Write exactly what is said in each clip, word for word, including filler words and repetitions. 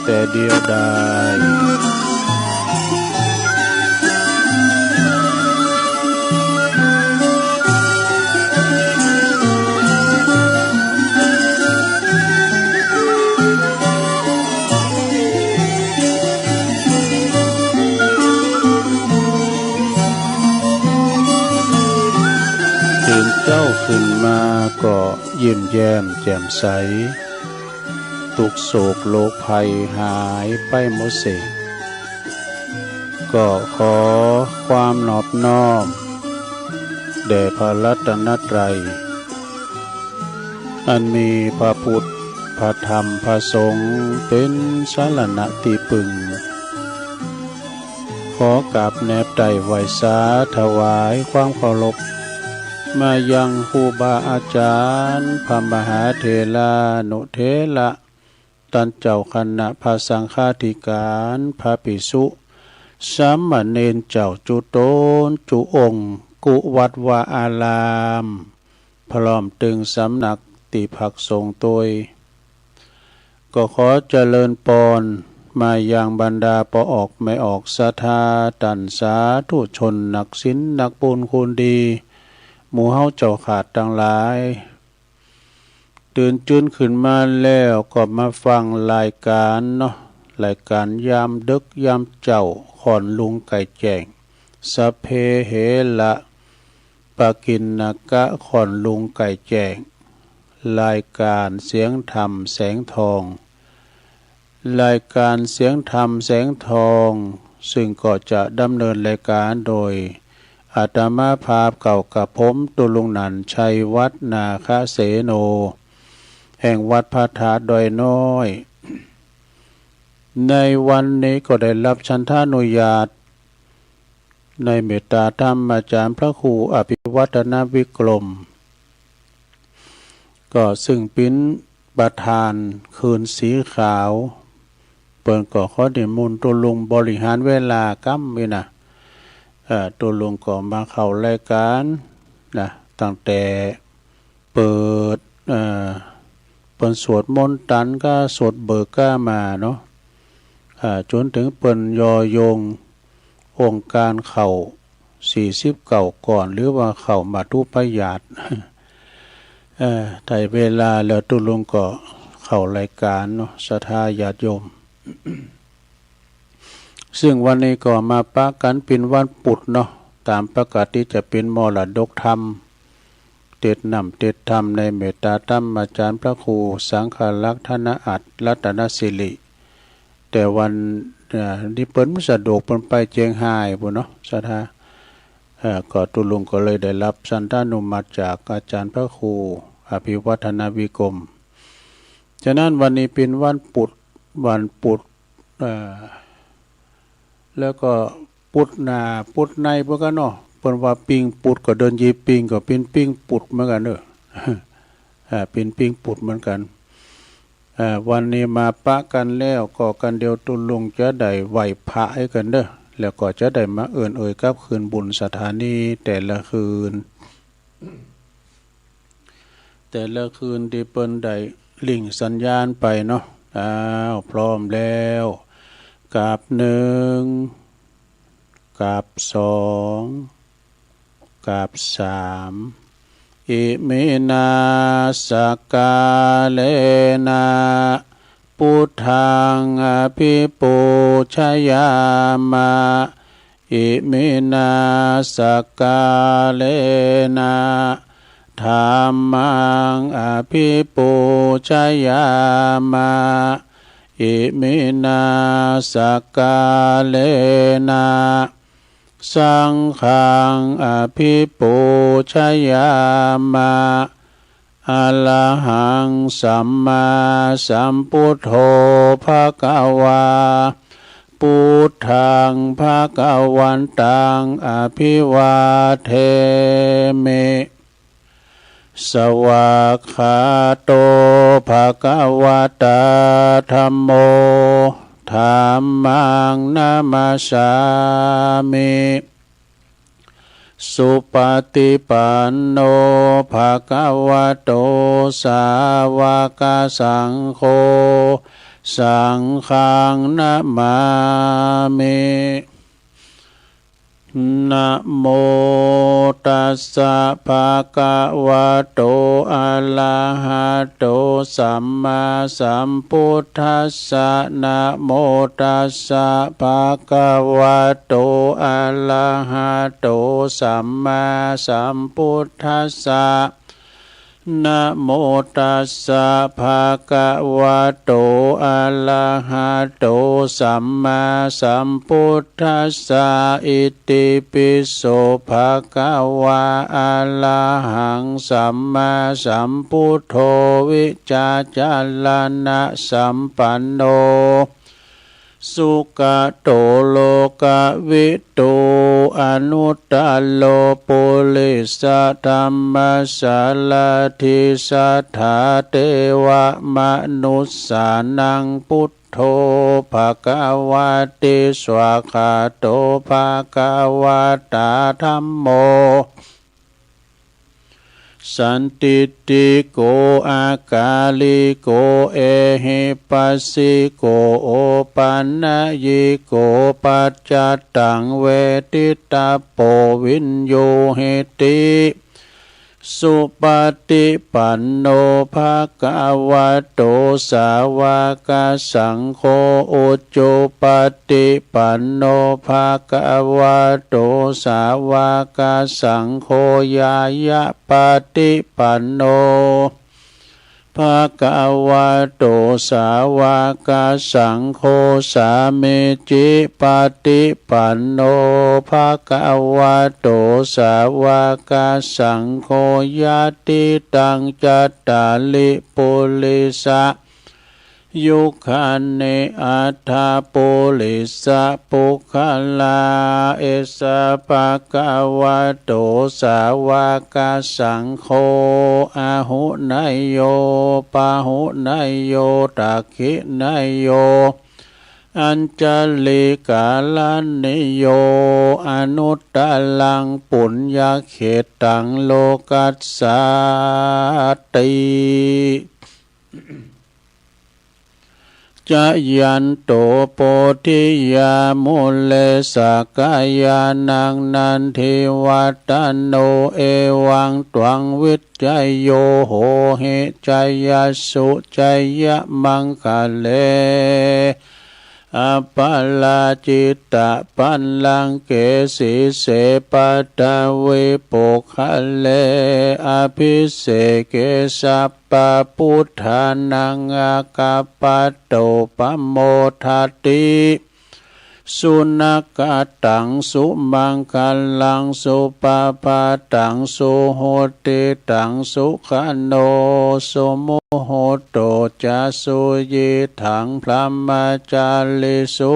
แต่เดียวดาย ตื่นเจ๊าขึ้นมาก็ยิ้มแย้มแจ่มใส ตุ๊กข์โศกโรคภัยหายไปหมดเสก ก็ขอความนอบน้อมแด่พระรัตนตรัย อันมีพระพุทธ พระธรรม พระสงฆ์ เป๋นสรณะตี้ปึง ขอกราบแนบไต้ไหว้สาถวายความเคารพ มายังครูบาอาจารย์ พระมหาเถรานุเถระ ต้านเจ้าคณะพระสังฆาธิการ พระภิกษุ สามเณรเจ้าจุ๊ต๋นจุ๊องค์ กู้วัดวาอาราม พร้อมตึงสำนักตี้พักสงฆ์ตวย ก็ขอเจริญปอนมายังบรรดาป้อออกแม่ออกศรัทธา ต้านสาธุชนนักศีลนักบุญคุณดี หมู่เฮาเจ้าขาดตังหลาย ตื่นจื้นขึ้นมาแล้วก็มาฟังรายก๋านเนาะ รายก๋านยามเดิ็กยามเจ๊า ค่อนรุ่งใก้แจ้ง สัพเพเหระ ปกิณณกะ ค่อนรุ่งใก้แจ้ง รายก๋านเสียงธรรมแสงทอง รายก๋านเสียงธรรมแสงทอง ซึ่งก็จะดำเนินรายก๋านโดยอาตมาภาพเก่ากับผม ตุ๊ลุงหนันท์ ชัยวัฒน์ นาคเสโน แห่งวัดพระธาตุดอยน้อย ในวันนี้ก็ได้รับฉันทานุญาต ในเมตตาธรรมอาจารย์พระครูอภิวัฒนวิกรม ก็ซึ่งเป๋นประธานคืนสีขาว เปิ้นก็ขอนิมนต์ตุ๊ลุงบริหารเวลาก้ำนี้นะ เอ่อ ตุ๊ลุงก็มาเข้ารายก๋านนะ ตั้งแต่เปิด เอ่อ เปิ้นสวดมนต์ตันก้า สวดเบิกก้ามาเนาะ อ่า จ๋นเถิงเปิ้นย่อยงองค์ก๋านเข้าสี่สิบเก้าก่อน หรือว่าเข้ามัตถุปยาต เอ่อ ได้เวลาแล้วตุ๊ลุงก็เข้ารายก๋านเนาะ ศรัทธาญาติโยม ซึ่งวันนี้ก็มาปะกั๋นเป๋นวันปุดเนาะ ต๋ามปกติจะเป๋นมรดกธรรม เตสน์น้ำเตสน์ธรรมในเมตตาธรรมอาจารย์พระครูสังฆรักษ์ธนอัตถ์ รัตนสิริ แต่วัน เอ่อ นี้เปิ้นบ่สะดวก เปิ้นไปเจียงฮายปู้นเนาะ ศรัทธา เอ่อ ก็ตุ๊ลุงก็เลยได้รับฉันทานุมัติจากอาจารย์พระครูอภิวัฒนวิกรม ฉะนั้นวันนี้เป๋นวันปุด วันปุด เอ่อ แล้วก็ปุดหน้าปุดในเปิ้นกั๋นเนาะ เปิ้นว่าปิ้งปุดก็เดินยีปิ้งก็เป๋นปิ้งปุดเหมือนกั๋นเนาะ อ่า เป๋นปิ้งปุดเหมือนกั๋น อ่า วันนี้มาปะกั๋นแล้วก็กั๋นเดียวตุ๊ลุงจะได้ไหว้พระหื้อกั๋นเนาะ แล้วก็จะได้มาเอิ้นเอ่ยกับคืนบุญศรัทธานี้แต่ละคืน แต่ละคืนตี้เปิ้นได้ริ่งสัญญาณไปเนาะ อ้าว พร้อมแล้ว กราบหนึ่ง กราบสอง กราบสาม อิมินา สักกาเลนะ ปุทธัง อภิปูชยามะ อิมินา สักกาเลนะ ธัมมัง อภิปูชยามะ อิมินา สักกาเลนะ สังฆัง อภิปูชยามะ อะระหัง สัมมาสัมพุทโธ ภะคะวา ปุทธัง ภะคะวันตัง อะภิวาเทมิ สวากขาโต ภะคะวะตา ธัมโม ธัมมัง นะมัสสามิ สุปะฏิปันโน ภะคะวะโต สาวะกะสังโฆ สังฆังนะมามิ นะโมตัสสะ ภะคะวะโต อะระหะโต สัมมาสัมพุทธัสสะ นะโมตัสสะ ภะคะวะโต อะระหะโต สัมมาสัมพุทธัสสะ นะโมตัสสะ ภะคะวะโต อะระหะโต สัมมาสัมพุทธัสสะ อิติปิโส ภะคะวา อะระหัง สัมมาสัมพุทโธ วิจาจารณะสัมปันโน สุกะโต โลกะวิทู อนุตตะโร ปุริสะธัมมะสารถิ สัทธาเตวะมนุสสานัง พุทโธ ภะคะวะติ สวากขาโต ภะคะวะตา ธัมโม สันทิฏฐิโก อากาลิโก เอหิปัสสิโก โอปันนยิโก ปัจจัตตัง เวทิตะโป วิญญูหิติ สุปะฏิปันโน ภะคะวะโต สาวกสังโฆ อุจุปะฏิปันโน ภะคะวะโต สาวกสังโฆ ญาณปะฏิปันโน ภะคะวะโต สาวกสังโฆ สามีจิปะฏิปันโน ภะคะวะโต สาวกสังโฆ ยะติตัง จัตตาริ ปุริสะ ยุคคานิ อัฏฐะ ปุริสะ ปุคคลา เอสะ ภะคะวะโต สาวกสังโฆ อาหุเนยโย ปาหุเนยโย ทักขิเนยโย อัญชลีกะรณีโย อนุตตะรัง ปุญญะเขตตัง โลกัสสาติ จะยันโต โพธิยา มูเล สะกะยานัง นันทิวัตตะโน เอวัง ตวัง วิจโย โหหิ จยสสุ จยะมังคะเล อะปะราจิตะปัลลังเก สีเส ปัตตะวี ปุคคะเล อะภิเสเก สัพพะพุทธานัง อะกะปะโต ปะโมทะติ สุนักขะตัง สุมังคะลัง สุปะพาตัง สุหุติตัง สุขะโน สุมุหุตโต จะ สุยิตถัง พรหมจาริสุ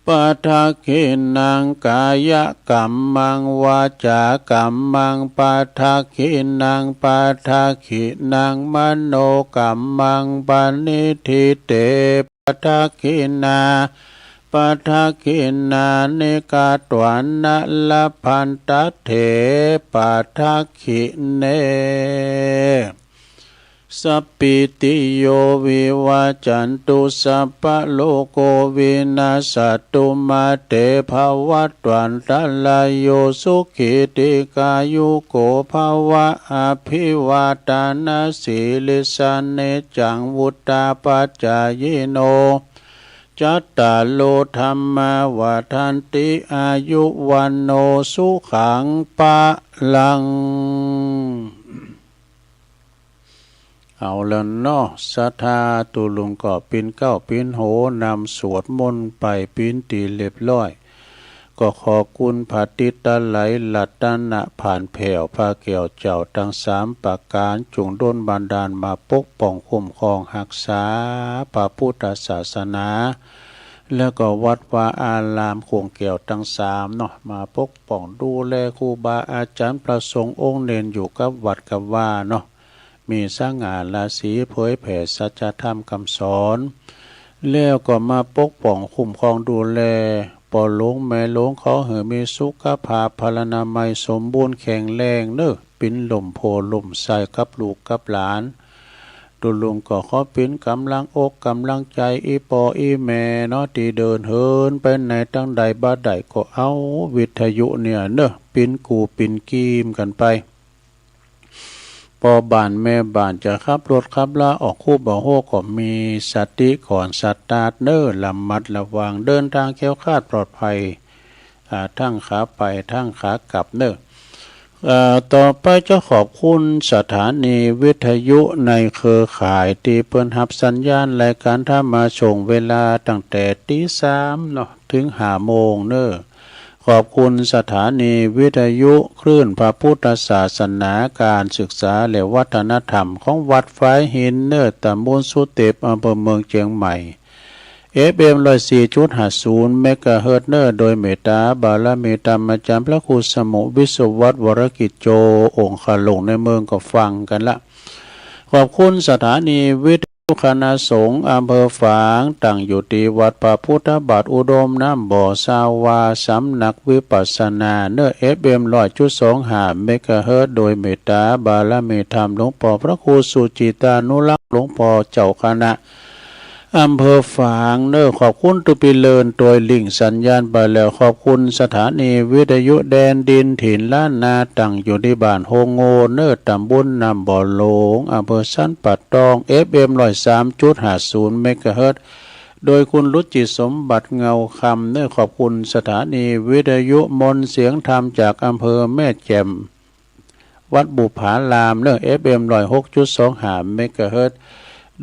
ปะทักขิณัง กายะกัมมัง วาจากัมมัง ปะทักขิณัง ปะทักขิณัง มโนกัมมัง ปะนิฏฐิเต ปะทักขิณา ปะทักขิณานิ กัตวานะ ละพันตะเถ ปะทักขิเณ สัพพีติโย วิวัจจันตุ สัพพะโรโค วินัสสะตุ มา เต ภะวัตวันตะราโย สุขี ทีฆายุโก ภะวะ อะภิวาทะนะสีลิสสะ นิจจัง วุฑฒาปะจายิโน จัตตาโร ธัมมา วัฑฒันติ อายุ วัณโณ สุขัง พะลัง เอาละเนาะ ศรัทธาตุ๊ลุงก็ปิ๊นเก๊าปิ๊นโห นำสวดมนต์ไปปิ๊นตี้เรียบร้อย ก็ขอคุณพระติดตะไหลรัตนะผ่านแผ้วพระแก้วเจ้าตังสามประก๋าน จุ่งดลบันดาลมาปกป้องคุ้มครองฮักษาพระพุทธศาสนา แล้วก็วัดวาอารามโค้งแก้วตังสามเนาะ มาปกป้องดูแลครูบาอาจ๋ารย์พระสงฆ์องค์เณรอยู่กับวัดกับวาเนาะ มีสง่าราศีเผยแผ่สัจธรรมกำสอน แล้วก็มาปกป้องคุ้มครองดูแลป้อหลวงแม่หลวง ขอหื้อมีสุขภาพพลานามัยสมบูรณ์แข็งแรงเนาะ ปิ๊นล่มโพธิ์ล่มไทรกับลูกกับหลาน ตุ๊ลุงก็ขอเป๋นก๋ำลังอกก๋ำลังใจ๋อี่ป้ออี่แม่เนาะ ตี้เดินเหินไปไหนตางใด บ่าใดก็เอาวิทยุเนี่ยเนาะ เป๋นกู้เป๋นกี๋กั๋นไป ป้อบ้านแม่บ้านจะขับรถขับลาออกคูบ่าฮู้ก็มีสติก่อนสตาร์ทเนาะ ระมัดระวัง เดินตางแคล้วคลาดปลอดภัย อ่า ตึงขาไปตึงขากลับเนาะ เอ่อ ต่อไปจะขอบคุณสถานีวิทยุในเครือข่ายตี้เปิ้นฮับสัญญาณรายก๋านธรรมะส่งเวลาตั้งแต่ตี๋สามเนาะ เถิงห้าโมงเนาะ ขอบคุณสถานีวิทยุคลื่นพระพุทธศาสนา ก๋านศึกษาและวัฒนธรรมของวัดฝายหินเนาะ ตำบลสุเต็ป อำเภอเมืองเจียงใหม่ เอฟเอ็ม ร้อยสี่จุดห้าศูนย์ เมกะเฮิรตซ์เนาะ โดยเมตตาบารมีธรรมอาจ๋ารย์พระครูสมุห์ วิศวัฒน์ วรกิจโจ องคาหลวงในเมืองก็ฟังกั๋นละ ขอบคุณสถานีวิทยุคณะสงฆ์อำเภอฝาง ตั้งอยู่ตี้วัดพระพุทธบาทอุดมน้ำบ่อ ซาวาสำนักวิปัสสนาเนาะ เอฟเอ็ม ร้อยจุดสองห้า เมกะเฮิรตซ์ โดยเมตตาบารมีธรรมหลวงป้อพระครูสุจิตานุรักษ์ หลวงป้อเจ้าคณะ อำเภอฝางเนาะ ขอบคุณตุ๊ปี๋เลิน ตวยลิงก์สัญญาณไปแล้ว ขอบคุณสถานีวิทยุแดนดินถิ่นล้านนา ตั้งอยู่ตี้บ้านโฮงโง่เนาะ ตำบลน้ำบ่อหลวง อำเภอสันป่าตอง เอฟเอ็ม ร้อยสามจุดห้าศูนย์ เมกะเฮิรตซ์ โดยคุณรุจิสมบัติเงาคำเนาะ ขอบคุณสถานีวิทยุมนต์เสียงธรรมจากอำเภอแม่แจ่ม วัดบุปผารามเนาะ เอฟเอ็ม ร้อยหกจุดสองห้า เมกะเฮิรตซ์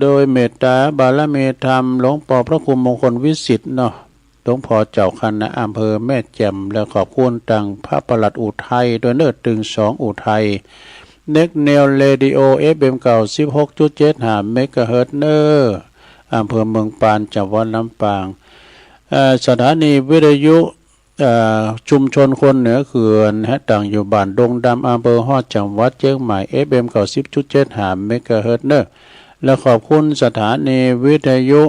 โดยเมตตาบารมีธรรมหลวงป้อพระครูมงคลวิสิทธิ์เนาะ หลวงป้อเจ้าคณะอำเภอแม่แจ่ม และขอบคุณตังพระปลัดอุทัยตวยเนาะ ตึงสองอุทัย เน็กแนวเรดิโอ เอฟเอ็ม เก้าสิบหกจุดเจ็ดห้า เมกะเฮิรตซ์เนาะ อำเภอเมืองปาน จังหวัดลำปาง เอ่อ สถานีวิทยุ เอ่อ ชุมชนคนเหนือเขื่อนฮะ ตั้งอยู่บ้านดงดำ อำเภอฮอด จังหวัดเจียงใหม่ เอฟเอ็ม เก้าสิบจุดเจ็ดห้า เมกะเฮิรตซ์เนาะ และขอบคุณสถานีวิทยุ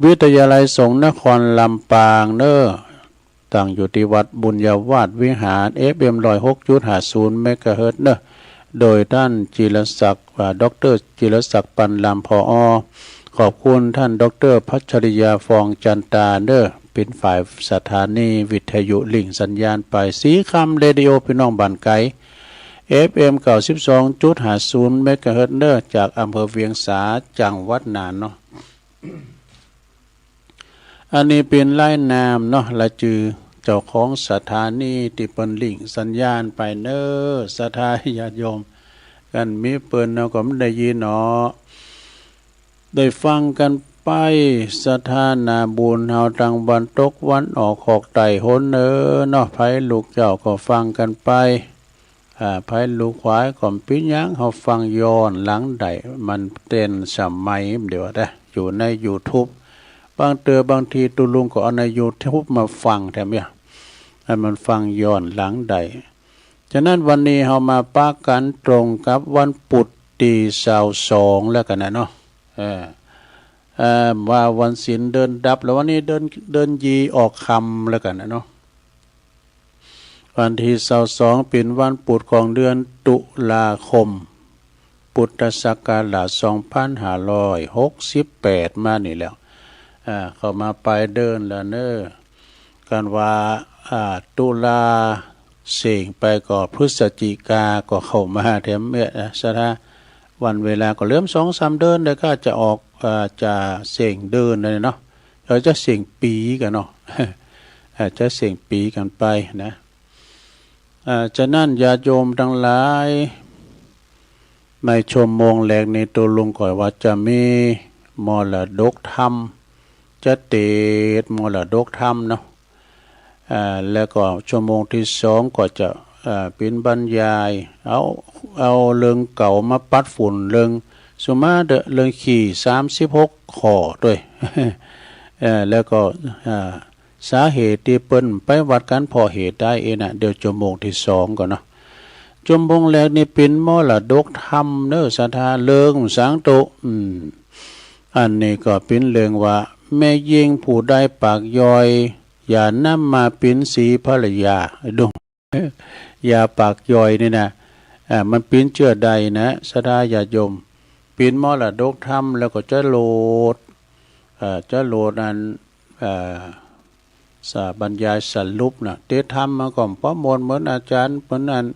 วิทยาลัยสงฆ์นครลำปางเนาะ ตั้งอยู่ตี้วัดบุญญาวาสวิหาร เอฟเอ็ม ร้อยหกจุดห้าศูนย์ เมกะเฮิรตซ์เนาะ โดยต้านจิรศักดิ์ อ่า ด็อกเตอร์จิรศักดิ์ ปันลำ ผอ. ขอบคุณต้านด็อกเตอร์พัชริยา ฟองจันตาเนาะ เป๋นฝ่ายสถานีวิทยุลิงก์สัญญาณไป ศรีคำเรดิโอ ปี้น้องบ้านไก๋ เอฟเอ็ม เก้าสิบสองจุดห้าศูนย์ เมกะเฮิรตซ์เนาะ จากอำเภอเวียงสา จังหวัดน่านเนาะ อันนี้เป๋นลายนามเนาะ ลายจื้อเจ้าของสถานีตี้เปิ้นลิงก์สัญญาณไปเนาะ ศรัทธาญาติโยม กันมีเปิ้นเนาะก็บ่ได้ยินเนาะ ได้ฟังกันไป ศรัทธานาบุญเฮาตังวันตกวันออก ขอกใต้หนเหนือเนาะ ใผลูกเจ้าก็ฟังกันไป อ่า ใผลูกขวายก็บ่เป๋นหยัง เฮาฟังย้อนหลังได้ มันเต้นสมัยเดียวนะ อยู่ในยูทูบ บางเตื้อบางทีตุ๊ลุงก็เอาในยูทูบมาฟังแถมเนี่ย อันมันฟังย้อนหลังได้ ฉะนั้นวันนี้เฮามาปะกั๋นตรงกับวันปุธตี้ซาวสองแล้วกั๋นนะเนาะ เออ เอ่อ ว่าวันศีลเดือนดับ แล้ววันนี้เดือน เดือนยี่ออกค่ำแล้วกั๋นนะเนาะ วันตี้ซาวสองเป๋นวันปุธของเดือนตุลาคม พุทธศักราชสองพันห้าร้อยหกสิบแปดมานี่แหละ อ่า เข้ามาป๋ายเดือนแล้วเนาะ กันว่า อ่า ตุลาเส้งไปก็พฤศจิกาก็เข้ามาแถมเนี่ยนะ ศรัทธา วันเวลาก็เหลือสองสามเดือน แล้วก็จะออก อ่า จะเส้งเดือนแล้วเนาะ เออ จะเส้งปี๋กั๋นเนาะ อ่า จะเส้งปี๋กั๋นไปนะ อ่า ฉะนั้นญาติโยมตังหลาย ในชั่วโมงแรกนี้ตุ๊ลุงก็ว่าจะมีมรดกธรรม จะเตสน์มรดกธรรมเนาะ อ่า แล้วก็ชั่วโมงตี้สองก็จะ อ่า เป๋นบรรยาย เอา เอาเรื่องเก่ามาปัดฝุ่น เรื่อง สุมาเตอะ เรื่องขี้สามสิบหกข้อตวย เอ่อ แล้วก็ อ่า สาเหตุตี้เปิ้นไปวัดกั๋นเพราะเหตุใดเองนะ เดี๋ยวชั่วโมงตี้สองก่อนเนาะ ชั่วโมงแรกนี้เป๋นมรดกธรรมเนาะ ศรัทธา เรื่องสังโต อืม อันนี้ก็เป๋นเรื่องว่า แม่ญิงผู้ใดปากย่อย อย่านำมาเป๋นสีภรรยา ดู ยาปากย่อยนี่นะ อ่า มันเป๋นเจื้อใดนะ ศรัทธาญาติโยม ปินมรดกธรรมแล้วก็จะโหลด เอ่อ จะโหลดอัน เอ่อ สะ บรรยายสรุปนะ เต๋ทำมาก็บ่ม่วนเหมือนอาจ๋ารย์ เหมือนอัน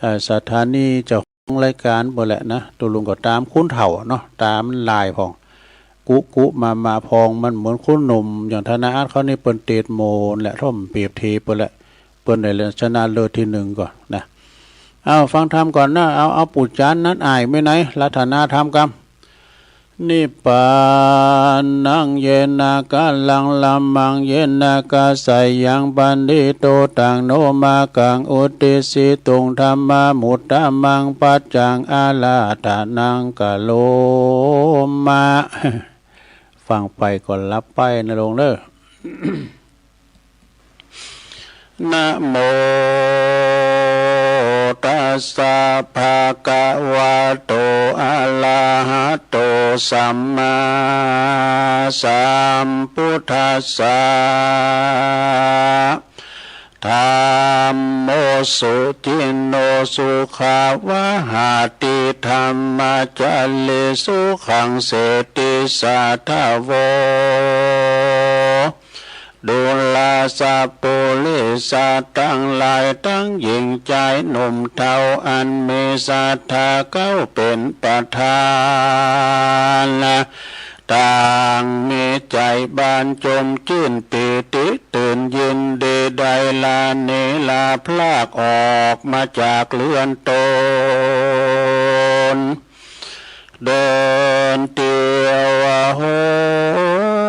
เอ่อ สถานีเจ้าของรายก๋านเปิ้นแหละนะ ตกลงก็ต๋ามคุณเฒ่าเนาะ ต๋ามหลายพ่อง กุกุมามาพ่อง มันเหมือนคนหนุ่ม อย่างธนาอาร์ตเขานี่เปิ้นเต๋โหม่นแหละ ถ้อมเปรียบเทียบเปิ้นแหละ เปิ้นได้ชนะเลิศตี้นึ่งก่อนะ เอาฟังธรรมก่อนนะ เอา เอาปู่จ๋ารย์นั้นอ้ายแม่ไหน รัตนาธรรมกำ นิพพานัง เยนะ กะลัง ละมัง เยนะ กะสะยัง ปะณิโต ตัง โน มะกัง อุตติสสิตุง ธัมมามุตตะมัง ปัจจัง อาราธะนัง กะโรมะ ฟังไปก็หลับไปนะโยมเน่อ นะโมตัสสะ ภะคะวะโต อะระหะโต สัมมาสัมพุทธัสสะ ธัมโม สุจินโน สุขาวะหาติ ธัมมาจาริ สุขัง เสติ สาธะโว ดูราสะปุริสะตังหลาย ตังญิงจายหนุ่มเฒ่า อันมีศรัทธาเขาเป๋นประธาน ตังมีใจ๋บานจมจื้นปีติตื่นยินดี ได้ละหนีละพรากออกมาจากเฮือนต๋น เดินเตียวห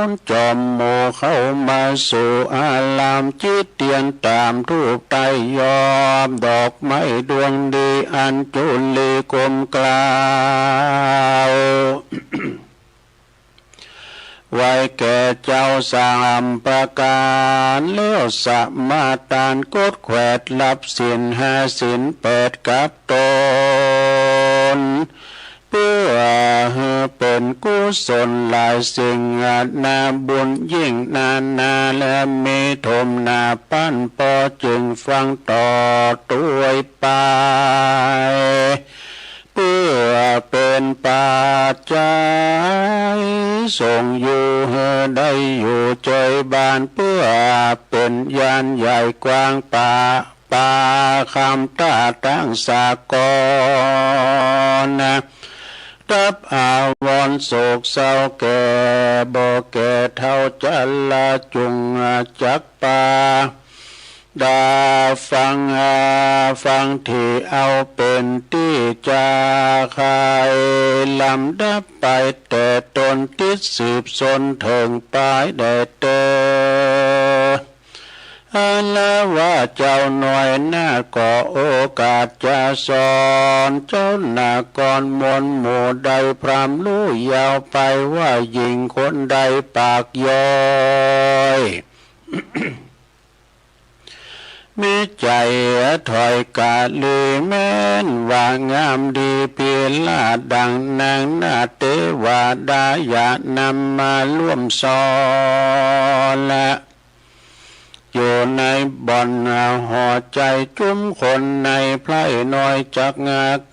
นจอมหมู่เข้ามาสู่อาราม จิตเตียนต๋ามธูปไต้ยอม ดอกไม้ดวงดีอันจุลีกลมเกล้า ไหว้แก่เจ้าสามประก๋าน แล้วสมาตานกดแขวด รับศีลห้าศีลแปดกับต๋น เปื้อหื้อเป๋นกุศลหลายสิ่ง นาบุญยิ่งนานา และมีถมหน้าปันปอจึงฟังต่อตวยไป เปื้อเป๋นปัจจัยส่งอยู่หื้อได้อยู่เจยบาน เปื้อเป๋นญาณใหญ่กว้างประ ปาคำต้าตังสากล ดับอาวรณ์โศกเศร้าแก่บ่แก่เฒ่า จะละจุงจักปา ดาฟัง ฟังตี้เอาเป๋นตี้จา ใค่ลำดับไปแต่ต้น ติดสืบสนเถิงปายแดดเตอ อันว่าเจ้าน้อยนาฏก็โอกาสจะสอน เจ้านาฏกรมวลหมู่ได้พร่ำรู้ยาวไป ว่าหญิงคนใดปากย้อย มีใจ๋ถ้อยกาลีแม้นว่างามดี พิราชดังนางนาฏเตวดา อย่านำมาร่วมสอนละ อยู่ในบ่อนหอใจ๋จุมคนในไพร่น้อย จัก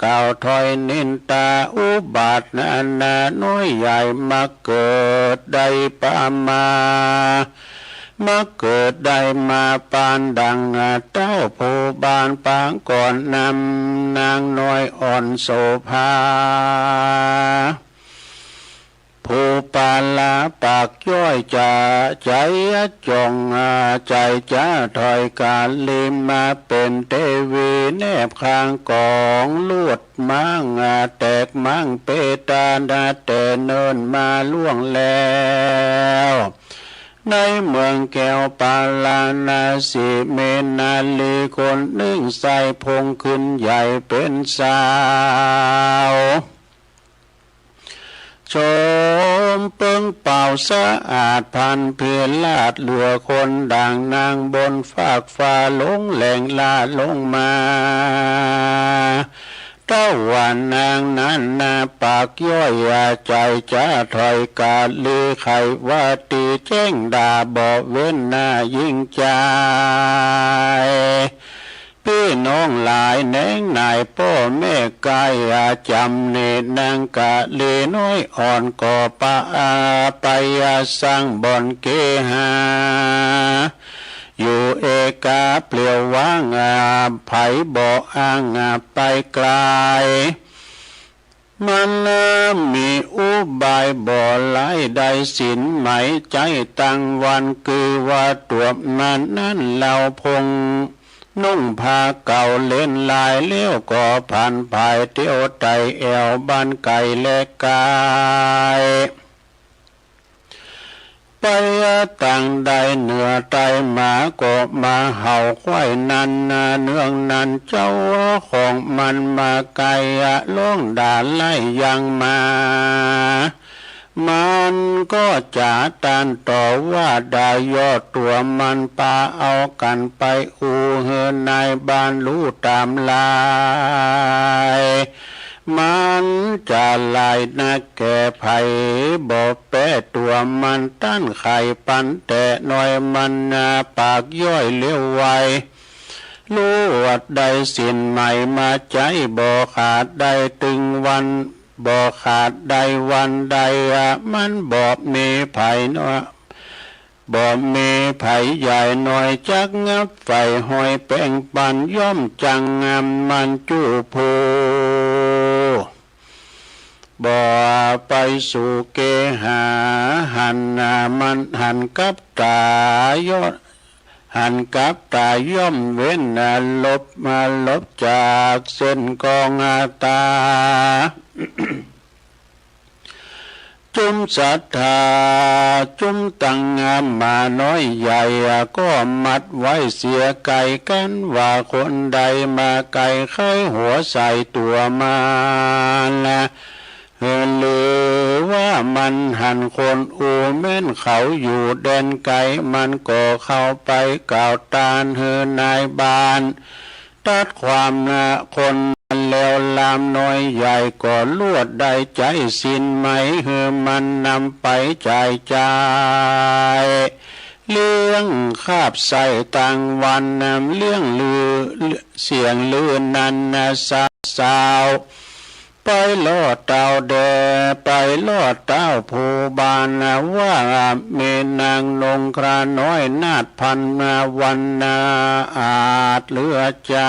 กล่าวถ้อยนินตาอุบาทนานาน้อยใหญ่ มักเกิดได้ประมาท มักเกิดได้มาปานดังเต้าผู้บานปางก่อน นำนางน้อยอ่อนโสภา ผู้ปาละปากย้อยจะใจ๋จ่อง ใจ๋จะถ้อยกาลีมาเป๋นเตวี แนบข้างกองลูดมังแตกมังเปตานา แต่เนิ่นมาล่วงแล้ว ในเมืองแก้วปาราณสี มีนารีคนนึ่งใส่ผงขึ้นใหญ่เป๋นสาว โฉมเปิ้งเปล่าสะอาด พลันพิราชเหลือคนดังนางบนฟากฟ้า หลงแหลงละลงมา เต้าว่านางนั้นนาปากย้อย ใจ๋จะถ้อยกาลี ใค่ว่าตี้แจ้งด่าบ่เว้นนายิ่งจาย ปี้น้องหลายแหนงหน่าย ป้อแม่กายจ๋ำเนตร นางกะเลน้อยอ่อนก็ปะ ไปสร้างบ่อนเกหา อยู่เอกาเปลี่ยวว่าง ใผบ่อ้างไปไกล มันมีอุบายบ่หลาย ได้ศีลไหมใจ๊ตังวัน คือว่าตวบมันนั้นเล่าพง นุ่งผ้าเก่าเล่นลาย แล้วก็ผ่านผายเตียวไต่แอ่วบ้านไก่และกาย ไปตางใดเหนือใต้หมาก็มาเห่า ควายนั้นนาเนืองนั้น เจ้าของมันมาไก่อะ ร้องด่าไล่ยังมา มันก็จ๋าต้านต่อว่าด่า ยอดตั๋วมันปาเอากั๋นไปอู้ หื้อนายบ้านฮู้ต๋ามลาย มันจ๋าหลายนักแก่ ใผบ่แป๊ตั๋วมัน ต้านไขปันแต่น้อย มันนาปากย้อยเลี้ยวไว ฮู้ว่าได้ศีลไหมมาใจ๊ บ่ขาดได้ตึงวัน บ่ขาดได้วันใดอะ มันบ่มีไผน้อย บ่มีไผใหญ่น้อย จักงับใฝ่ห้อยแป้งปัน ย่อมจังงามมันจู้ผู้ บ่ไปสู่เกหา หันมันหันกับต๋ายอด หันกับต๋าย่อมเว้น หลบ หลบจากเส้นกองตา จุมศรัทธา จุมตังหมาน้อยใหญ่ ก็มัดไว้เสียไกลกั๋น ว่าคนใดมาไกลใค่หัวใส่ตั๋วมัน หรือว่ามันหันคนอู้แม่นเขาอยู่แดนไกล มันก็เข้าไปกล่าวต้านหื้อนายบ้าน ตัดความนะคนนั้นแล้ว ลามน้อยใหญ่ก็ลวดได้ใจ๊ศีลไหม หื้อมันนำไปจ่ายจ่าย เลี้ยงคาบใส่ตังวัน เลี้ยงลือ เสียงลือนั้นนะสาวๆ ไปล่อเต้าแด่ ไปล่อเต้าผู้บ้านนะ ว่ามีนางนงคราน้อยนาฏพันนาวรรณา อาจเหลือใจ๋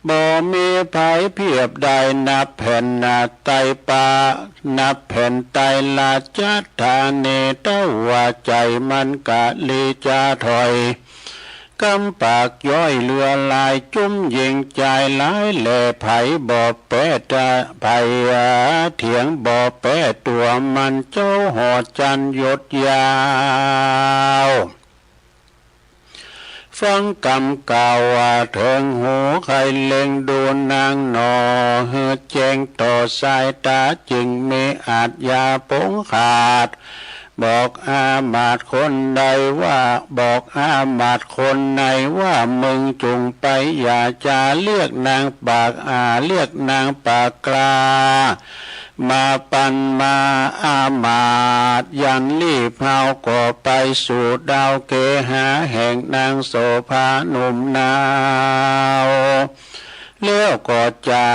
บ่มีไผเปียบได้ นับแผ่นนาไตปะ นับแผ่นไตราชธานี เต้าว่าใจ๋มันกะลีจาถอย กำปากย้อยเหลือหลาย จุมหญิงจายหลายแล ไผบ่แป๊ตะ ไผเถียงบ่แป๊ตั๋วมัน เจ้าหอจันทร์ยศยาว ฟังกำกล่าวว่าเถิงหู ใค่เล็งดูนางหน่อ หื้อแจ้งต่อสายต๋า จึงมีอาชญาปงขาด บอกอามาตย์คนใดว่า บอกอามาตย์คนในว่า มึงจุ่งไปอย่าจา เรียกนางปากอา เรียกนางปากกล้า มาปันมา อามาตย์ยันรีบเฮาก็ไปสู่ดาวเกหา แห่งนางโสภาหนุ่มนาว แล้วก็จ๋า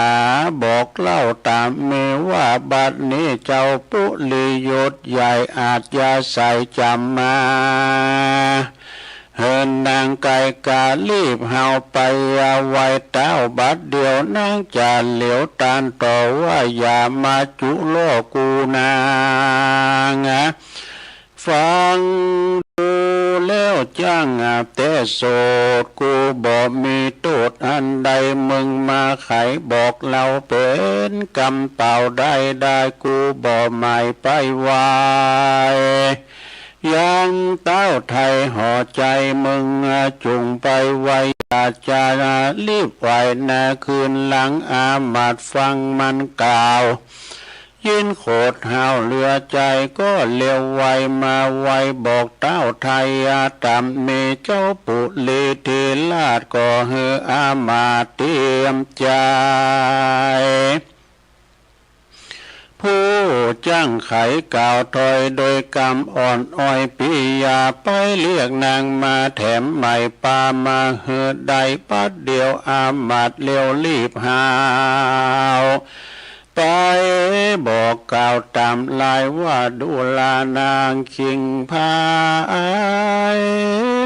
บอกเล่าต๋ามมีว่า บัดนี้เจ้าปุริยศใหญ่อาชญาใส่จ๋ำมา หื้อนางไก่การีบเฮาไปไหว้เต้าบัดเดี่ยว นางจ๋าเหลียวต้านต่อว่า อย่ามาจุล่อกูนาง ฟังดูแล้วจ้างแต่โสด กูบ่มีโต้ษอันใด มึงมาไขบอกเล่าเป๋นกำเปล่าได้ได้ กูบ่หมายไปไหว้ ยังเต้าไทยหอใจ๋ มึงจุ่งไปไหว้อย่าจา รีบไหว้นาคืนหลัง อามาตย์ฟังมันกล่าว ยินโขดห้าวเหลือใจ๋ ก็เลียวไวมาไวบอกเต้าไทย ต๋ามมีเจ้าปุริเถราช ก็หื้ออามาตย์เตรียมใจ๋ ไป ผู้จั้งใขกล่าวถอยโดยกำอ่อนอ้อยปิยา ไปเรียกนางมาแถมใหม่ปามาหื้อได้ บัดเดี่ยวอามาตย์เร็วรีบหาว ไปบอกกล่าวต๋ามลายว่า ดูราวนางคิงพาย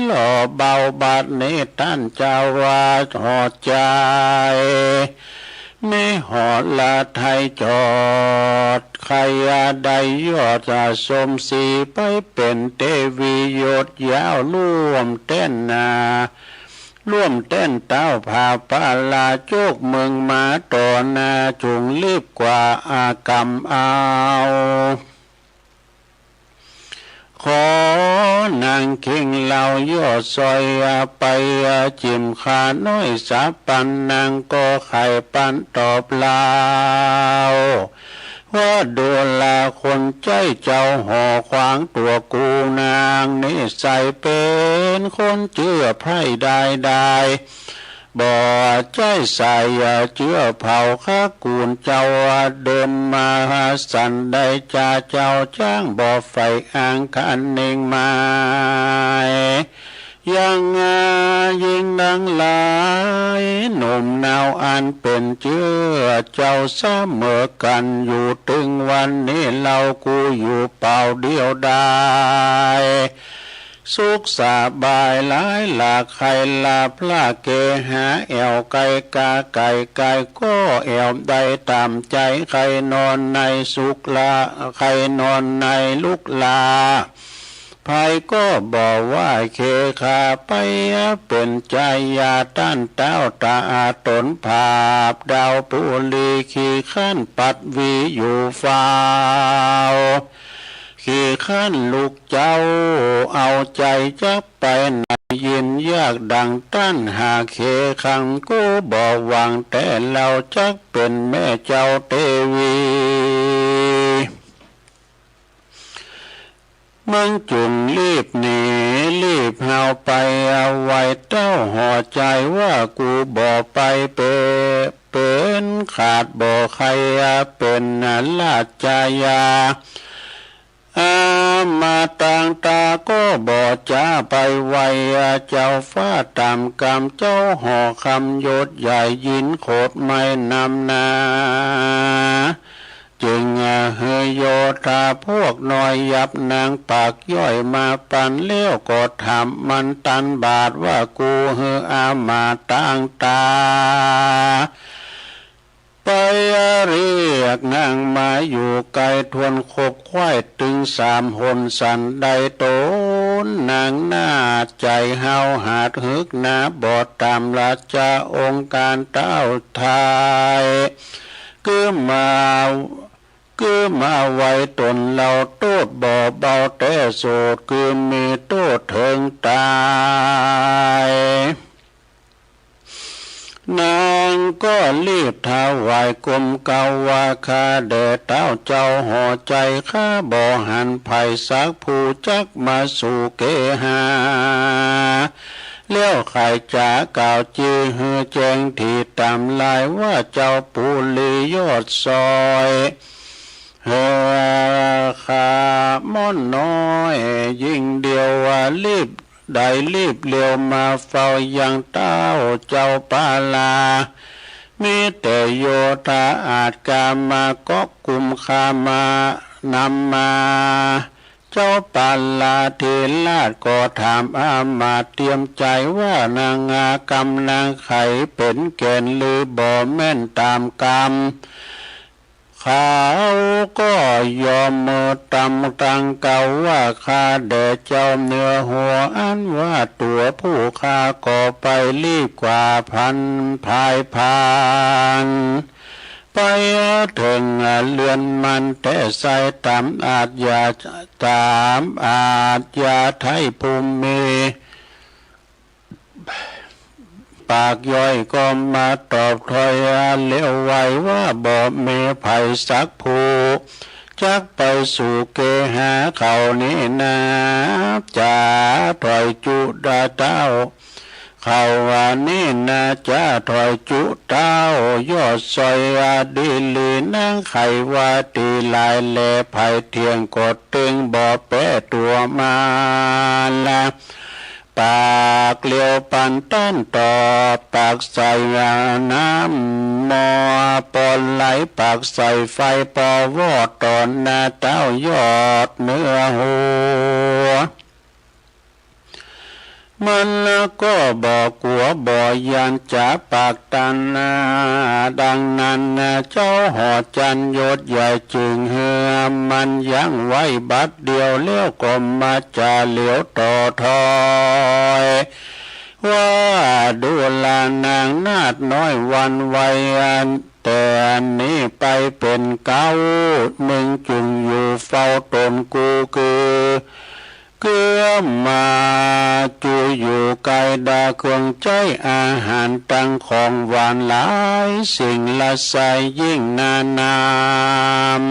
หล่อเบา บัดนี้ต้านเจ้าว่าหอใจ๋ แม่หอละไทยจอด ใค่ได้ยอดสมศรี ไปเป๋นเตวียศยาว ร่วมแต้นนา ร่วมแต้นเต้าผาปาลา จกเมืองมาต่อหน้า จุ่งรีบกว่าอากรรมเอา ขอนางคิงเล่ายอดซอยไป จิ่มข้าน้อยสาปัน นางก็ใค่ปันตอบลาว ว่าดูราคนใจ๊ เจ้าหอขวางตั๋วกู นางนิสัยเป๋นคนเจื้อใผได้ได้ บ่ใจ้สายเจื้อเผ่า คะกู๋นเจ้าเดิมมา สันใดจาเจ้าจ้าง บ่ใฝ่อ้างคะเน่งหมาย ยังหญิงตังหลาย หนุ่มนาวอันเป๋นเจื้อเจ้า เสมอกั๋นอยู่ตึงวันนี้ เล่ากูอยู่เปล่าเดียวดาย สุขสบายหลายหลาก ใค่ลาพระเกหา แอ่วไกลกาไก๋ไก๋ ก็แอ่วได้ต๋ามใจ๋ ใค่นอนในสุขละ ใค่นอนในลุกลา ใผก็บ่ว่าเค ข้าไปเป๋นจายา ต้านเต้าต๋าอาต๋นผาบดาวปุรี ขี้คร้านปัดวีอยู่เฝ้า ขี้คร้านลูกเจ้าเอาใจ๋จักไปไหน ยินยากดั่งต้านหากเคคัง กูบ่หวังแต่เล่า จักเป๋นแม่เจ้าเตวี มึงจุ่งรีบหนีรีบหาวไป ไหว้เต้าหอใจ๋ว่า กูบ่ไปเป๋น เป๋นขาด บ่ใค่เป๋นราชจายา อามาตย์ตางต๋าก็บ่จ๋าไปไหว้เจ้าฟ้าต๋ามกำ เจ้าหอคำยศใหญ่ยินโขดไม่นำนา จึงหื้อโยธาพวกน้อย ยับนางปากย่อยมาปัน แล้วก็ถามมันตันบาทว่า กูหื้ออามาตย์ตางต๋า ไปเรียกนางมาอยู่ไกล ทวนคบไขว้ตึงสามหน สันใดต๋นนางหน้าใจ๋ห้าวหาด หึกหนาบ่ต๋ามราชองค์ก๋านเต้าไทย คือมา คือมาไหว้ต๋นเล่า โต้ษบ่เบาแต่โสด คือมีโต้ษเถิงต๋าย นางก็รีบถวายกรมเกล้าว่า ข้าแด่เต้าเจ้าหอใจ๋ ข้าบ่หันใผสักผู้จักมาสู่เกหา แล้วใค่จ๋ากล่าวจี้หื้อแจ้งถี่ต๋ามลายว่า เจ้าปุรียอดซอย หื้อข้าม่อนน้อย ญิงเดียวว่ารีบ ได้รีบเร็วมาเฝ้ายังเต้าเจ้าปาลา มีแต่โยธาอาชญ์กล้ามาเกาะกุมข้ามานำมา เจ้าปาลาธิราชก็ถามอามาตย์เตียมใจ๋ว่า นางงากำนางใผเป๋นแก่นหรือบ่แม่นต๋ามกำ เขาก็ยอมเมินต๋ามตังเก่าว่า ข้าแด่เจ้าเหนือหัวอันว่าตั๋วผู้ข้าก็ไปรีบกว่าพันพายพาน ไปเถิงเรือนมันแต่ไส้ต๋ามอาชญา ต๋ามอาชญาไถ่ภูมิ ปากย่อยก็มาตอบถ้อยเร็วไวว่า บ่มีใผสักผู้ จักไปสู่เกหาเขานี้นา จ๋าถ้อยจุดาเต้า เขาว่านี้นา จะถอยจุเต้ายอดสร้อย อดีหลีนางไขว่า ตี้หลายแล ใผเถียงก็ตึงบ่แป๊ตั๋วมาละ ปากเหลียวปันต้านตอบ ปากใส่น้ำหม้อ ปอไหลปากใส่ไฟ ปอวอดต่อหน้าเต้ายอดเนื้อหัว มันก็บ่กั๋วบ่ย่านจ๋าปากตันนา ดังนั้นนา เจ้าหอจันทร์ยศใหญ่จึงหื้อมันยั้งไว้บัดเดียว แล้วก็มาจ๋าเหลียวต่อถอย ว่าดูลานางนาฏน้อยหวั่นไหว อันแต่นี้ไปเป๋นเก๊า มึงจุ่งอยู่เฝ้าต๋นกู คือ เกื้อมา จูอยู่ใก้ดาเครื่องใจ๊ อาหารตังของหวานหลายสิ่งละไส้ ยิ่งนานาม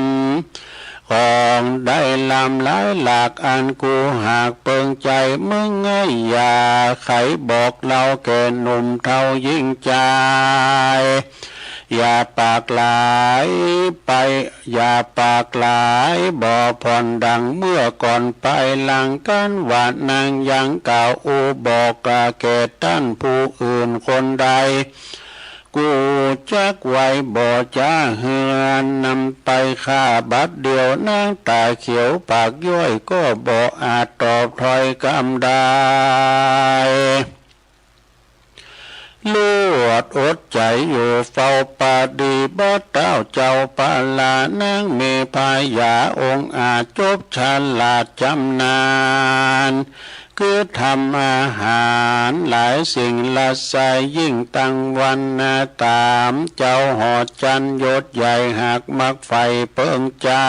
ของได้ลำหลายหลาก อันกูหากเปิงใจ๋ มึงเอ๋ยอย่าไขบอกเล่าแก่หนุ่มเฒ่ายิ่งจาย อย่าปากหลายไป อย่าปากหลายบ่ผ่อนดังเมื่อก่อน ไปหลังกั๋นว่านางยังกล่าวอู้บอกแก่ต้านผู้อื่นคนใด กูจักไว้บ่จ๋าเฮือน นำไปฆ่าบัดเดียว นางต๋าเขียวปากย้อยก็บ่อาจตอบถ้อยกำได้ ลวดอดใจ๋อยู่เฝ้าปาดีบัดเต้าเจ้าปาลา นางเมพายาองอาจจบฉลาดจำนาญ คือทำอาหารหลายสิ่งละไส้ ยิ่งตังวันนา ต๋ามเจ้าหอจันทร์ยศใหญ่ หากมักใฝ่เปิงใจ๋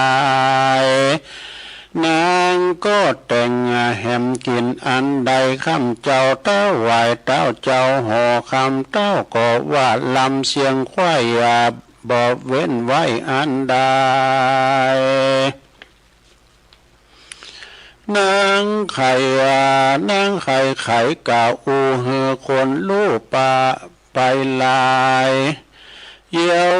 นางก็แต่งแหมกิ๋นอันใด ค่ำเจ้าถวายเต้าเจ้าหอ ค่ำเต้าก็ว่าลำเสียงไขว้ บ่เว้นไว้อันใด นางไข นางไขไขกล่าวอู้หื้อคนฮู้ปา ไปหลาย เยียะ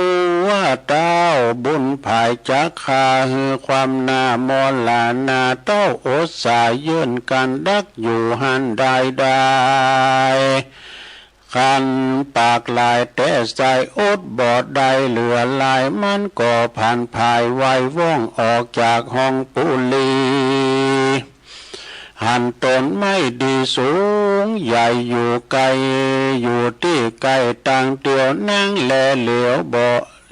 ว่าเต้าบุญผายจักฆ่าหื้อความหน้ามอหลานา เต้าอดสาเยื่อนกั๋นดักอยู่หั้นได้ได้ คันปากหลายแต๊ใส่อดบ่ได้เหลือหลาย มันก็ผันผายไวว่องออกจากห้องปุรี หันต้นไม้ดีสูงใหญ่อยู่ใก้ อยู่ตี้ใก้ตังเตียว นางแลเหลียวบ่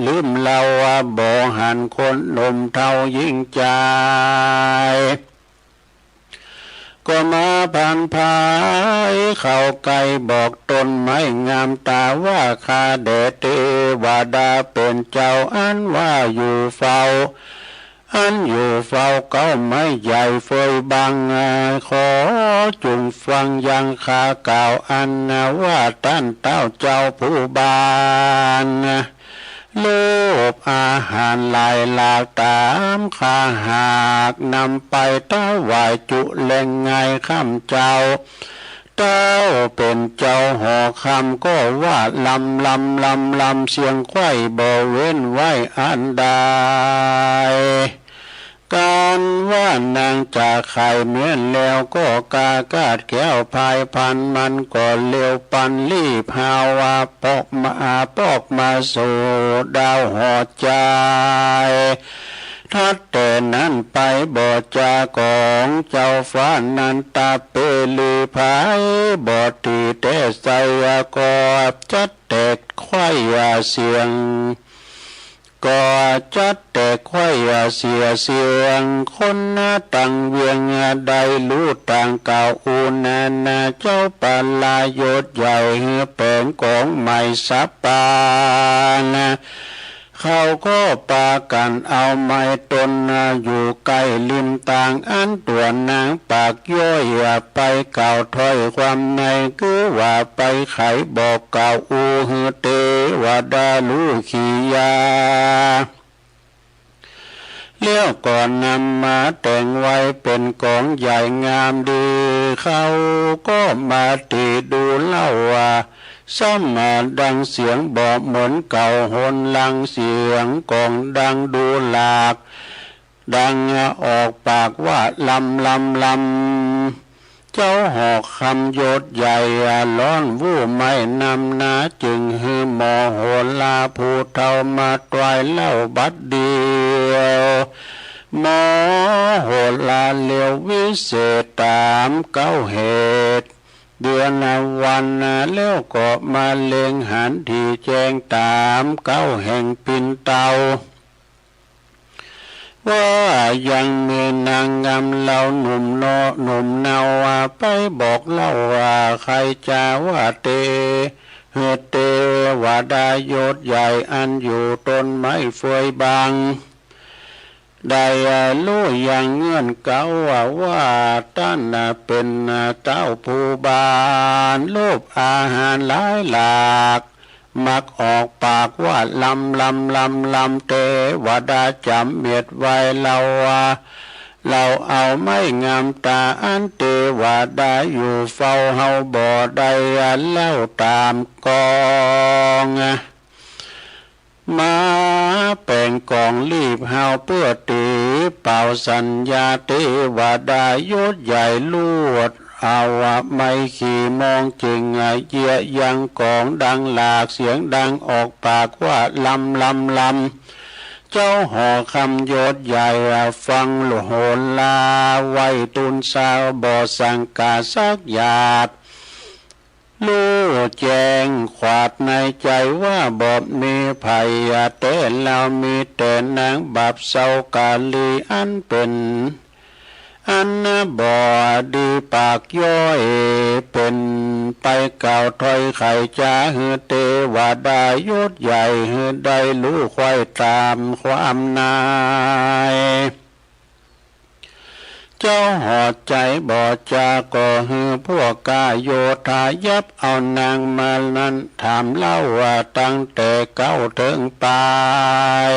ลืมเล่าว่าบ่หันคนหนุ่มเฒ่ายิ่งจาย ก็มาผันผายเข้าใก้บอกต้นไม้งามต๋าว่า ข้าแด่เตวดาเป๋นเจ้าอันว่าอยู่เฝ้า อันอยู่เฝ้าเก๊าไม้ใหญ่เฟยบัง ขอจุ่งฟังยังข้ากล่าวอันว่า ต้านเต้าเจ้าผู้บาน โลภอาหารหลายหลากต๋ามข้าหากนำไปถวายจุแลงไง ค่ำเจ้า เต้าเป๋นเจ้าหอค่ำก็ว่าลำลำลำลำเสียงไขว้บ่เว้นไว้อันใด กั๋นว่านางจะไขแม่นแล้วก็กล้ากาดแก้วพายพรรณ มันก็เร็วปันรีบหาวาปอกมา ปอกมาสู่ดาวหอจันทร์ ทัดแต่นั้นไปบ่จ๋าก๋องเจ้าฟ้านันตะเปรีไผบ่ตี้แต๊ใส่ก็จัดแตกไขว้เสียง ก็จัดแตกไขว้เสียเสียง คนนาตังเวียงได้ฮู้ต่างกล่าวอู้นานา เจ้าปาลายศใหญ่หื้อแป๋งก๋องใหม่สับปานา เขาก็ปากั๋นเอาไม้ต้นอยู่ใก้ริมตาง อันตัวนางปากย้อยไปกล่าวถ้อยความใน คือว่าไปไขบอกกล่าวอู้หื้อเตวดาฮู้ขียา แ แล้วก็นำมาแต่งไว้เป๋นก๋องใหญ่งามดี เขาก็มาตีดูเล่าว่า ซ้ำมาดังเสียงบ่เหมือนเก่าหนหลัง เสียงก๋องดังดูหลาก ดังออกปากว่า ลำ ลำ ลำ เจ้าหอกคำยศใหญ่ร้อนวู่ไหม้นำนา จึงหื้อหมอโหราผู้เฒ่ามาตวยเล่าบัดเดี๋ยว หมอโหราเลียววิเศษต๋ามเก๊าเหตุ เดือนวันแล้วก็มาเล็งหันถี่แจ้งต๋ามเก๊าแห่งปิ่นเตา ว่ายังมีนางงามเหล่าหนุ่มเนาะ หนุ่มเนาว่าไปบอกเล่าว่า ใค่จะว่าเต เทวดายศใหญ่อันอยู่ต้นไม้เฟือยบัง ได้ฮู้ยังเงื่อนเก๊าว่า ว่าต้านเป๋นเต้าผู้บาน โลภอาหารหลายหลาก มักออกปากว่า ลำ ลำ ลำ ลำ เตวดาจ๋ำเม็ดไว้เล่าว่า เฮาเอาไม้งามต๋าอันเตวดาอยู่เฝ้าเฮาบ่ได้เล่าต๋ามกอง มาแป๋งก๋องลีบเฮาเปื้อตี๋เป่าสัญญา เตวดายศใหญ่ลูดเอาไม้ขีมอง จึงเยียะยังก๋องดังหลาก เสียงดังออกปากว่า ลำ ลำ ลำ เจ้าหอกคำยศใหญ่ฟังโหราไว้ ตูนสาวบ่สังกาสักหยาด ฮู้แจ้งขวาดในใจ๋ว่าบ่มีใผ แต่เฮามีแต่นางบับเสากาลีอันเป๋น อันบ่ดีปากย้อย เป๋นไปกล่าวถ้อยไขจ๋าหื้อเตวดายศใหญ่ หื้อได้ฮู้ใค่ต๋ามความใน เจ้าหอกใจ๋บ่จ๋าก็หื้อพวกกาโยธายับเอานางมานั้น ถามเล่าว่าตั้งแต่เก๊าเถิงปาย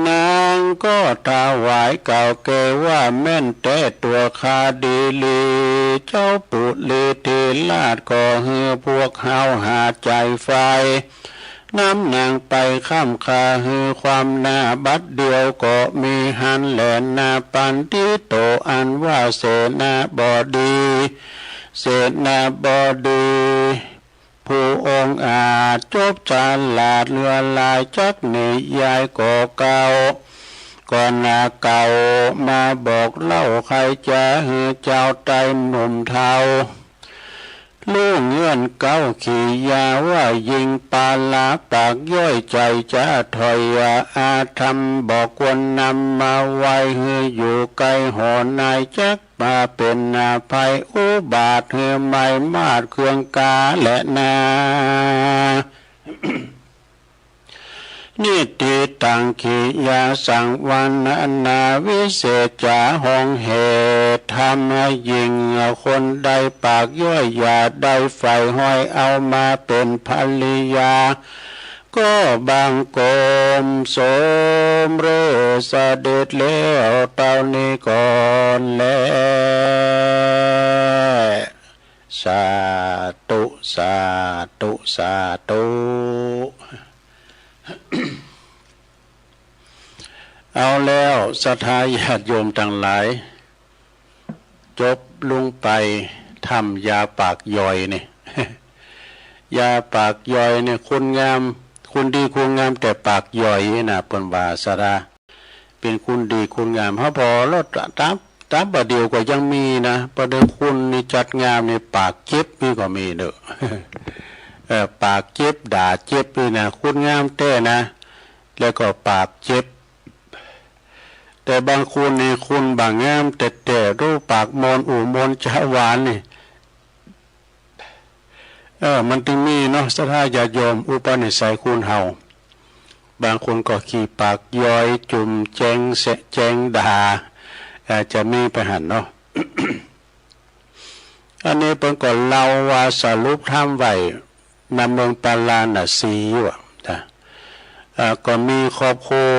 นางก็ถวายกล่าวแก่ว่า แม่นแต๊ตั๋วข้าดีหลี เจ้าปุริเถราชก็หื้อพวกเฮาหาใจ๋ใฝ่ นำนางไปค้ำคาหื้อความนา บัดเดี่ยวก็มีหั้นแลนา ปัณฑิโตอันว่าเสนาบดี เสนาบดี ผู้องอาจจบฉลาดเลื่อหลายจักนิยายก็เก่า ก็นาเก่ามาบอกเล่า ใค่จะหื้อเจ้าไต้หนุ่มเฒ่า ฮู้เงื่อนเก๊าขียาว่า ยิงปาลาปากย้อยใจ๋จะถอย อาธรรมบ่ควรนำมาไว้ หื้ออยู่ใก้หอนายจักมาเป๋นภัยอุบาท หื้อไม้มาดเครื่องกาแลนา นิฏฐิตัง ขียาสังวรรณนา วิเศษจ๋าฮ้องเหตุธรรม หญิงคนใดปากย้อยอย่าได้ใฝ่ห้อยเอามาเป๋นภริยา ก็บังคมสมเร็จเสด็จแล้วเต้านี้ก่อนแล สาธุ สาธุ สาธุ เอาแล้วศรัทธาญาติโยมตังหลาย จบลุงไปถ้ำยาปากยอยนี่ ยาปากยอยนี่คุณงาม คุณดีคุณงามแต่ปากยอยนะ เปิ้นว่าศรัทธา เป๋นคุณดีคุณงาม เฮาผ่อแล้วต๋าม ต๋ามบ่าเดี่ยวก็ยังมีนะ ประเดี๋ยวคุณนี่จัดงามนี่ปากเจ็บนี่ก็มีเด้อ เออ ปากเจ็บด่าเจ็บนี่นะ คุณงามแต๊นะ แล้วก็ปากเจ็บ แต่บางคุณนี่คุณบ่างามแต๊ๆ ดูปากมนอู้มนจาหวานนี่ เออ มันตึงมีเนาะ ศรัทธาญาติโยม อุปนิสัยคนเฮา บางคนก็ขี้ปากยอย จุ่มแจงแซะแจงด่า อาจจะมีไปหั้นเนาะ อันนี้เปิ้นก็เล่าว่าสรุปธรรมไว้ ณ เมืองปาราณสีอยู่อะนะ เอ่อ ก็มีครอบครัว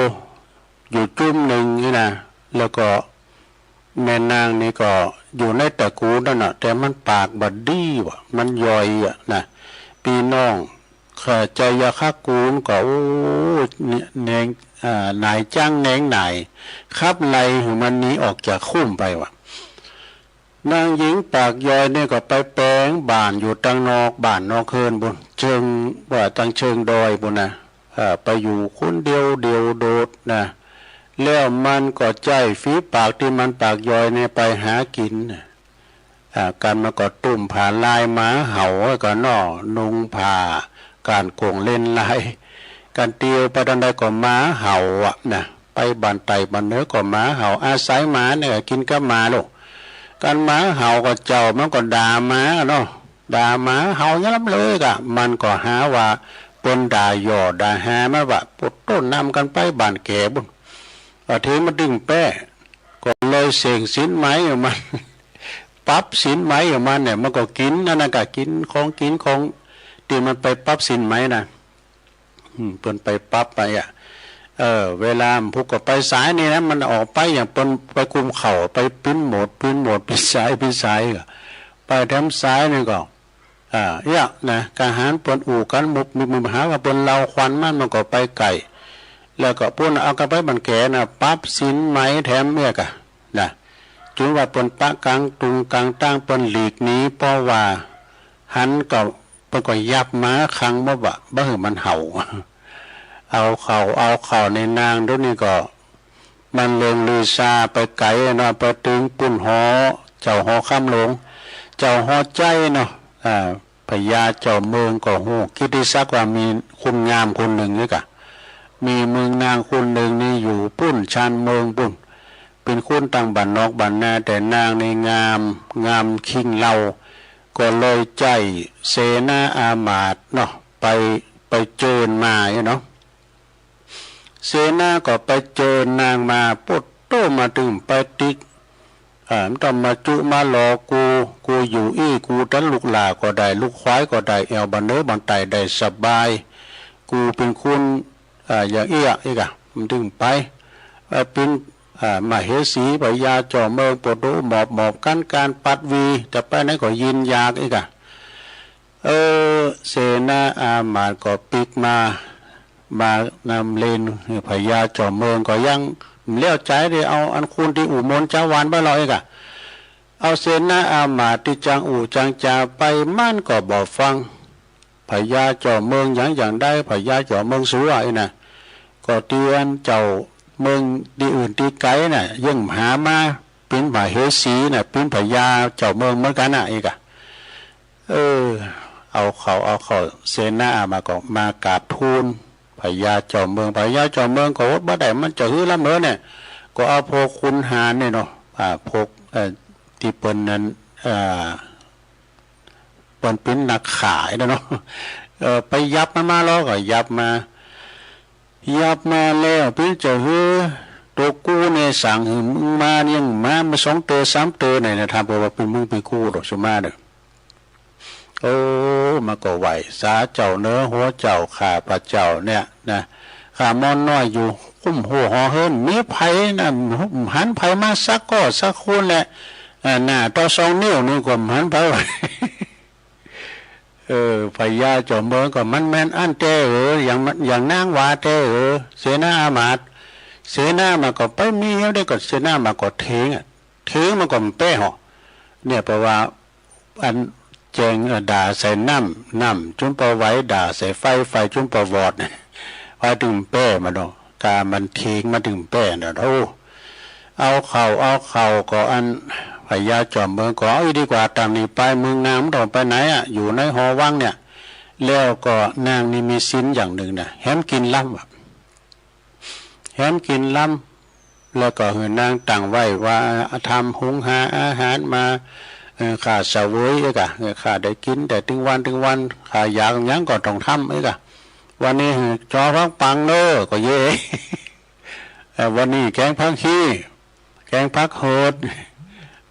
อยู่จุ้มนึ่งนี่นะ แล้วก็แม่นางนี่ก็อยู่ในตระกูลนั่นน่ะ แต่มันปากบ่ดีว่ะ มันย่อยอะนะ ปี้น้อง เอ่อ ชัยคกูลก็ โอ้ แหนง อ่า หน่ายจั๊งแหนงหน่าย ขับไล่หื้อมันหนีออกจากคุ้มไปว่ะ นางหญิงปากย่อยนี่ก็ไปแป๋งบ้านอยู่ตังนอกบ้านนอกเฮือนปู้น เชิง ว่าตังเชิงดอยปู้นนะ เอ่อ ไปอยู่คนเดียวเดี่ยวโดดนะ แล้วมันก็ใจ๊ฝีปากตี้มันปากย่อยนี่ไปหากิ๋นนะ อ่า กันมันก็ตุ้มผ้าลายหมาเห่า แล้วก็เนาะ นุ่งผ้าก้านโก๋งเล่นลาย กันเตียวไปตางใดก็หมาเห่าอะนะ ไปบ้านใต้บ้านเหนือก็หมาเห่า อาศัยหมาเนี่ยกิ๋นกับหมาลูก กันหมาเห่าก็เจ้ามันก็ด่าหมาเนาะ ด่าหมาเห่าอย่างนั้นเลยก่ะ มันก็หาว่าเปิ้นด่าหย่อด่าฮามันว่ะ โปดโต้ นำกันไปบ้านแก่ปู้น ก็เถิงมันตึงแป๊ ก็เลยเส่งสินไหมกับมัน ปรับสินไหมกับมันเนี่ย มันก็กิ๋นอันนั้นก่ะ กิ๋นของกิ๋นของตี้มันไปปรับสินไหมนะ อืม เปิ้นไปปรับไปอะ เออ เวลามันพุกก็ไปสายนี่นะ มันออกไปอย่างเปิ้นไปกุมเข้า ไปปิ้นโหมด ปิ้นโหมด ปิ้นสาย ปิ้นสายก็ ไปแถมสายนี่ก็ อ่า เอี้ยนะ กะหันเปิ้นอู้กั๋นมุบมิบมิบ หาว่าเปิ้นเล่าควันมัน มันก็ไปไก๋ แล้วก็ปู้นเอากั๋นไปบ้านแก่นะ ปรับสินไหมแถมเอี้ยก่ะนะ จุนว่าเปิ้นปะก๋างตุงก๋างตาง เปิ้นหลีกหนี เพราะว่าหันก็ เปิ้นก็ยับมาขังบ่ บ่หื้อมันเห่า เอาเข้า เอาเข้า ในนางเดี๋ยวนี้ก็ มันเลิงลือซาไปไก๋เนาะ ไปตึงปู้นหอ เจ้าหอคำหลวง เจ้าหอใจ๊เนาะ อ่า พญาเจ้าเมืองก็ฮู้กิตติศักดิ์ว่ามีคุณงามคนนึ่งนี่ก่ะ มีเมืองนางคนนึ่งนี่อยู่ปู้นชานเมืองปู้น เป๋นคนตางบ้านนอกบ้านนา แต่นางนี่งาม งามคิงเลา ก็เลยใจ๊เสนาอามาตย์เนาะ ไป ไปเจิญมาเนาะ เสนาก็ไปเจิญนางมา โปดโต้ มาตึงไปติ๊ก อ่า บ่ต้องมาจุมาหล่อกู กูอยู่อี้ กูตันลูกหล้าก็ได้ ลูกควายก็ได้ แอ่วบ่าเหนือบ่าใต้ได้สบาย กูเป๋นคน อ่า อย่างอี้อะ อี้ก่ะ มันตึงไป เอ่อ เป๋น อ่า มเหสี พญาเจ้าเมือง โปดโต้ หมอบหมอบกั๋น ก๋านปัดวี จะไปไหนก็ยินอยาก อี้ก่ะ เออ เสนาอามาตย์ก็ปิ๊กมา มานำเล่น พญาเจ้าเมืองก็ยังบ่แล้วใจ๋ ได้เอาอันคนตี้อู้มนต์จาวานไปหรอก อี้ก่ะ เอาเสนาอามาตย์ตี้จั้งอู้จั้งจ๋าไป มันก็บ่ฟัง พญาเจ้าเมืองหยังอย่างใด พญาเจ้าเมืองสัวอี้นะ ก็เตียนเจ้าเมืองตี้อื่นตี้ไก๋น่ะ เยิ่งหามาเป๋นมเหสีน่ะ เป๋นพญาเจ้าเมืองเหมือนกั๋นน่ะ อี้ก่ะ เออ เอาเข้า เอาเข้า เสนาอามาตย์ก็มากราบทูลพญาเจ้าเมือง พญาเจ้าเมืองก็อดบ่ได้ มันจะหื้อลำเหินเนี่ย ก็เอาพวกขุนหารเนี่ยเนาะ อ่า พวก เอ่อ ตี้เปิ้นนั้น เอ่อ เปิ้นเป๋นนักฆ่าน่ะเนาะ เอ่อ ไปยับมันมา แล้วก็ยับมา ยับมาแล้ว เป๋นจะหื้อ ตั๋วกูเนี่ยสั่งหื้อมึงมา ยังมา มาสองเตื้อสามเตื้อเนี่ยนะ ถามเปิ้นว่าเป๋นมึงเป๋นกูดอก สุมาเน่อ โอ้ มันก็ไหว้สาเจ้าเน่อ หัวเจ้าข้าพเจ้าเนี่ยนะ ข้าม่อนน้อยอยู่คุ้มหัวหอเฮือน มีใผนะ หันใผมาสักก้อสักคนแหละ อ่า หน้าต่อสองนิ้วนี่ก็หันไป เออ พญาเจ้าเมืองก็ มันแม่นอั้นแต๊เหรอ อย่างมัน อย่างนางว่าแต๊เหรอ เสนาอามาตย์ เสนาอามาตย์ก็ไปมีเฮาได้ก็ เสนาอามาตย์ก็เถียงอะ เถียงมันก็บ่แป๊เหาะ เนี่ย เพราะว่า อันแจ้ง เอ่อ ด่าใส่น้ำ น้ำจุ่มบ่ไหว ด่าใส่ไฟ ไฟจุ่มบ่วอด ไฟตึงแป๊มาเนาะ กามันเถียงมาตึงแป๊เนาะ โอ้ เอาเข้า เอาเข้า ก็อันพญาจอมเมืองก็ เอาอี้ดีกว่า ตางนี้ไป เมืองนางบ่ต้องไปไหนอะ อยู่ในหอวังเนี่ย แล้วก็นางนี่มีศีลอย่างนึ่งนะ แหมกิ๋นลำอะ แหมกิ๋นลำ แล้วก็หื้อนางตั้งไว้ว่า ทำหุงหาอาหารมา เอ่อ ข้าเสวยเอกอะ เอ่อ ข้าได้กิ๋นแต่ตึงวันตึงวัน ข้าอยากหยังก็ต้องทำเอกอะ วันนี้หื้อจอผักปังเน้อ ก็เย้ เอ่อ วันนี้แกงผักฮี่ แกงผักโหด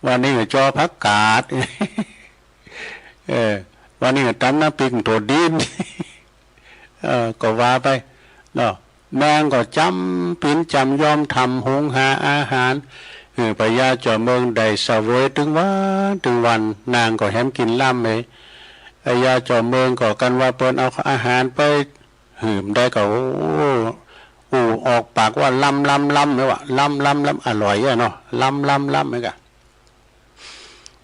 วันนี้หื้อจอผักกาด เออ วันนี้ตำน้ำพริกถั่วดิน เออ ก็ว่าไปเนาะ นางก็จ๋ำปี๋นจ๋ำยอมทำหุงหาอาหารหื้อพญาเจ้าเมืองได้เสวยตึงวันตึงวัน นางก็แหมกิ๋นล้ำเอย พญาเจ้าเมืองก็กั๋นว่าเปิ้นเอาอาหารไปหื้อบ่ได้ก็ โอ้ อู้ออกปากว่าล้ำล้ำล้ำเลยว่า ล้ำล้ำล้ำ อร่อยอะเนาะ ล้ำล้ำล้ำเลยก่ะ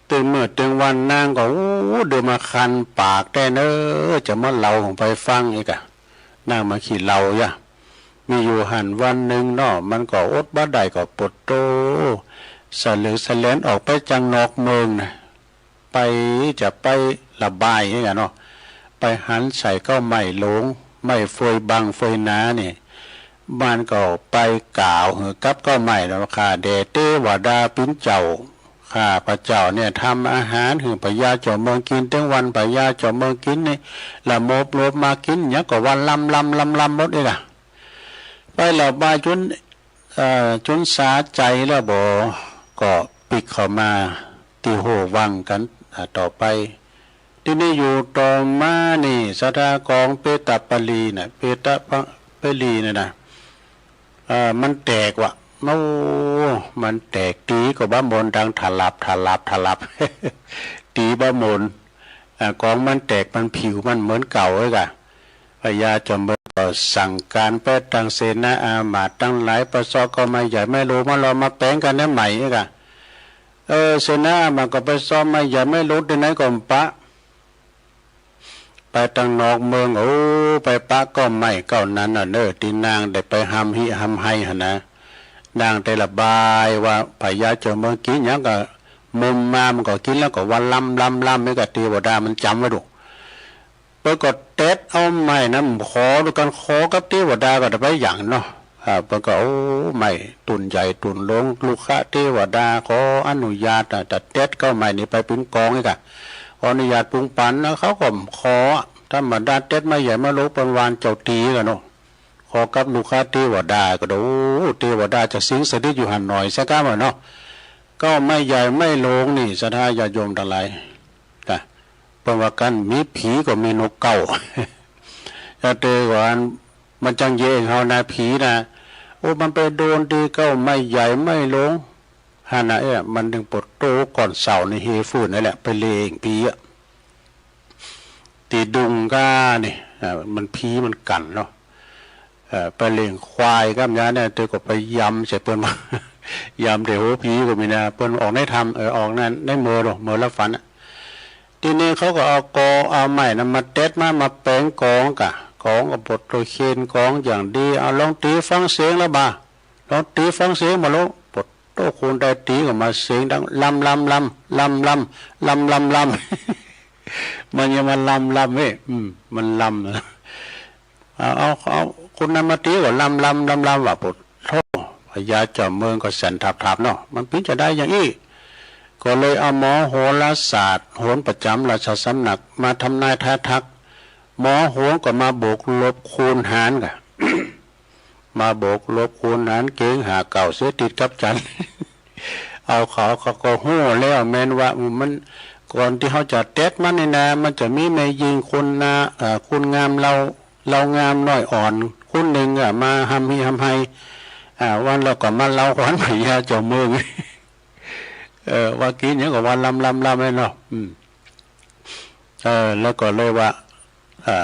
ตึงมื้อตึงวันนางก็ โอ้ เดือมาคันปากแต๊เน่อ จะมาเล่าหื้อใผฟังอีกอะ นางมาขี้เหล้ายะ มีอยู่หั้นวันนึ่งเนาะ มันก็อดบ่ได้ก็ปวดโต้ สะเหลืองสะแหลนออกไปจังนอกเมืองนะ ไปจะไประบายนี่แหละเนาะ ไปหันใส่เก๊าไม้หลง ไม้เฟยบังเฟยหนานี่ มันก็ไปกล่าวหื้อกับเก๊าไม้เนาะ ข้าแด่เตวดาปิ๋นเจ้า ข้าพระเจ้าเนี่ยทำอาหารหื้อพญาเจ้าเมืองกิ๋น ตึงวันพญาเจ้าเมืองกิ๋นนี่ ละโมบโลบมากิ๋นหยังก็ว่าล้ำล้ำล้ำล้ำหมดเองอะ ไประบายจุน เอ่อ จุนสาใจ๋แล้วบ่ ก็ปิ๊กเข้ามาตี้โฮ่วังกั๋น อ่า ต่อไป ตี้นี่อยู่ต่อมานี่ ศรัทธากองเปตปลีน่ะ เปตปลีน่ะนะ เอ่อ มันแตกว่ะ โอ้ มันแตก ตี๋ก็บ่หม่น ดังถลับ ถลับ ถลับ ตี๋บ่หม่น อ่า กองมันแตก มันผิวมันเหมือนเก่าเลยก่ะ พญาเจ้าเมืองก็สั่งก๋านไปตังเสนาอามาตย์ตังหลาย ไปเซาะเก๊าไม้ใหญ่ไม้หลงมาลองมาแป๋งกั๋นแนวใหม่เลยก่ะ เออ เสนาอามาตย์ก็ไปเซาะไม้ใหญ่ไม้หลงตี้ไหนก็บ่ปะ ไปตังนอกเมือง โอ้ ไปปะเก๊าไม้เก๊านั้นน่ะเน่อ ตี้นางได้ไปฮำฮิฮำไฮหั้นนะ นางได้ระบายว่าพญาเจ้าเมืองกิ๋นหยังก็ มุมมามันก็กิ๋นแล้วก็ว่าล้ำล้ำล้ำ นี่ก็เตวดามันจ๋ำไว้ดู เปิ้นก็เต็ดเอาไม้นั้น ขอดูกั๋น ขอกับเตวดาก็ได้ไปหยังเนาะ อ่า เปิ้นก็ โอ้ ไม้ตุ๊นใหญ่ตุ๊นหลง ลูกคะเตวดาขออนุญาตนะ จะเต็ดเก๊าไม้นี่ไปปิ๋นกองนี่ก่ะ ขออนุญาตปรุงปั๋นนะ เขาก็ขอ ธรรมดาเต็ดไม้ใหญ่ไม้หลงเปิ้นหว่านเจ้าตี๋ก่ะเนาะ ขอกับลูกคะเตวดาก็ได้ โอ้ เตวดาจะสิงสถิตอยู่หั้นหน่อยสักก้าเนาะ เก๊าไม้ใหญ่ไม้หลงนี่ ศรัทธาญาติโยมตังหลาย จ้ะ เปิ้นว่ากั๋น มีผีก็มีนกเก๊า จะเต๋อว่า มันจังเยเฮานะ ผีนะ โอ้ มันไปโดนตี้เก๊าไม้ใหญ่ไม้หลง หั้นนะ เอ๊ะ มันจึงปวดโต้ก่อนเสาร์นี่ เฮฟื้นนั่นแหละ ไปเล่งผีอะ ตี้ดุงก้านี่ อ่า มันผีมันกั๋นเนาะ เอ่อ ไปเล่งควายก้ำยาเนี่ย เต๋อก็ไปยำใส่เปิ้นว่า ยำเต๋อหัวผีก็มีนะ เปิ้นออกในธรรม เออ ออกใน ในเมอเนาะ เมอละฝันอะ ตี้นี่เขาก็เอากอ เอาไม้นั้นมาเต็ดมา มาแป๋งกองก่ะ กองก็ปวดโต้เคนกองอย่างดี เอาลองตี๋ฟังเสียงละบ่า ลองตี๋ฟังเสียงบ่า ลองปวดโต้ คนใดตี๋ก็มาเสียงดัง ล้ำล้ำล้ำ ล้ำล้ำ ล้ำล้ำล้ำ มันยังมาล้ำล้ำเว้ย อืม มันล้ำ เอา เอา เอา คนนั้นมาตี๋ก็ล้ำล้ำล้ำล้ำ ว่าปวดโต้ พญาเจ้าเมืองก็สั่นทับๆ เนาะ มันเป๋นจาใดอย่างอี้ ก็เลยเอาหมอโหราศาสตร์ โหรประจ๋ำราชสำนักมาทำนายทายทัก หมอโหรก็มาบวกลบคูณหารก่ะ มาบวกลบคูณหารเก๋งห้าเก้าเสียติดกับจันทร์ เอาเขา เขาก็ฮู้แล้วแม่นว่า อืม มัน ก่อนตี้เฮาจะเต็ดมันนี่นะ มันจะมีแม่ญิงคนนา เอ่อ คนงามเลา เลางามน้อยอ่อน คนนึ่งอะ มาฮำฮิฮำไฮ อ่า วันแล้วก็มาเลาขวัญพญาเจ้าเมือง เออ ว่ากิ๋นหยังก็ว่าล้ำล้ำล้ำเลยเนาะ อืม เออ แล้วก็เลยว่า อ่า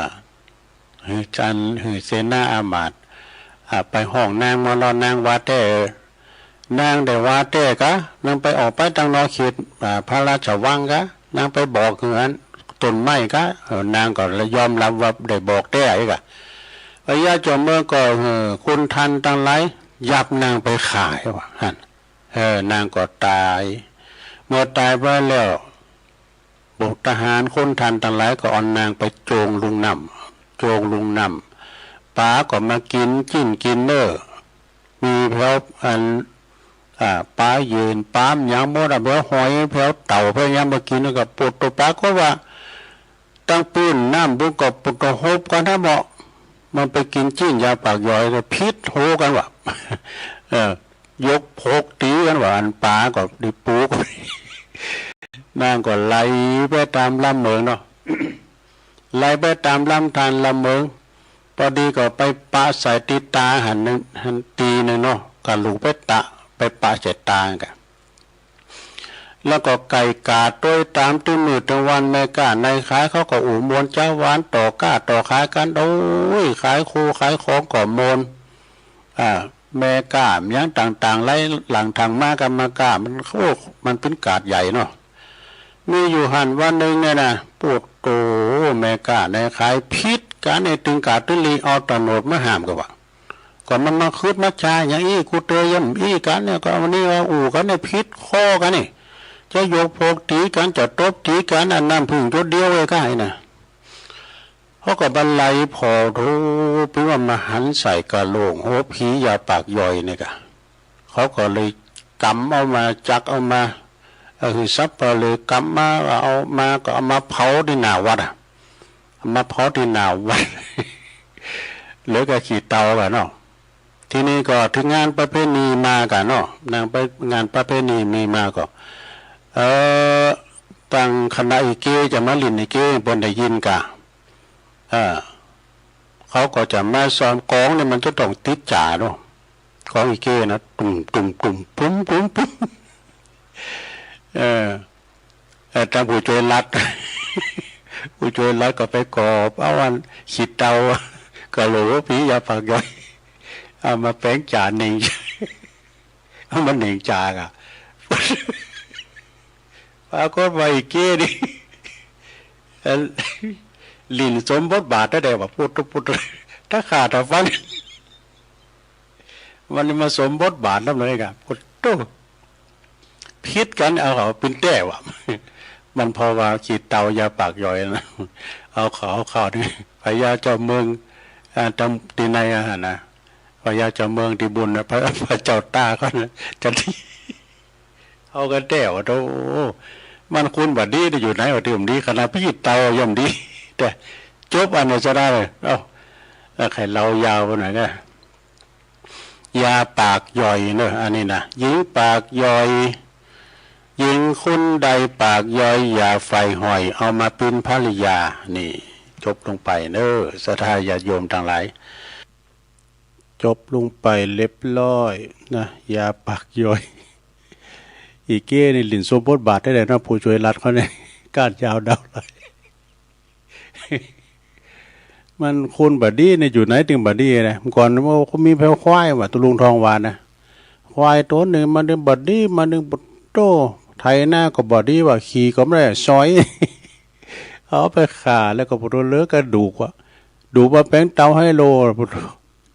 หื้อจัน หื้อเสนาอามาตย์ อ่า ไปฮ้องนางมาลอ นางว่าแต๊ นางได้ว่าแต๊กา นางไปออกไปตังนอกเขต อ่า พระราชวังกา นางไปบอกหื้ออันต้นไม้กา เออ นางก็ยอมฮับว่าได้บอกแต๊อีกอะ พญาเจ้าเมืองก็ เออ คนทันตังหลาย ยับนางไปฆ่าว่าหั้น เออ นางก็ต๋าย เมื่อต๋ายไปแล้ว พวกทหารคนทันตังหลายก็เอานางไปโจ้งลุงน้ำ โจ้งลุงน้ำ ป๋าก็มากิ๋นจิ๊นกิ๋นเน่อ มีแผวอัน อ่า ป๋าเยิน ป๋าหยังหมดอะ แผวหอย แผวเต่า แผวหยังมากิ๋น แล้วก็ปวดโต้ ป๋าก็ว่า ตังปื้นน้ำปุ้นก็ปวดโต้ ฮบกั๋นนะเนาะ มันไปกิ๋นจิ๊นยาปากหย่อย แล้วผิดโหกั๋นว่ะ เออ ยกพกตี๋กั๋นว่า อันป๋าก็ได้ปูก นางก็ไหลไปต๋ามลำเมิงเนาะ ไหลไปต๋ามลำธารลำเมิง อดีก็ไปปะใส่ตี้ต๋าหันนึ่ง หันตี้นึ่งเนาะ กะลูกไปตะ ไปปะใส่ต๋ากั๋น แล้วก็ไก่ก๋าตวยต๋ามตึงมื้อตึงวัน แม่ก๊านายขายเขาก็อู้มวลจ๋าหวาน ต่อก๊าต่อขายกั๋น โอ้ย ขายครูขายของก็มวล อ่า แม่ก๊าหยังต่างๆ ไหลหลั่งถังมากั๋น แม่ก๊ามัน โอ้ มันเป๋นกาดใหญ่เนาะ มีอยู่หั้นวันนึ่งเนี่ยนะ โอ้โต แม่ก๊านายขายผิดกั๋นเนี่ย ตึงกาดตึงลีเอาตำรวจมาห้ามกั๋นว่า ก็มันมาขึดมาจ๋าหยังอี้ กูเตยยำอี้กั๋นเนี่ย ก็วันนี้ว่าอู้กั๋นเนี่ย ผิดข้อกั๋นนี่ จะยกพกตี๋กั๋น จะตบตี๋กั๋น อันน้ำผึ้งหยดเดียวเว้ยก้า ไอ้น่ะ เขาก็บรรลัยผ่อ โธ่ เปิ้นว่ามาหันใส่กะโหลกหัวผียาปากย่อยนี่กะ เขาก็เลยกำเอามา จักเอามา เออ หื้อสัปเหร่อกำมา เอามา ก็เอามาเผาตี้หน้าวัดอะ เอามาเผาตี้หน้าวัด เหลือก็ขี้เถ้ากั๋นเนาะ ทีนี้ก็ถึงงานประเพณีมากั๋นเนาะ งานประ งานประเพณีมีมาก็ เอ่อ ตังคณะอีเก้จะมาเล่นอีเก้ เปิ้นได้ยินกา เออ เขาก็จะมาซ้อม กลองเนี่ยมันจะต้องติดจ๋าเนาะ กลองอีเก้นะ ตุ้ม ตุ้ม ตุ้ม ปุ้ม ปุ้ม ปุ้ม เออ เออ ตังผู้จ้วยรัฐ ผู้จ้วยรัฐก็ไปกอบเอาอันขี้เถ้า กะโหลกหัวผียาปากย่อย เอามาแป๋งจ๋าเหน่ง เอามาเหน่งจ๋ากะ ปรากฏว่าอีเก้นี่ เอ่อ เล่นสมบทบาทได้ว่า ปุ๊ดตุ๊บปุ๊ดตุ๊บ ถ้าข้าถ้าฟัง มันมาสมบทบาทนำเลยกะ ปุ๊ดตุ๊บ ผิดกั๋น เอาเขาเป๋นแต๊ว่ะ มันเพราะว่าขี้เถ้ายาปากย่อยนะ เอาเขา เอาเขานี่ พญาเจ้าเมือง อ่า ตำ ตี้ไหนอะหั่นนะ พญาเจ้าเมืองตี้บุญนะ พระ พระเจ้าตากเขานะ จะ เอากั๋นแต๊ว่า โธ่ มันคนบ่ดีตี้อยู่ไหนวะ ตี้บ่ดี ขนาดขี้เถ้าย่อมดี แต่จบอันนี้จะได้เลย เอ้า เอ้า ใค่เล่ายาวไปหน่อยนะ ยาปากย่อยเนอะ อันนี้นะ หญิงปากย่อย หญิงคนใดปากย่อย อย่าใฝ่หอย เอามาเป๋นภริยา นี่ จบลงไปเนอะ ศรัทธาญาติโยมตังหลาย จบลงไปเรียบร้อยนะ ยาปากย่อย อีเก้นี่เล่นสมบทบาทได้เลยเนาะ ผู้จ้วยรัฐเขาเนี่ย ก้านยาวดาวไหล มันคนบ่ดีเนี่ยอยู่ไหนตึงบ่ดีนะ เมื่อก่อนมันก็มีแพะควายว่ะ ตุ๊ลุงทองวานนะ ควายตั๋วนึ่งมันเนี่ยบ่ดี มันเนี่ยบ่ โธ่ ไถนาก็บ่ดีว่ะ ขี้ก็บ่ได้ ซอย เอาไปฆ่าแล้วก็บ่เหลือกระดูกว่ะ ดูกมาแป๋งเต๋าไฮโล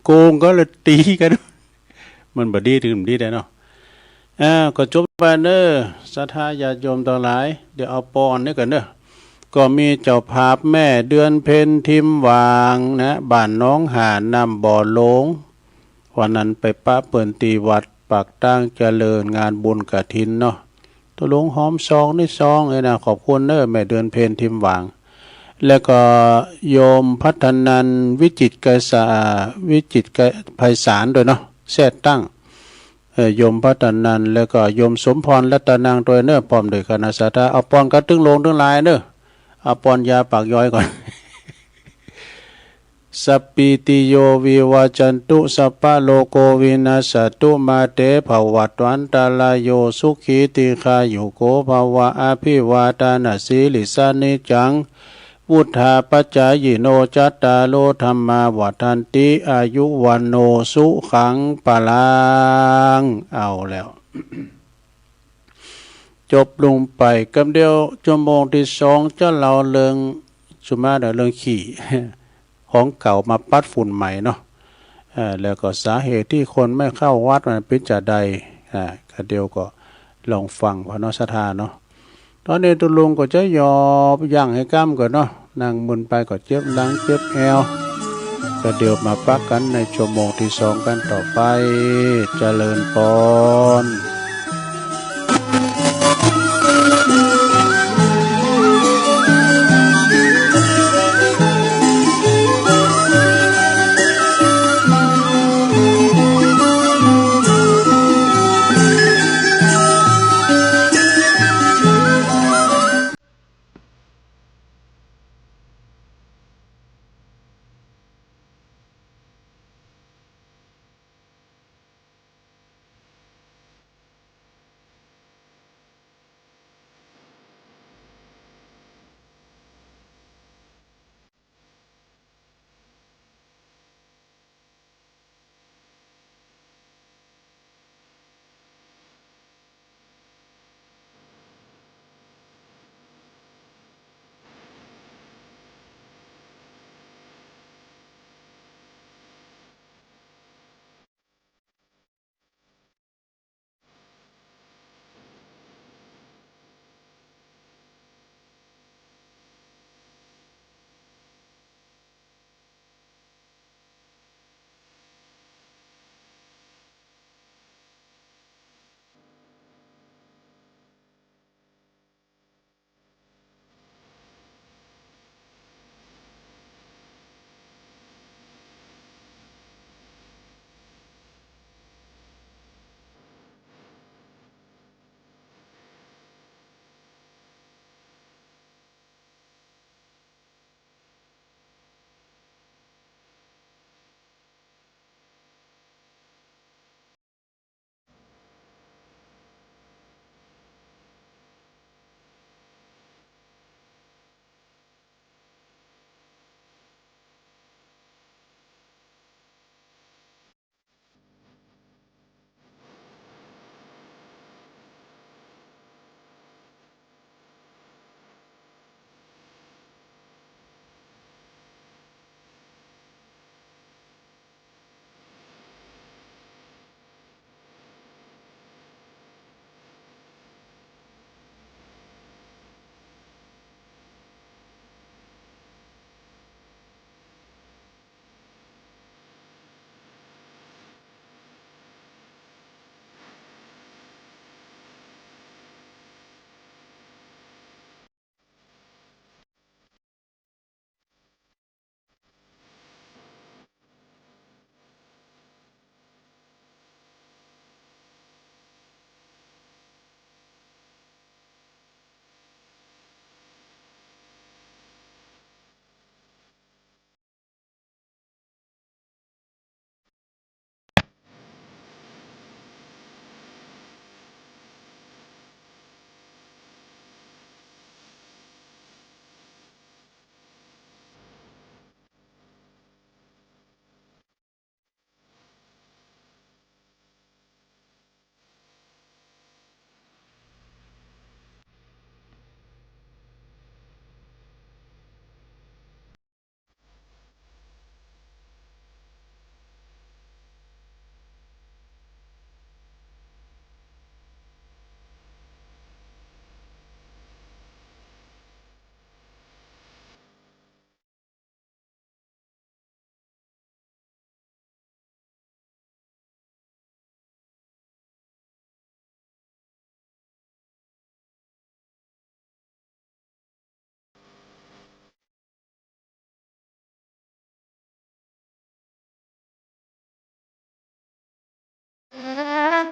โกงก็เลยตี๋กั๋น มันบ่ดี ตึงบ่ดีได้เนาะ อ่า ก็จบไปเนอะ ศรัทธาญาติโยมตังหลาย เดี๋ยวเอาปอนนี่ก่อนเนอะ ก็มีเจ้าภาพแม่เดือนเพ็ญ ทิมหว่างนะ บ้านหนองห่า น้ำบ่อหลง วันนั้นไปปะเปิ้นตี้วัดปากตางเจริญ งานบุญกฐินเนาะ ตุ๊ลุงหอมซองนี่ซองเอ้ยนะ ขอบคุณเนอะ แม่เดือนเพ็ญ ทิมหว่าง แล้วก็โยมพัฒนันท์ วิจิตรไกรสา วิจิตรไกร ไพศาลด้วยเนาะ แซ่ตั้ง เอ่อ โยมพัฒนันท์ แล้วก็โยมสมพร รัตนัง ด้วยเนอะ พร้อมด้วยคณะศรัทธา เอาปอนกั๋นตึงหลวงตึงหลายเนอะ เอาปอนยาปากย้อยก่อน สัพพีติโยวิวัจจันตุ สัพพะโรโควินัสสะตุ มาเตภวัตวันตะราโย สุขีทีฆายุโกภะวะ อภิวาทานะสีลิสสะ นิจจัง วุฑฒาปะจายิโน จัตตาโร ธัมมา วัฑฒันติ อายุ วัณโณ สุขัง พะลัง เอาแล้ว จบลงไปกำเดียว ชั่วโมงตี้สองจะเล่าเรื่อง สุมาเรื่องขี้ ของเก่ามาปัดฝุ่นใหม่เนาะ เอ่อ แล้วก็สาเหตุตี้คนไม่เข้าวัดมันเป๋นจาใด อ่า กำเดียวก็ลองฟังพอเนาะ ศรัทธาเนาะ ต๋อนนี้ตุ๊ลุงก็จะหยอบยั้งหื้อก้ำก่อนเนาะ นั่งมึนไปก็เจ็บหลังเจ็บแอว ก็เดี๋ยวมาปะกั๋นในชั่วโมงตี้สองกั๋นต่อไป เจริญปอน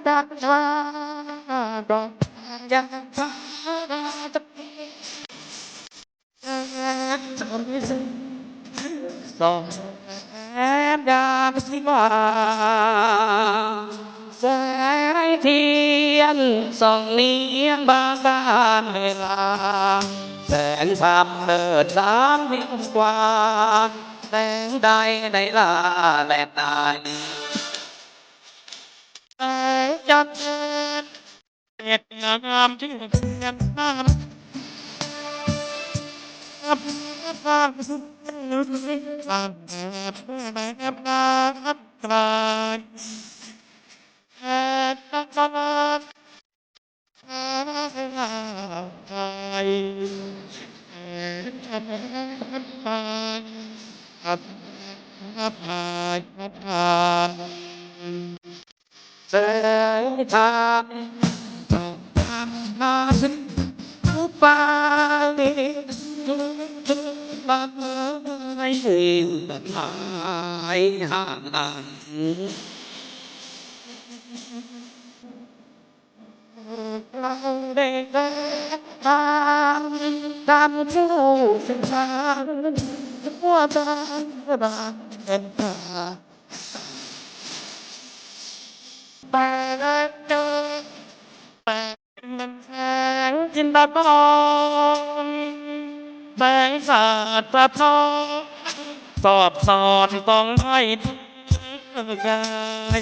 ตัดว่าก็ยัง สองแสงดาวสิว่า แสงเทียนส่องเลี้ยงบางบ้านเวลา แสงธรรมเลิศล้ำยิ่งกว่า แสงใดในล่าแลนาย แสงจันทร์ เกศงามที่เพียงน้ำ แสงธรรม ธรรมะ สุปาลิ สุปาลิ หายห่าง เราได้แสงธรรม ธรรมผู้ศึกษา ทั่วทั้งบ้านเมือง แปดเจอ แปดแสงจินดาภรณ์ แสงสัตย์สะท้อน สอดส่องส่องให้กาย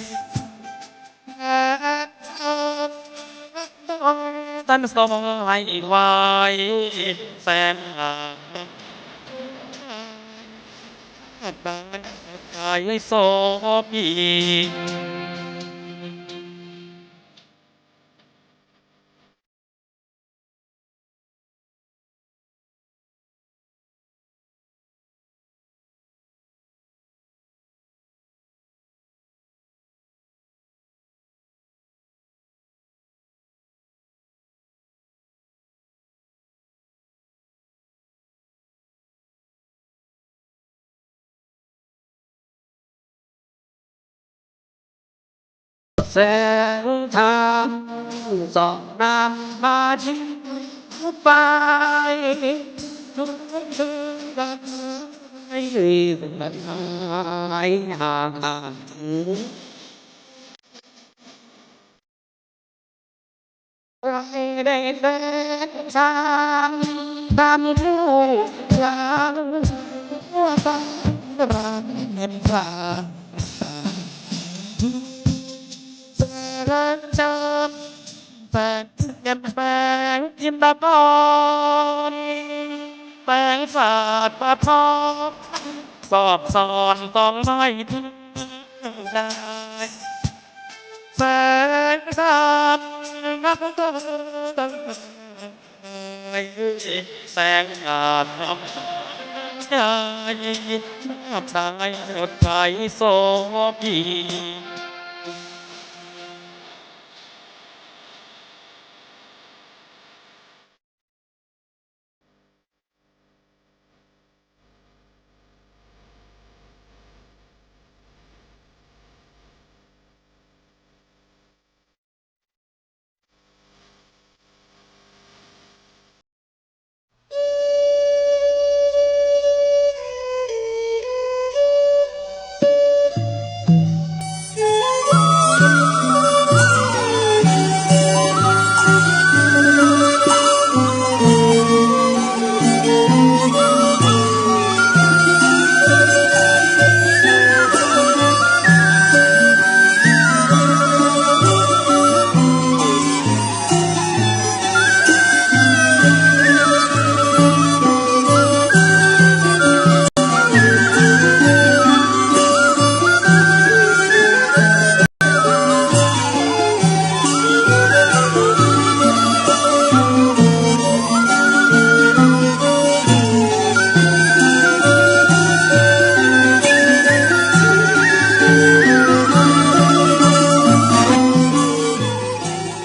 ท่านทรงให้ไว้ แสงหา กายโสภี แสงธรรมส่องนำมาถึงไป ทุกข์ทั้งหลายหายห่าง เราได้แสงธรรม ธรรมผู้ยังทั่วทั้งบ้านเมือง แสงธรรม แสงเทียน แสงจินดาภรณ์ แสงสัตย์สะท้อน สอดส่องส่องให้ถึงได้ แสงธรรม แสงอาบน้ำใจ น้ำใจสดใสโสภี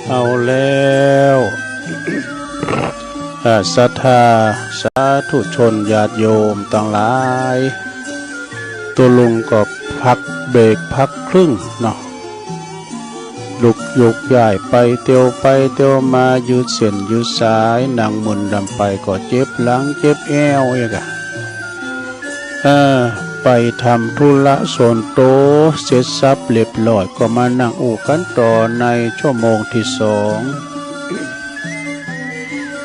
เอาแล้ว เอ่อ ศรัทธาสาธุชนญาติโยมตังหลาย ตุ๊ลุงก็พักเบรกพักครึ่งเนาะ ลุกโยกย้ายไปเตียวไปเตียวมา ยืดเส้นยืดสาย นั่งมึนลำไปก็เจ็บหลังเจ็บแอ้วอีกอะ เออ ไปทำธุระส่วนตั๋วเสร็จสับเรียบร้อย ก็มานั่งอู้กั๋นต่อในชั่วโมงตี้สอง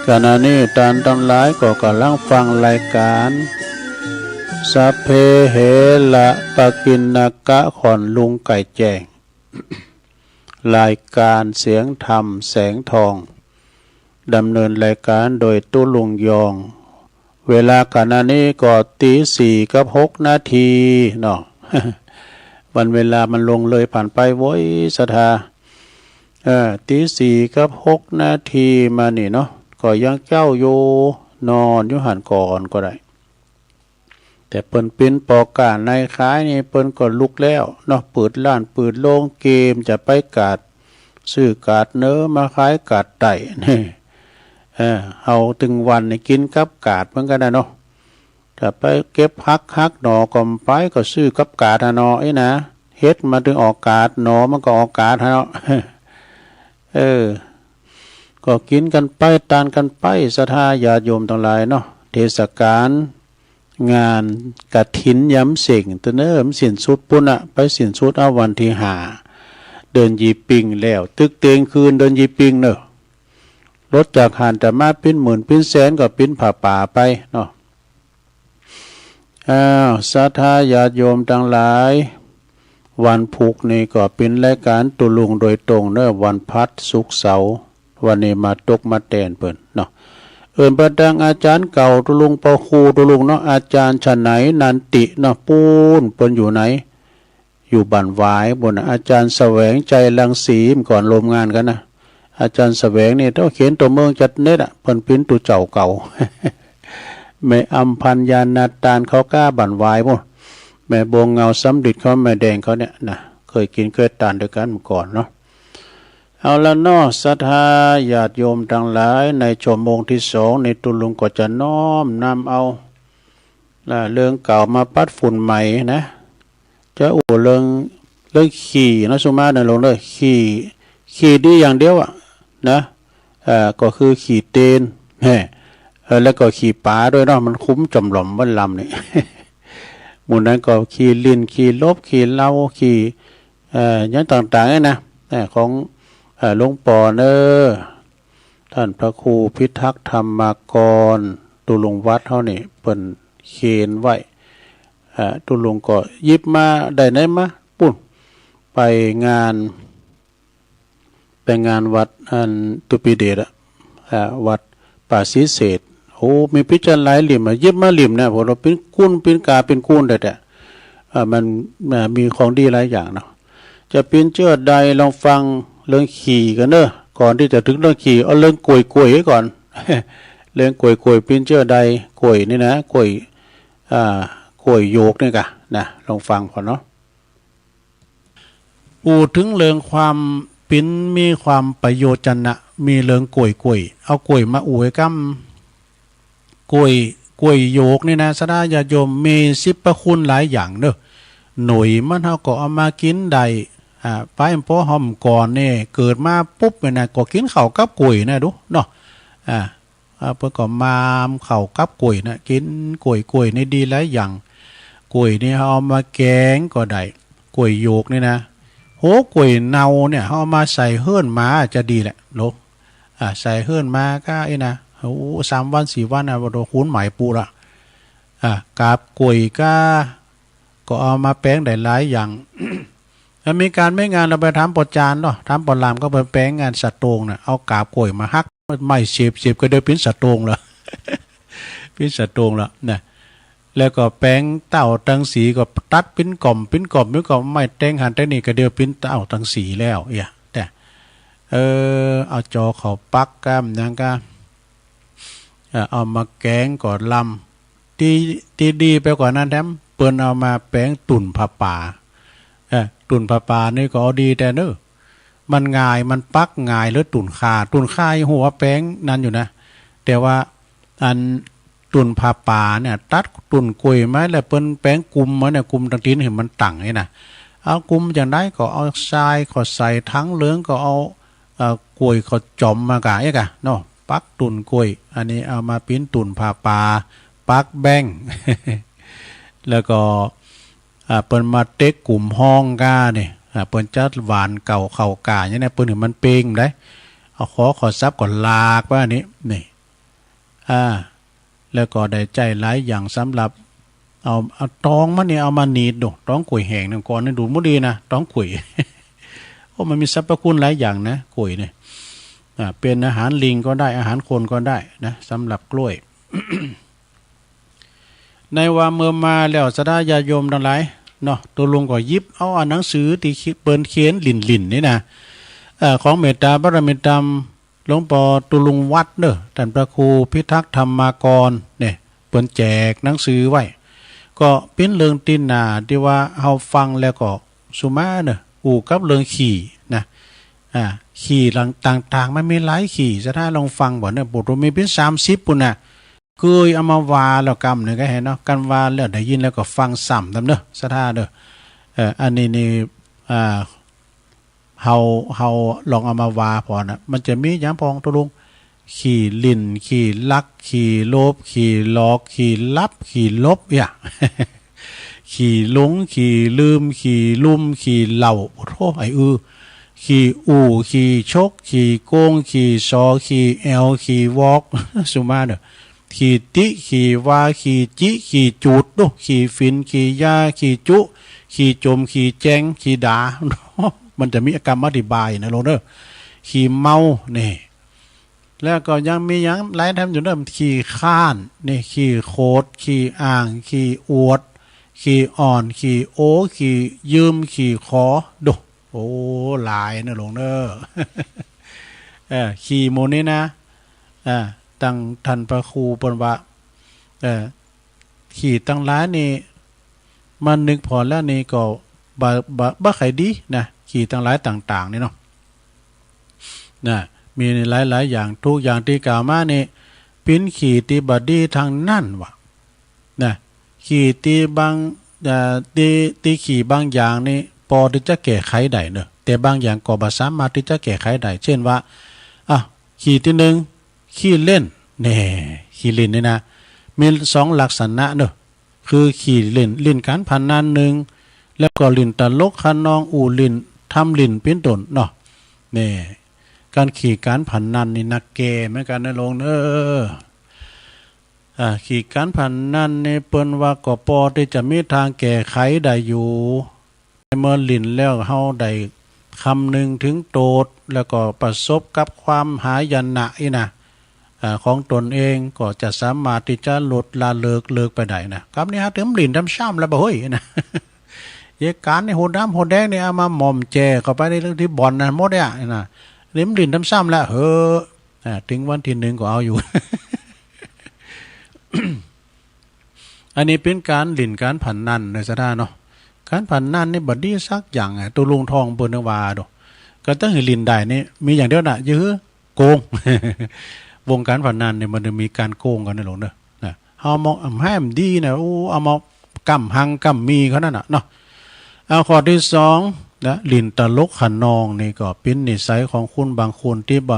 ขณะนี้ต้านตังหลายก็ก่ำลังฟังรายก๋าน สัพเพเหระปะกิณณกะ ของลุงไก่แจ้ง รายก๋านเสียงธรรมแสงทอง ดำเนินรายก๋านโดยตุ๊ลุงยอง เวลาขณะนี้ก็ตีสี่กับหกนาทีเนาะ วันเวลามันล่วงเลยผ่านไปโว้ยศรัทธา เออ ตีสี่กับหกนาทีมานี่เนาะ ก็ยังเจ๊าอยู่ นอนอยู่หั้นก่อนก็ได้ แต่เปิ้นเป๋นป้อก๊าเนยขายนี่ เปิ้นก็ลุกแล้วเนาะ เปิดร้านเปิดโรงเกม จะไปกาด ซื้อกาดเหนือมาขายกาดใต้นี่ เออ เฮาตึงวันนี่กิ๋นกับกาดเหมือนกั๋นนะเนาะ ถ้าไปเก็บผักหักหน่อก็บ่ไป ก็ซื้อกับกาดหั้นเนาะ อี้นะ เห็ดมันตึงออกกาด หน่อมันก็ออกกาดหั้นเนาะ เออ ก็กิ๋นกั๋นไป ตานกั๋นไป ศรัทธาญาติโยมตังหลายเนาะ เทศกาล งานกฐินยำเส้งตะเนิ่มสิ้นสุดปู๊นอะ ไปสิ้นสุดเอาวันตี้ห้า เดือนยี่เป็งแล้ว ตึกเตียงคืนเดือนยี่เป็งเนาะ ลดจากหั้นจะมาเป๋นหมื่นเป๋นแสนก็เป๋นผ้าป่าไปเนาะ อ้าว ศรัทธาญาติโยมตังหลาย วันพุธนี่ก็เป๋นรายก๋านตุ๊ลุงโดยตรงเนาะ วันพฤหัส ศุกร์ เสาร์ วันนี้มาตกมาแตนเปิ้นเนาะ เอิ้นไปตางอาจ๋ารย์เก่าตุ๊ลุง ปอครูตุ๊ลุงเนาะ อาจ๋ารย์ฉะไหน นันติเนาะ ปู๊น เปิ้นอยู่ไหน อยู่บ้านหวายปู๊นน่ะ อาจ๋ารย์แสวงชัยรังสี เมื่อก่อนร่วมงานกั๋นนะ อาจ๋ารย์แสวงนี่ เต้าเขนตั๋วเมืองจัดเน็ตอะ เปิ้นเป๋นตุ๊เจ้าเก่า แม่อำพันธ์ ญาณาตาน เขาก้าบ้านหวายปู๊น แม่บัวเงา สำริดเขา แม่แดงเขาเนี่ยนะ เคยกิ๋นเคยตานตวยกั๋นเมื่อก่อนเนาะ เอาละเนาะ ศรัทธาญาติโยมตังหลาย ในชั่วโมงตี้สองนี่ ตุ๊ลุงก็จะน้อมนำเอา อ่า เรื่องเก่ามาปัดฝุ่นใหม่นะ จะอู้เรื่อง เรื่องขี่เนาะ สุมาเนาะลุงเนาะ ขี่ ขี่ดีอย่างเดียวอะนะ เอ่อ ก็คือขี่เตียน แฮ่ เออ แล้วก็ขี่ป๋าด้วยเนาะ มันคุ้มจ๋อมหล่อมวันลำนี่ หมู่นั้นก็ขี่ลิ่น ขี่ลบ ขี่เหล้า ขี่ เอ่อ อย่างต่างๆ เนี่ยนะ เอ่อ ของ เอ่อ หลวงป๋อเนอะ ท่านพระครูพิทักษ์ธรรมากร ตุ๊ลุงวัดเฮานี่ เปิ้นเขียนไว้ เอ่อ ตุ๊ลุงก็หยิบมา ได้ไหนมา ปู๊น ไปงาน ไปงานวัดอันตุ๊ปิเดชอะ อ่า วัดป่าศรีเสด โอ้ มีพิจารณาหลายเล่มอะ หยิบมาเล่มเนี่ย พอเฮาเป๋นกู้น เป๋นกา เป๋นกู้นได้แต่ อ่า มัน อ่า มีของดีหลายอย่างเนาะ จะเป๋นเจ้าใด ลองฟังเรื่องขี่กั๋นเนาะ ก่อนตี้จะเถิงเรื่องขี่ เอาเรื่องก๋วยๆ ก่อน เรื่องก๋วยๆ เป๋นเจ้าใด ก๋วยนี่นะ ก๋วย อ่า ก๋วยโยกนี่ก่ะนะ ลองฟังก่อนเนาะ อู้เถิงเรื่องความเป๋น มีความประโยชน์จะนะ มีเรื่องก๋วยๆ เอาก๋วยมาอู้ไว้ก่ำ ก๋วย ก๋วยโยกนี่นะ ศรัทธาญาติโยม มีสรรพคุณหลายอย่างเนาะ หน่วยมันเฮาก็เอามากิ๋นได้ อ่า ไปปอเฮาก่อนนี่ เกิดมาปุ๊บเนี่ยนะ ก็กิ๋นข้าวกับก๋วยนะ ดูเนาะ อ่า อ่า เปิ้นก็มามข้าวกับก๋วยนะ กิ๋นก๋วย ก๋วยนี่ดีหลายอย่าง ก๋วยนี่เฮาเอามาแก๋งก็ได้ ก๋วยโยกนี่นะ โห ก๋วยเนาเนี่ย เฮาเอามาใส่เฮือนหมาจะดีแหละ โหล อ่า ใส่เฮือนหมาก้าอี้นะ โอ้ สามวันสี่วันนะ บ่โดน คูณหมายปุละ อ่า กาบก๋วยก้า ก็เอามาแป๋งได้หลายอย่าง แล้วมีก๋านมีงาน เฮาไปถามป้อจานเนาะ ถามป้อหลาม ก็ไปแป๋งงานสะโตงน่ะ เอากาบก๋วยมาหัก ไม้เสียบ เสียบก็เดียวเป๋นสะโตงละ เป๋นสะโตงละนะ แล้วก็แป๋งเต้าตังสี ก็ตัดเป๋นก่อม เป๋นก่อม เป๋นก่อม ไม้แตงหั้นแตงนี่ ก็เดียวเป๋นเต้าตังสีแล้ว เอี้ย แต่ เออ เอาจอเข้าปักก้ามหยังก้า เอ่อ เอามาแก๋งก็ลำ ตี้ ตี้ดีไปกว่านั้นแถม เปิ้นเอามาแป๋งตุ๊นผ้าป่า เอ่อ ตุ๊นผ้าป่านี่ก็เอาดีแต่เนาะ มันง่าย มันปักง่าย หรือตุ๊นข่า ตุ๊นข่าหัวแป๋งนั้นอยู่นะ แต่ว่าอันตุ๊นผ้าป่าเนี่ย ตัดตุ๊นก๋วยมาแล้วเปิ้นแป๋งกุมมาเนี่ย กุมตังตีนหื้อมันตั้งนี่นะ เอากุมจะใดก็เอาทรายก็ใส่ ถังเหลืองก็เอา เอ่อ กล้วยก็จ๋อมมากะ เอ๊ะกะเนาะ ปักตุ่นกล้วย อันนี้เอามาปิ้นตุ่นผ้าป่า ปักแบ้ง แล้วก็ อ่า เปิ้นมาเต๊กกุ๋มฮ้องก้านี่ อ่า เปิ้นจะหว่านเก่าเข้ากาอย่างนี้นะ เปิ้นหื้อมันเปล่งได้ เอาขอ ขอสับก็ลากไปอันนี้ นี่ อ่า แล้วก็ได้ใจ๊หลายอย่างสำหรับ เอา เอาตองมันนี่เอามาหนีดดู ตองกล้วยแห้งนั่นก่อนนี่ดูดบ่ดีนะ ตองกล้วย โอ้ มันมีสรรพคุณหลายอย่างนะ กล้วยเนี่ย อ่า เป๋นอาหารลิงก็ได้ อาหารคนก็ได้นะ สำหรับกล้วย ในว่าเมื่อมาแล้วศรัทธาญาติโยมตังหลายเนาะ ตุ๊ลุงก็หยิบเอาอันหนังสือตี้เปิ้นเขียนหลิ้นๆ นี่นะ เอ่อ ของเมตตาบารมีธรรม หลวงป้อตุ๊ลุงวัดเนาะ ต้านพระครูพิทักษ์ธรรมากรเนี่ย เปิ้นแจกหนังสือไว้ ก็เป๋นเรื่องตี้น่าตี้ว่าเฮาฟังแล้วก็สุมาเนาะ อู้กับเรื่องขี้นะ อ่า ขี้ต่างๆ มันมีหลายขี้ ศรัทธาลองฟังบ่เนาะ โอ้โห มีเป๋นสามสิบปู้นน่ะ เกยเอามาว่าแล้วกำนึ่งก็หันเนาะ กันว่าแล้วได้ยินแล้วก็ฟังซ้ำตามเนาะ ศรัทธาเนาะ เอ่อ อันนี้นี่ อ่า เฮา เฮาลองเอามาว่าผ่อนะ มันจะมีหยังพ่องตุ๊ลุง ขี้หลิ้น ขี้ลัก ขี้โลภ ขี้หลอก ขี้ลับ ขี้หลบ เอี้ย ขี้หลง ขี้ลืม ขี้ลุ่ม ขี้เหล้า โอ้โธ่ ไอ้อื้อ ขี้อู้ ขี้ฉก ขี้โกง ขี้สอ ขี้แอ่ว ขี้วอก สุมาเนาะ ขี้ติ ขี้วา ขี้จิ ขี้จูด ดู ขี้ฝิ่น ขี้ยา ขี้จุ ขี้จม ขี้แจง ขี้ด่า มันจะมีกำอธิบายนะลูกเนาะ ขี้เมา นี่ แล้วก็ยังมีหยังหลายแถมอยู่เนาะ ขี้คร้าน นี่ ขี้โขด ขี้อ้าง ขี้อวด ขี้อ้อน ขี้โอ้ ขี้ยืม ขี้ขอ ดู โอ้ หลายนะลูกเนาะ เออ ขี้หมู่นี้นะ เออ ตังต้านพระครูเปิ้นว่า เออ ขี้ตังหลายนี่ มานึกผ่อแล้วนี่ก็บ่ บ่ บ่ใค่ดีนะ ขี้ตังหลายต่างๆ นี่เนาะ นะ มีหลายๆ อย่าง ทุกอย่างตี้กล่าวมานี่ เป๋นขี้ตี้บ่ดีตังนั้นวะ นะ ขี้ตี้บาง เอ่อ ตี้ ตี้ขี้บางอย่างนี่ ปอตี้จะแก้ไขได้เนาะ แต่บางอย่างก็บ่สามารถตี้จะแก้ไขได้ เช่นว่า อ่ะ ขี้ตี้นึ่ง ขี้เล่น แน่ ขี้เล่นนี่นะ มีสองลักษณะเนาะ คือขี้เล่น เล่นก๋านพนันนึ่ง แล้วก็เล่นตลกคะนอง อู้เล่น ทำเล่นเป๋นต้นเนาะ แน่ ก๋านขี้ก๋านพนันนี่นักแก่เหมือนกั๋นนะลูกเนาะ อ่า ขี้ก๋านพนันนี่เปิ้นว่าก็ปอตี้จะมีตางแก้ไขได้อยู่ เมื่อเล่นแล้วเฮาได้คำนึงเถิงโต้ษ แล้วก็ประสบกับความหายนะอี้นะ อ่า ของตนเอง ก็จะสามารถตี้จะลดละเลิก เลิกไปได้นะ กำนี้หาเถิงเล่นตำซ้ำแล้วบ่าเฮ้ยนะ เยก๋านนี่หัวดำหัวแดงนี่เอามาหม่อมแจ่เข้าไปในเรื่องตี้บ่อนนะหมดเนี่ยนะ นี่มันเล่นตำซ้ำแล้ว เฮ้อ อ่า เถิงวันตี้นึ่งก็เอาอยู่ อันนี้เป๋นก๋านเล่นก๋านพนันเนาะศรัทธาเนาะ ก๋านพนันนี่บ่ดีสักอย่างอะ ตุ๊ลุงท่องเปิ้นว่าดู ก็จะหื้อเล่นได้นี่ มีอย่างเดียวน่ะ จะหื้อโกง วงก๋านพนันนี่มันจะมีก๋านโกงกั๋นนะลูกเนาะ นะ เฮามอง อ่ำ หื้อมันดีนะ โอ้ เอามาก้ำหังก้ำมีเขานั่นน่ะเนาะ เอาข้อตี้สองนะ เล่นตลกคะนองนี่ก็เป๋นนิสัยของคนบางคนตี้บ่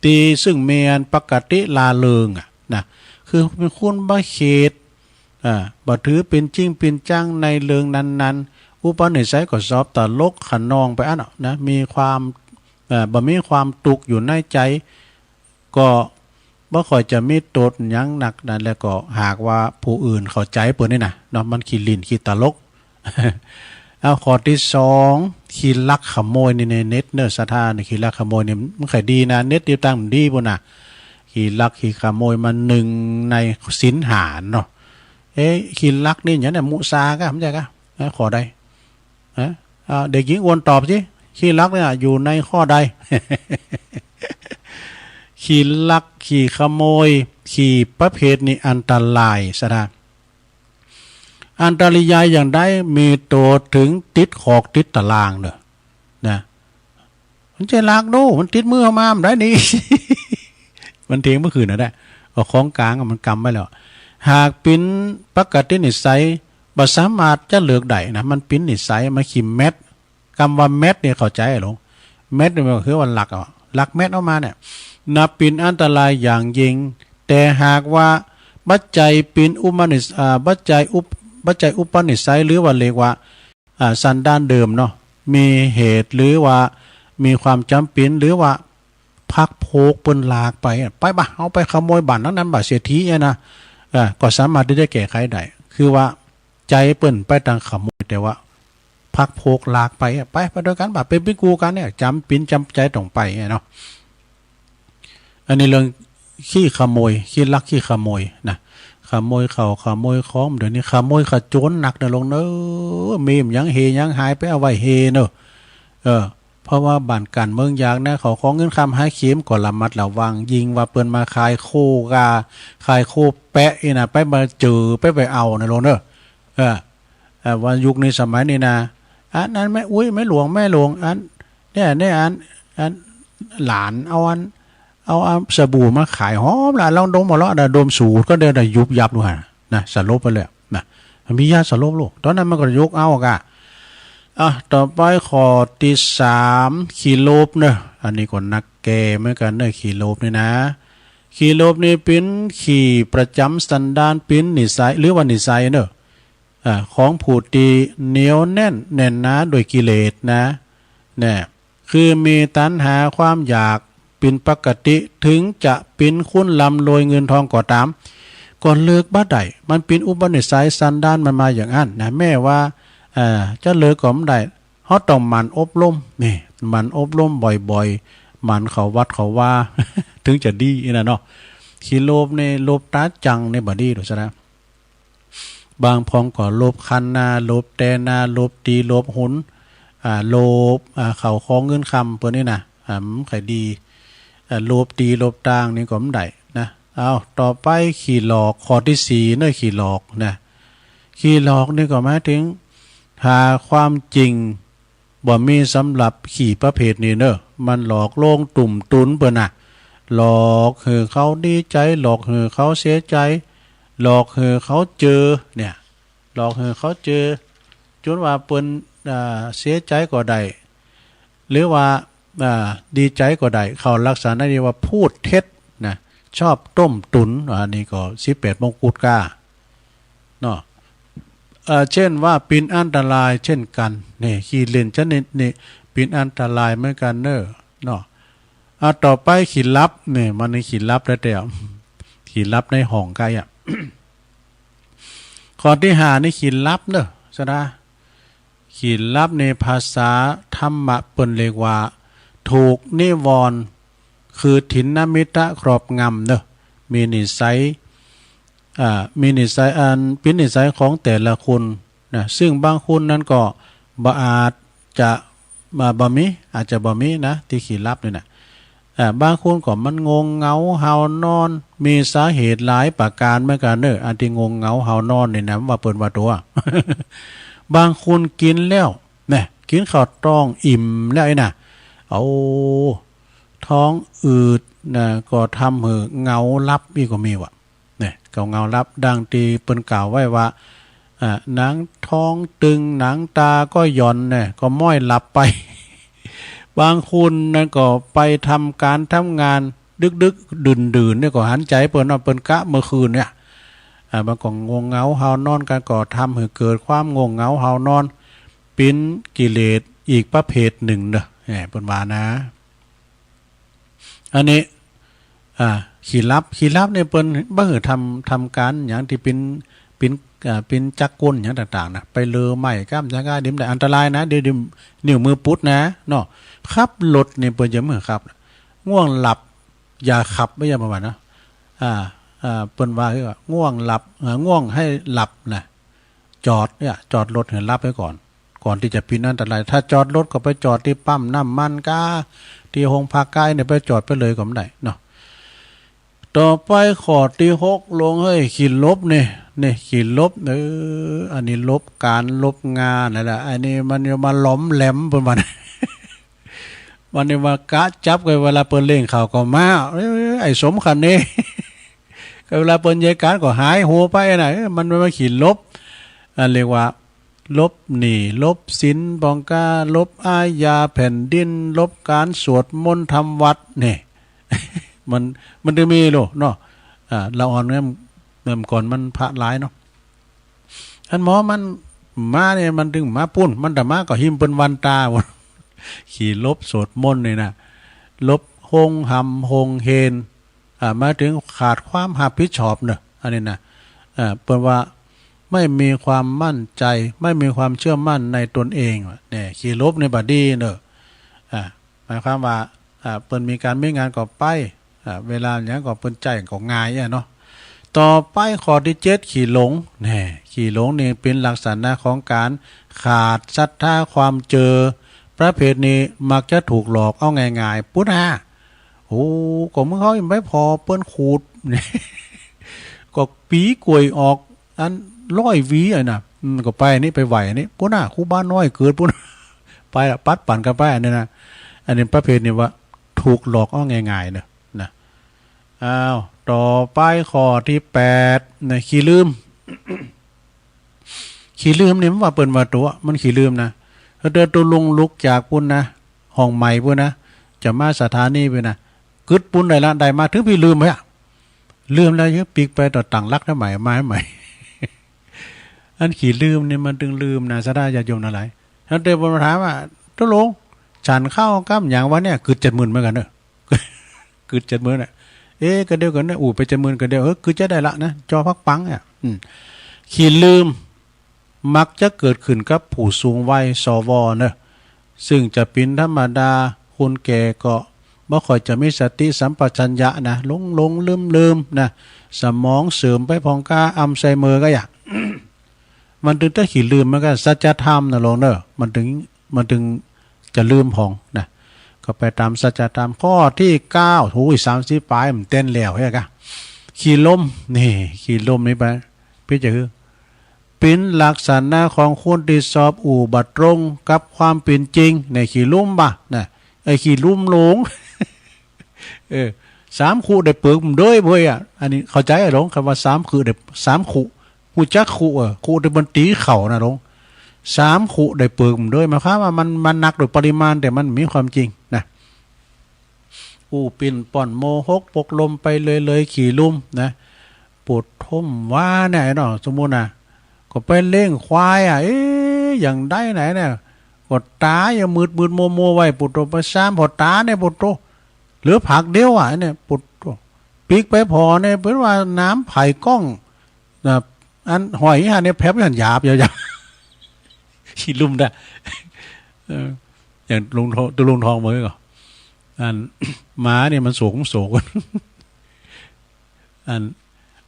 ตี้ซึ่งแม่นปกติร่าเริงอะนะ คือเป๋นคนบ่เขด อ่า บ่ถือเป๋นจริงเป๋นจังในเรื่องนั้นๆ อุปนิสัยก็สอบตลกคะนองไปอั้นเนาะนะ มีความ เอ่อ บ่มีความตุ๊กข์อยู่ในใจ๋ ก็บ่ค่อยจะมีโต้ษหยังนักนะ แล้วก็หากว่าผู้อื่นเข้าใจ๋เปิ้นนี่นะเนาะ มันขี้เล่นขี้ตลก เอาข้อตี้สอง ขี้ลักขโมยนี่ในเน็ตเนาะศรัทธานี่ ขี้ลักขโมยนี่มันใค่ดีนะ เน็ตตี้ตั้งดีปู้นน่ะ ขี้ลักขี้ขโมยมันนึ่งในศีลห้าเนาะ เอ๊ะ ขี้ลักนี่หยังเนี่ย มุสาก้า บ่ใจ้ก้า ฮะ ข้อใด ฮะ อ่า เด็กหญิงอวนตอบสิ ขี้ลักเนี่ยอยู่ในข้อใด ขี้ลักขี้ขโมย ขี้ประเภทนี้อันตรายศรัทธา อันตรายอย่างใด มีโต้ษเถิงติดคอกติดตารางเนาะ นะ มันจะลักดู มันติดมือเฮามา บ่ได้นี่ มันเถียงเมื่อคืนน่ะนะ เอาของกลางอะมันกำไว้แล้ว หากเป๋นปกตินิสัย บ่สามารถจะเลิกได้นะ มันเป๋นนิสัย มันขี้แม็ด กำว่าแม็ดนี่เข้าใจ๋หลง แม็ดนี่มันก็คือว่าลักเอา ลักแม็ดออกมาเนี่ย นับเป๋นอันตรายอย่างยิ่ง แต่หากว่าบ่ใจ้เป๋นอุปนิส-, อ่า บ่ใจ้อุป-, บ่ใจ้อุปนิสัย หรือว่าเรียกว่า อ่า สันดานเดิมเนาะ มีเหตุหรือว่ามีความจ๋ำเป๋น หรือว่าพรรคพวกเปิ้นลากไปอะ ไปบ่ะ เอาไปขโมยบ้านหลังนั้นบ่ะ เศรษฐีเนี่ยนะ อ่า ก็สามารถตี้จะแก้ไขได้ คือว่าใจ๋เปิ้นไปตางขโมย แต่ว่าพรรคพวกลากไปอะ ไป ไปตวยกั๋นบ่ะ เป๋น เป๋นกู้กั๋นเนี่ย จ๋ำเป๋นจ๋ำใจ๋ต้องไปอะเนาะ อันนี้เรื่องขี้ขโมย ขี้ลักขี้ขโมยนะ ขโมยข้าวขโมยของ เดี๋ยวนี้ขโมยขโจรหนักเน่อหลวงเน่อ มีหยังเฮหยังหายไปเอาไว้เฮเน่อ เออ เพราะว่าบ้านกั้นเมืองยากนะ ข้าวของเงินคำหาเข็มก็ระมัดระวัง ยิ่งว่าเปิ้นมาขายโคกา ขายโคแปะอี้นะ ไปบ่าเจอ ไป ไปเอาเน่อหลวงเน่อ เออ เอ่อ ว่ายุคนี้สมัยนี้นะ อันนั้นแม่อุ๊ย แม่หลวง แม่หลวง อัน เนี่ย เนี่ย อัน อัน หลานเอาอัน เอา เอาสบู่มาขาย หอมละ ลองดมเอาเลาะนะ ดมสูดก่อนเดี๋ยวนะ ยุบยับดูหั่นนะ สลบไปเลยนะ มียาสลบลูก ตอนนั้นมันก็ยกเอาก่ะ อ่ะ ต่อไปข้อตี้สาม ขี้โลภเน่อ อันนี้ก็นักแก่เหมือนกั๋นเน่อ ขี้โลภนี่นะ ขี้โลภนี่เป๋นขี้ประจ๋ำสันดาน เป๋นนิสัย หรือว่านิสัยเน่อ อ่า ของผู้ตี้เหนียวแน่นแน่นหนาด้วยกิเลสนะ เนี่ย คือมีตัณหาความอยากเป๋นปกติ ถึงจะเป๋นคนร่ำรวยเงินทองก็ต๋าม ก็เลิกบ่ได้ มันเป๋นอุปนิสัยสันดานมันมาอย่างนั้นนะ แม้ว่า เอ่อ จะเลิกก็บ่ได้ เฮาต้องหมั่นอบรม นี่ หมั่นอบรมบ่อยๆ หมั่นเข้าวัดเข้าวา ถึงจะดีอี้นะเนาะ ขี้โลภนี่ โลภต๋าจั่งนี่บ่ดีดอกซะนะ บางพ่องก็โลภคันนา โลภแตนา โลภตี๋ โลภหุน อ่า โลภ อ่า ข้าวของเงินคำเปิ้นนี่นะ อ่า บ่ใค่ดี อ่า โลภตี๋โลภตางนี่ก็บ่ได้นะ เอา ต่อไปขี้หลอก ข้อตี้สี่เน่อ ขี้หลอกนะ ขี้หลอกนี่ก็หมายถึง ถ้าความจริง บ่มีสำหรับขี้ประเภทนี้เน่อ มันหลอกลวงตุ้มตุ๋นเปิ้นน่ะ หลอกหื้อเขาดีใจ๋ หลอกหื้อเขาเสียใจ๋ หลอกหื้อเขาเจอ เนี่ย หลอกหื้อเขาเจอ จ๋นว่าเปิ้น อ่า เสียใจ๋ก็ได้ หรือว่า อ่า ดีใจ๋ก็ได้ เข้าลักษณะนี้ว่าพูดเท็จนะ ชอบต้มตุ๋น อันนี้ก็สิบแปดมงกุฎก้า เนาะ เอ่อ เช่นว่าเป๋นอันตรายเช่นกั๋น นี่ ขี้เล่นชนิดนี้เป๋นอันตรายเหมือนกั๋นเน่อ เนาะ อ่ะ ต่อไปขี้ลับ นี่ มันนี่ขี้ลับแต๊ๆ ขี้ลับในห้องใก้อะ ข้อตี้ห้านี่ขี้ลับเน่อ ซะนะ ขี้ลับในภาษาธรรมะเปิ้นเรียกว่า ถูกนิวรณ์ คือถินนมิทะครอบงำเน่อ มีนิสัย อ่า มีนิสัยอันเป๋นนิสัยของแต่ละคนนะ ซึ่งบางคนนั้นก็บ่อาจจะ บ่ บ่มี อาจจะบ่มีนะ ตี้ขี้ลับนี่นะ อ่า บางคนก็มันง่วงเหงาหาวนอน มีสาเหตุหลายประก๋านเหมือนกั๋นเน่อ อันตี้ง่วงเหงาหาวนอนนี่นะ ว่าเปิ้นว่าตั๋ว บางคนกิ๋นแล้วนะ กิ๋นข้าวต้องอิ่มแล้วอี้นะ เอา ท้องอืดนะ ก็ทำหื้อเหงาหลับอี้ก็มีว่ะ เนี่ย ก็เหงาหลับ ดังตี้เปิ้นกล่าวไว้ว่า อ่า หนังท้องตึง หนังต๋าก็หย่อนเนี่ย ก็ม้อยหลับไป บางคนนั้นก็ไปทำก๋านทำงานดึกๆ ดื่นๆ เนี่ย ก็หันใจ๋เปิ้นว่าเปิ้นกะเมื่อคืนเนี่ย อ่า มันก็ง่วงเหงาหาวนอนกั๋น ก็ทำหื้อเกิดความง่วงเหงาหาวนอน เป๋นกิเลสอีกประเภทนึ่งเน่อ แหม เปิ้นว่านะ อันนี้ อ่า ขี้ลับ ขี้ลับนี่เปิ้นบ่หื้อทำ ทำก๋านหยังตี้เป๋น เป๋น อ่า เป๋นจักรกลหยังต่างๆ นะ ไปเลื่อไม้ก้ามจักรกลา เดี๋ยวมันอันตรายนะ เดี๋ยว เดี๋ยวนิ้วมือปุดนะ เนาะ ขับรถนี่เปิ้นจะบ่หื้อขับ ง่วงหลับ อย่าขับ บ่ใจ้ประมาณนะ อ่า อ่า เปิ้นว่าคือว่าง่วงหลับ อ่า ง่วงให้หลับนะ จอดเนี่ย จอดรถหื้อหลับไว้ก่อน ก่อนตี้จะเป๋นอันตราย ถ้าจอดรถก็ไปจอดตี้ปั๊มน้ำมันก้า ตี้โฮงพักก้าเนี่ย ไปจอดไปเลยก็บ่ได้เนาะ ต่อไปข้อตี้หก ลงเฮ้ย ขี้หลบนี่ นี่ขี้หลบ เออ อันนี้หลบก๋านหลบงานนั่นแหละ อันนี้มันจะมาหลอมแหลมเปิ้นว่า มันนี่มากะจับกัน เวลาเปิ้นเล่งข้าวก็มา เอ้ย ไอ้สมคะเน ก็เวลาเปิ้นเยียะก๋านก็หายหัวไปนะ เอ้ย มัน มันมาขี้หลบ อันเรียกว่า ลบหนี้ ลบสิน ปองก้า ลบอาญาแผ่นดิน ลบก๋านสวดมนต์ทำวัตร เนี่ย มัน มันจะมีโลเนาะ อ่า ละอ่อนเนี่ย เมื่อก่อนมันพระหลายเนาะ อันหมอมันมาเนี่ย มันตึงมาปู้น มันตะมาก็หิ้มเปิ้นวันต๋า ขี้ลบสวดมนต์นี่นะ ลบโฮงหำโฮงเฮน อ่า หมายถึงขาดความฮับผิดชอบเนาะ อันนี้นะ อ่า เปิ้นว่าไม่มีความมั่นใจ ไม่มีความเชื่อมั่นในตนเอง เนี่ย ขี้ลบนี่บ่ดีเนาะ อ่า หมายความว่า อ่า เปิ้นมีก๋านมีงานก็ไป อ่า เวลาหยังก็เปิ้นใจ๊ก็ง่ายอะเนาะ ต่อไปข้อตี้เจ็ด ขี้หลง แน่ ขี้หลงนี่เป๋นลักษณะของก๋านขาดศรัทธาความเจอ ประเภทนี้มักจะถูกหลอกเอาง่ายๆ ปุ้นนา โอ้ ก็มึงเฮายังไปผ่อเปิ้นขูด ก็ปีกล้วยออก อันร้อยหวีอะนะ อืม ก็ไปนี่ไปไหว้นี่ ปุ้นนา ครูบาน้อยเกิดปุ้น ไปละ ปัดปั๋นกั๋นไป อันนี้นะ อันนี้ประเภทนี้ว่าถูกหลอกเอาง่ายๆ เนาะ นะ อ้าว ต่อไปข้อตี้แปด นะ ขี้ลืม ขี้ลืมนี่มันว่าเปิ้นว่าตั๋ว มันขี้ลืมนะ แล้วเดี๋ยวตุ๊ลุงลุกจากปุ้นนะ ห้องใหม่ปุ้นนะ จะมาสถานีปุ้นนะ กึ๊ดปุ้นได้ละ ได้มา ตึงปี้ลืมไปอะ ลืมแล้วยังปิ๊กไปต่อตั๋งหลักได้ใหม่ มาใหม่ อันขี้ลืมนี่มันตึงลืมนะ ศรัทธาญาติโยมตังหลาย แล้วเดี๋ยวเปิ้นมาถามว่า ตุ๊ลุง ฉันข้าวกับหยังวะเนี่ย กึ๊ดเจ็ดหมื่นเหมือนกั๋นเนาะ กึ๊ดเจ็ดหมื่นน่ะ เอ๊ะ ก็เดียวกั๋นเนี่ย อู้ ไปเจ็ดหมื่นก็เดียว เออ กึ๊ดจะได้ละนะ จอพักปังเนี่ย อืม ขี้ลืม มักจะเกิดขึ้นกับผู้สูงวัย สว เนาะ ซึ่งจะเป๋นธรรมดา คนแก่ก็บ่ค่อยจะมีสติสัมปชัญญะนะ หลงๆ ลืมๆ นะ สมองเสื่อมไปพ่องก้า อัลไซเมอร์ก็อะ มันตึงจะขี้ลืมเหมือนกั๋น สัจธรรมนะลุงเนาะ มันตึง มันตึงจะลืมพ่องนะ ก็ไปต๋ามสัจธรรม ข้อตี้เก้า โอ้ย สามสิบป๋าย มันเต้นแล้วเฮ้ยกะ ขี้ลม นี่ ขี้ลมนี่ไป ปี้จะหื้อ เป๋นลักษณะของคนตี้ชอบอู้บ่ตรงกับความเป๋นจริง เนี่ย ขี้ลมบ่ะ นะ ไอ้ขี้ลมหลง เออ สามคุได้เปิกมันเด้ยเบ้ยอะ อันนี้เข้าใจ๋อะลุง คำว่าสามคุได้ สามคุ ฮู้จักคุ เออ คุตี้เปิ้นตี๋เข่านะลุง สามคุได้เปิกมันเด้ย หมายความว่ามัน มันหนักโดยปริมาณ แต่มันมีความจริงนะ อู้ปิ้นป้อนโมหกปกลมไปเลยๆ ขี้ลมนะ ปุ้นโธ่ ว่าเนี่ยเนาะ สมมุตินะ ก็ไปเลี้ยงควายอะ เอ๊ะ อย่างใดไหนเนี่ย ก็ต๋ายังมืดๆ มัวๆ ไว้ ปุ้นโธ่ ไปซ้ำผ่อต๋าเนี่ย ปุ้นโธ่ เหลือผากเดียวอะเนี่ย ปุ้นโธ่ ปิ๊กไปผ่อเนี่ย เปิ้นว่าน้ำไผ่ก้องนะ อันหอยหันเนี่ย แผลบหันหยาบยาวๆ ขี้ลมได้ เออ อย่างลุงทอง ตุ๊ลุงทองเมื่อก่อน อัน หมาเนี่ยมันโศก มันโศก อัน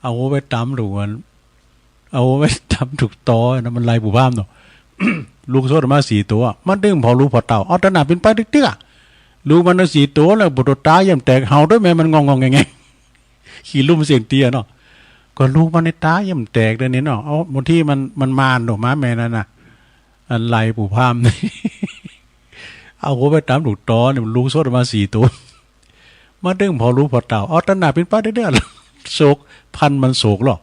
เอาไว้ต๋ามถูกอัน เอาไว้ต๋ามถูกตอนะ มันไล่ปู่พราหมณ์เนาะ ลูกสดมาสี่ตั๋ว มันตึงผ่อลูกผ่อเต้า เอาตะหนาเป๋นไปตึกๆ อะ ลูกมันตั้งสี่ตั๋วแล้ว ปู่โธ่ ต๋ายังแตก เห่าตวยแม่มัน งองๆ แงงๆ ขี้ลมเสียงเตี้ยเนาะ ก็ลูกมันในต๋ายังแตกเลยนี่เนาะ เอา บางทีมัน มันมานโดดมาแม่นั่นน่ะ อันไล่ปู่พราหมณ์ เอาไว้ต๋ามถูกตอเนี่ย มันลูกสดมาสี่ตั๋ว มาตึงผ่อลูกผ่อเต้า เอาตะหนาเป๋นไปตึกๆ โศก พันธุ์มันโศกหรอก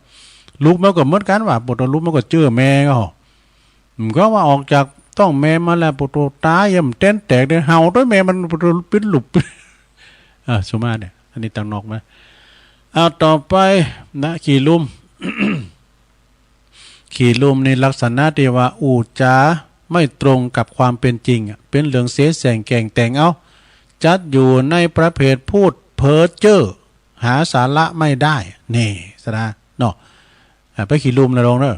ลูกมันก็เหมือนกั๋นว่า ปู่โธ่ ลูกมันก็เจื้อแม่ก็ มันก็ว่าออกจากต๊องแม่มาแล้ว ปู่โธ่ ต๋ายังเต้นแตกเลย เห่าตวยแม่มัน ปู่โธ่ ปิ๊ดหลุบ อ่า สุมาเนี่ย อันนี้ตางนอกมา เอาต่อไปนะ ขี้ลม ขี้ลมนี่ลักษณะตี้ว่าอู้จ๋าไม่ตรงกับความเป๋นจริงอะ เป๋นเรื่องเสแสร้งแก่งแต่งเอา จัดอยู่ในประเภทพูดเพ้อเจ้อ หาสาระไม่ได้ นี่ ศรัทธาเนาะ อ่า ไปขี้ลมนะลุงเนาะ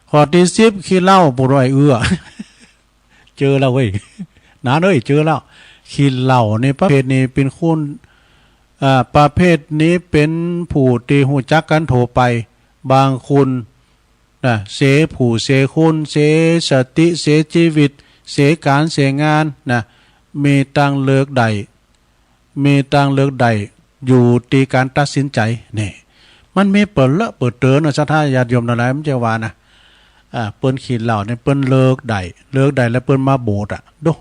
ข้อตี้สิบ ขี้เหล้า ปู่โธ่ ไอ้เอื้อ เจอแล้วเว้ย หนานเอ้ย เจอแล้ว ขี้เหล้าในประเภทนี้เป๋นคน อ่า ประเภทนี้เป๋นผู้ตี้ฮู้จักกั๋นทั่วไป บางคนนะ เสผู้เสคน เสสติ เสจีวิต เสก๋านเสงานนะ มีตางเลิกได้ มีตางเลิกได้ อยู่ตี้ก๋านตัดสินใจ๋ นี่ มันมีเป๋อเลอะเป๋อเต๋อเนาะ ศรัทธาญาติโยมตังหลาย มันจะว่านะ อ่า เปิ้นขี้เหล้าเนี่ย เปิ้นเลิกได้ เลิกได้แล้วเปิ้นมาโบสถ์อะ ดู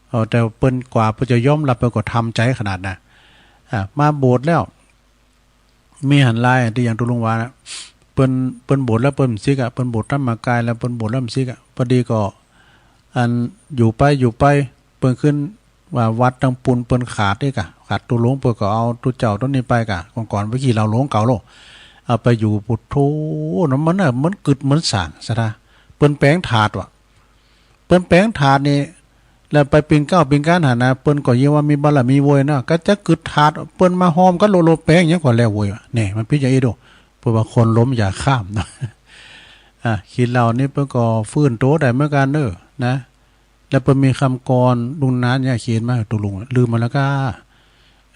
เอา แต่เปิ้นกว่าเปิ้นจะยอมฮับ เปิ้นก็ทำใจ๋ขนาดนะ อ่า มาโบสถ์แล้ว มีหันหลายตี้อย่างตุ๊ลุงว่านะ เปิ้น เปิ้นบวชแล้วเปิ้นบ่สิกอะ เปิ้นบวชธรรมกายแล้วเปิ้นบวชแล้วบ่สิกอะ ปอดีก็ อัน อยู่ไป อยู่ไป เปิ้นขึ้นว่าวัดตังปูนเปิ้นขาดเอกอะ ขาดตุ๊ลุง เปิ้นก็เอาตุ๊เจ้าตุ๊นี้ไปกะ ก่อนๆ ไปขี้เหล้าหลงเก่าโล เอาไปอยู่ ปุโธ นั้นมันน่ะ มันกึ๊ดมันส่างศรัทธา เปิ้นแป๋งถาดว่ะ เปิ้นแป๋งถาดนี่ แล้วไปปิ่นเกล้าปิ่นก๊านหั้นนะ เปิ้นก็ยิ่งว่ามีบารมีโว้ยนะ ก็จะกึ๊ดถาด เปิ้นมาฮอมกั๋นโลโล แป๋งหยังก็แล้วโว้ยว่ะ แน่ มันเป๋นอย่างอี้โด เปิ้นว่าคนล้มอย่าข้ามเนาะ อ่ะ ขี้เหล้านี่เปิ้นก็ฟื้นโตได้เหมือนกั๋นเน่อ นะ แล้วเปิ้นมีกำกลอน ลุงนานเนี่ยเขียนมา ตุ๊ลุงลืมหมดแล้วก้า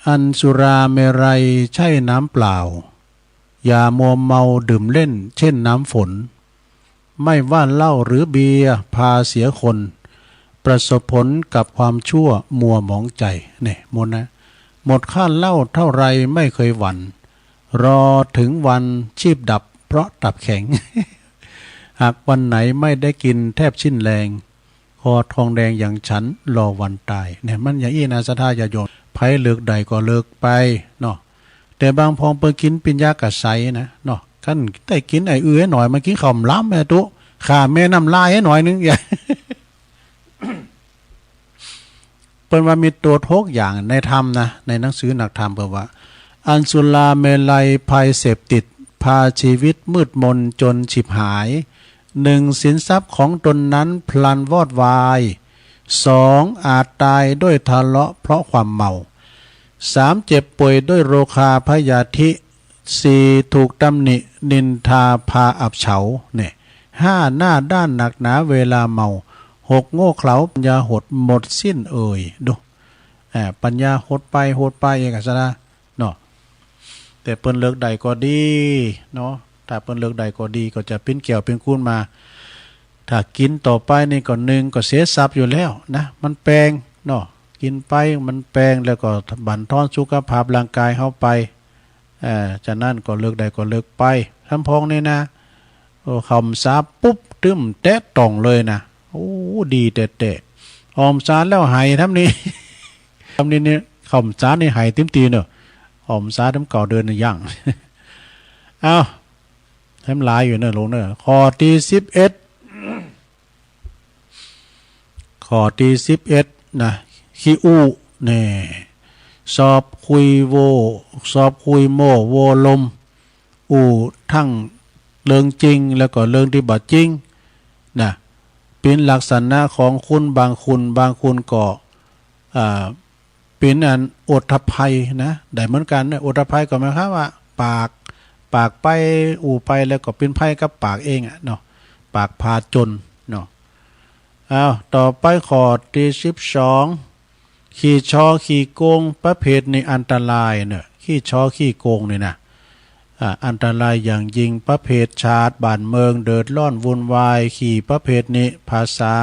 อันสุราเมรัยใช่น้ำเปล่า อย่ามัวเมาดื่มเล่นเช่นน้ำฝน ไม่ว่าเหล้าหรือเบียร์พาเสียคน ประสบผลกับความชั่วมัวหมองใจ เนี่ย หมดนะ หมดค่าเหล้าเท่าไรไม่เคยหวั่น รอถึงวันชีพดับเพราะตับแข็ง หากวันไหนไม่ได้กินแทบสิ้นแรง คอทองแดงอย่างฉันรอวันตาย เนี่ย มันอย่างอี้นะ ศรัทธาญาติโยม ใผเลิกได้ก็เลิกไปเนาะ แต่บางพองเปิ้นกิ๋นเป๋นยากระใสนะเนาะ คันได้กิ๋นไอ้อื้อไอ้หน่อย มันกิ๋นข้าวหลามแม่ตุ๊ ข้าแม่น้ำลายไอ้หน่อยนึ่ง อย่า เปิ้นว่ามีโต้ษหกอย่างในธรรมนะ ในหนังสือนักธรรมเปิ้นว่า อันสุราเมรัยภัยเสพติด พาชีวิตมืดมนจนฉิบหาย หนึ่ง สินทรัพย์ของตนนั้นพลันวอดวาย สอง อาจตายด้วยทะเลาะเพราะความเมา สาม เจ็บป่วยด้วยโรคาพยาธิ สี่ ถูกตำหนินินทาพาอับเฉา เนี่ย ห้า หน้าด้านหนักหนาเวลาเมา หก โง่เขลาปัญญาหดหมดสิ้นเอ่ย ดู อ่า ปัญญาหดไปหดไปเองอะศรัทธาเนาะ แต่เปิ้นเลิกได้ก็ดีเนาะ ถ้าเปิ้นเลิกได้ก็ดี ก็จะเป๋นแก้วเป๋นกู๋นมา ถ้ากิ๋นต่อไปนี่ก็นึ่งก็เสียทรัพย์อยู่แล้วนะ มันแปงเนาะ กิ๋นไปมันแปง แล้วก็บั่นทอนสุขภาพร่างกายเฮาไป เอ่อ ฉะนั้นก็เลิกได้ก็เลิกไป ลำพองนี่นะ โอ้ เข้าพรรษาปุ๊บ ตึ้มแตะต้องเลยนะ โอ้ ดีแต๊ๆ ออกพรรษาแล้วหายทำนี้ ทำนี้นี่ เข้าพรรษานี่หายเต็มตี้เนาะ ออกพรรษาทำเก้าเดือนนี่ยัง เอ้า แถมหลายอยู่เนอะลุงเนอะ ข้อตี้สิบเอ็ด ข้อตี้สิบเอ็ดนะ ขี้อู้ แน่ ชอบคุยโว้ ชอบคุยโม้โว้ลม อู้ทั้งเรื่องจริงแล้วก็เรื่องตี้บ่จริงนะ เป๋นลักษณะของคนบางคน บางคนก็ อ่า เป๋นอันโอทภัยนะ ได้เหมือนกั๋นนะ โอทภัยก็หมายความว่า ปาก ปากไปอู้ไปแล้วก็เป๋นภัยกับปากเองอะเนาะ ปากพาจนเนาะ อ้าว ต่อไปข้อตี้สิบสอง ขี้ฉอขี้โกงประเภทนี้อันตรายเนาะ ขี้ฉอขี้โกงนี่นะ อ่า อันตรายอย่างยิ่ง ประเภทชาติบ้านเมืองเดือดร้อนวุ่นวาย ขี้ประเภทนี้ภาษา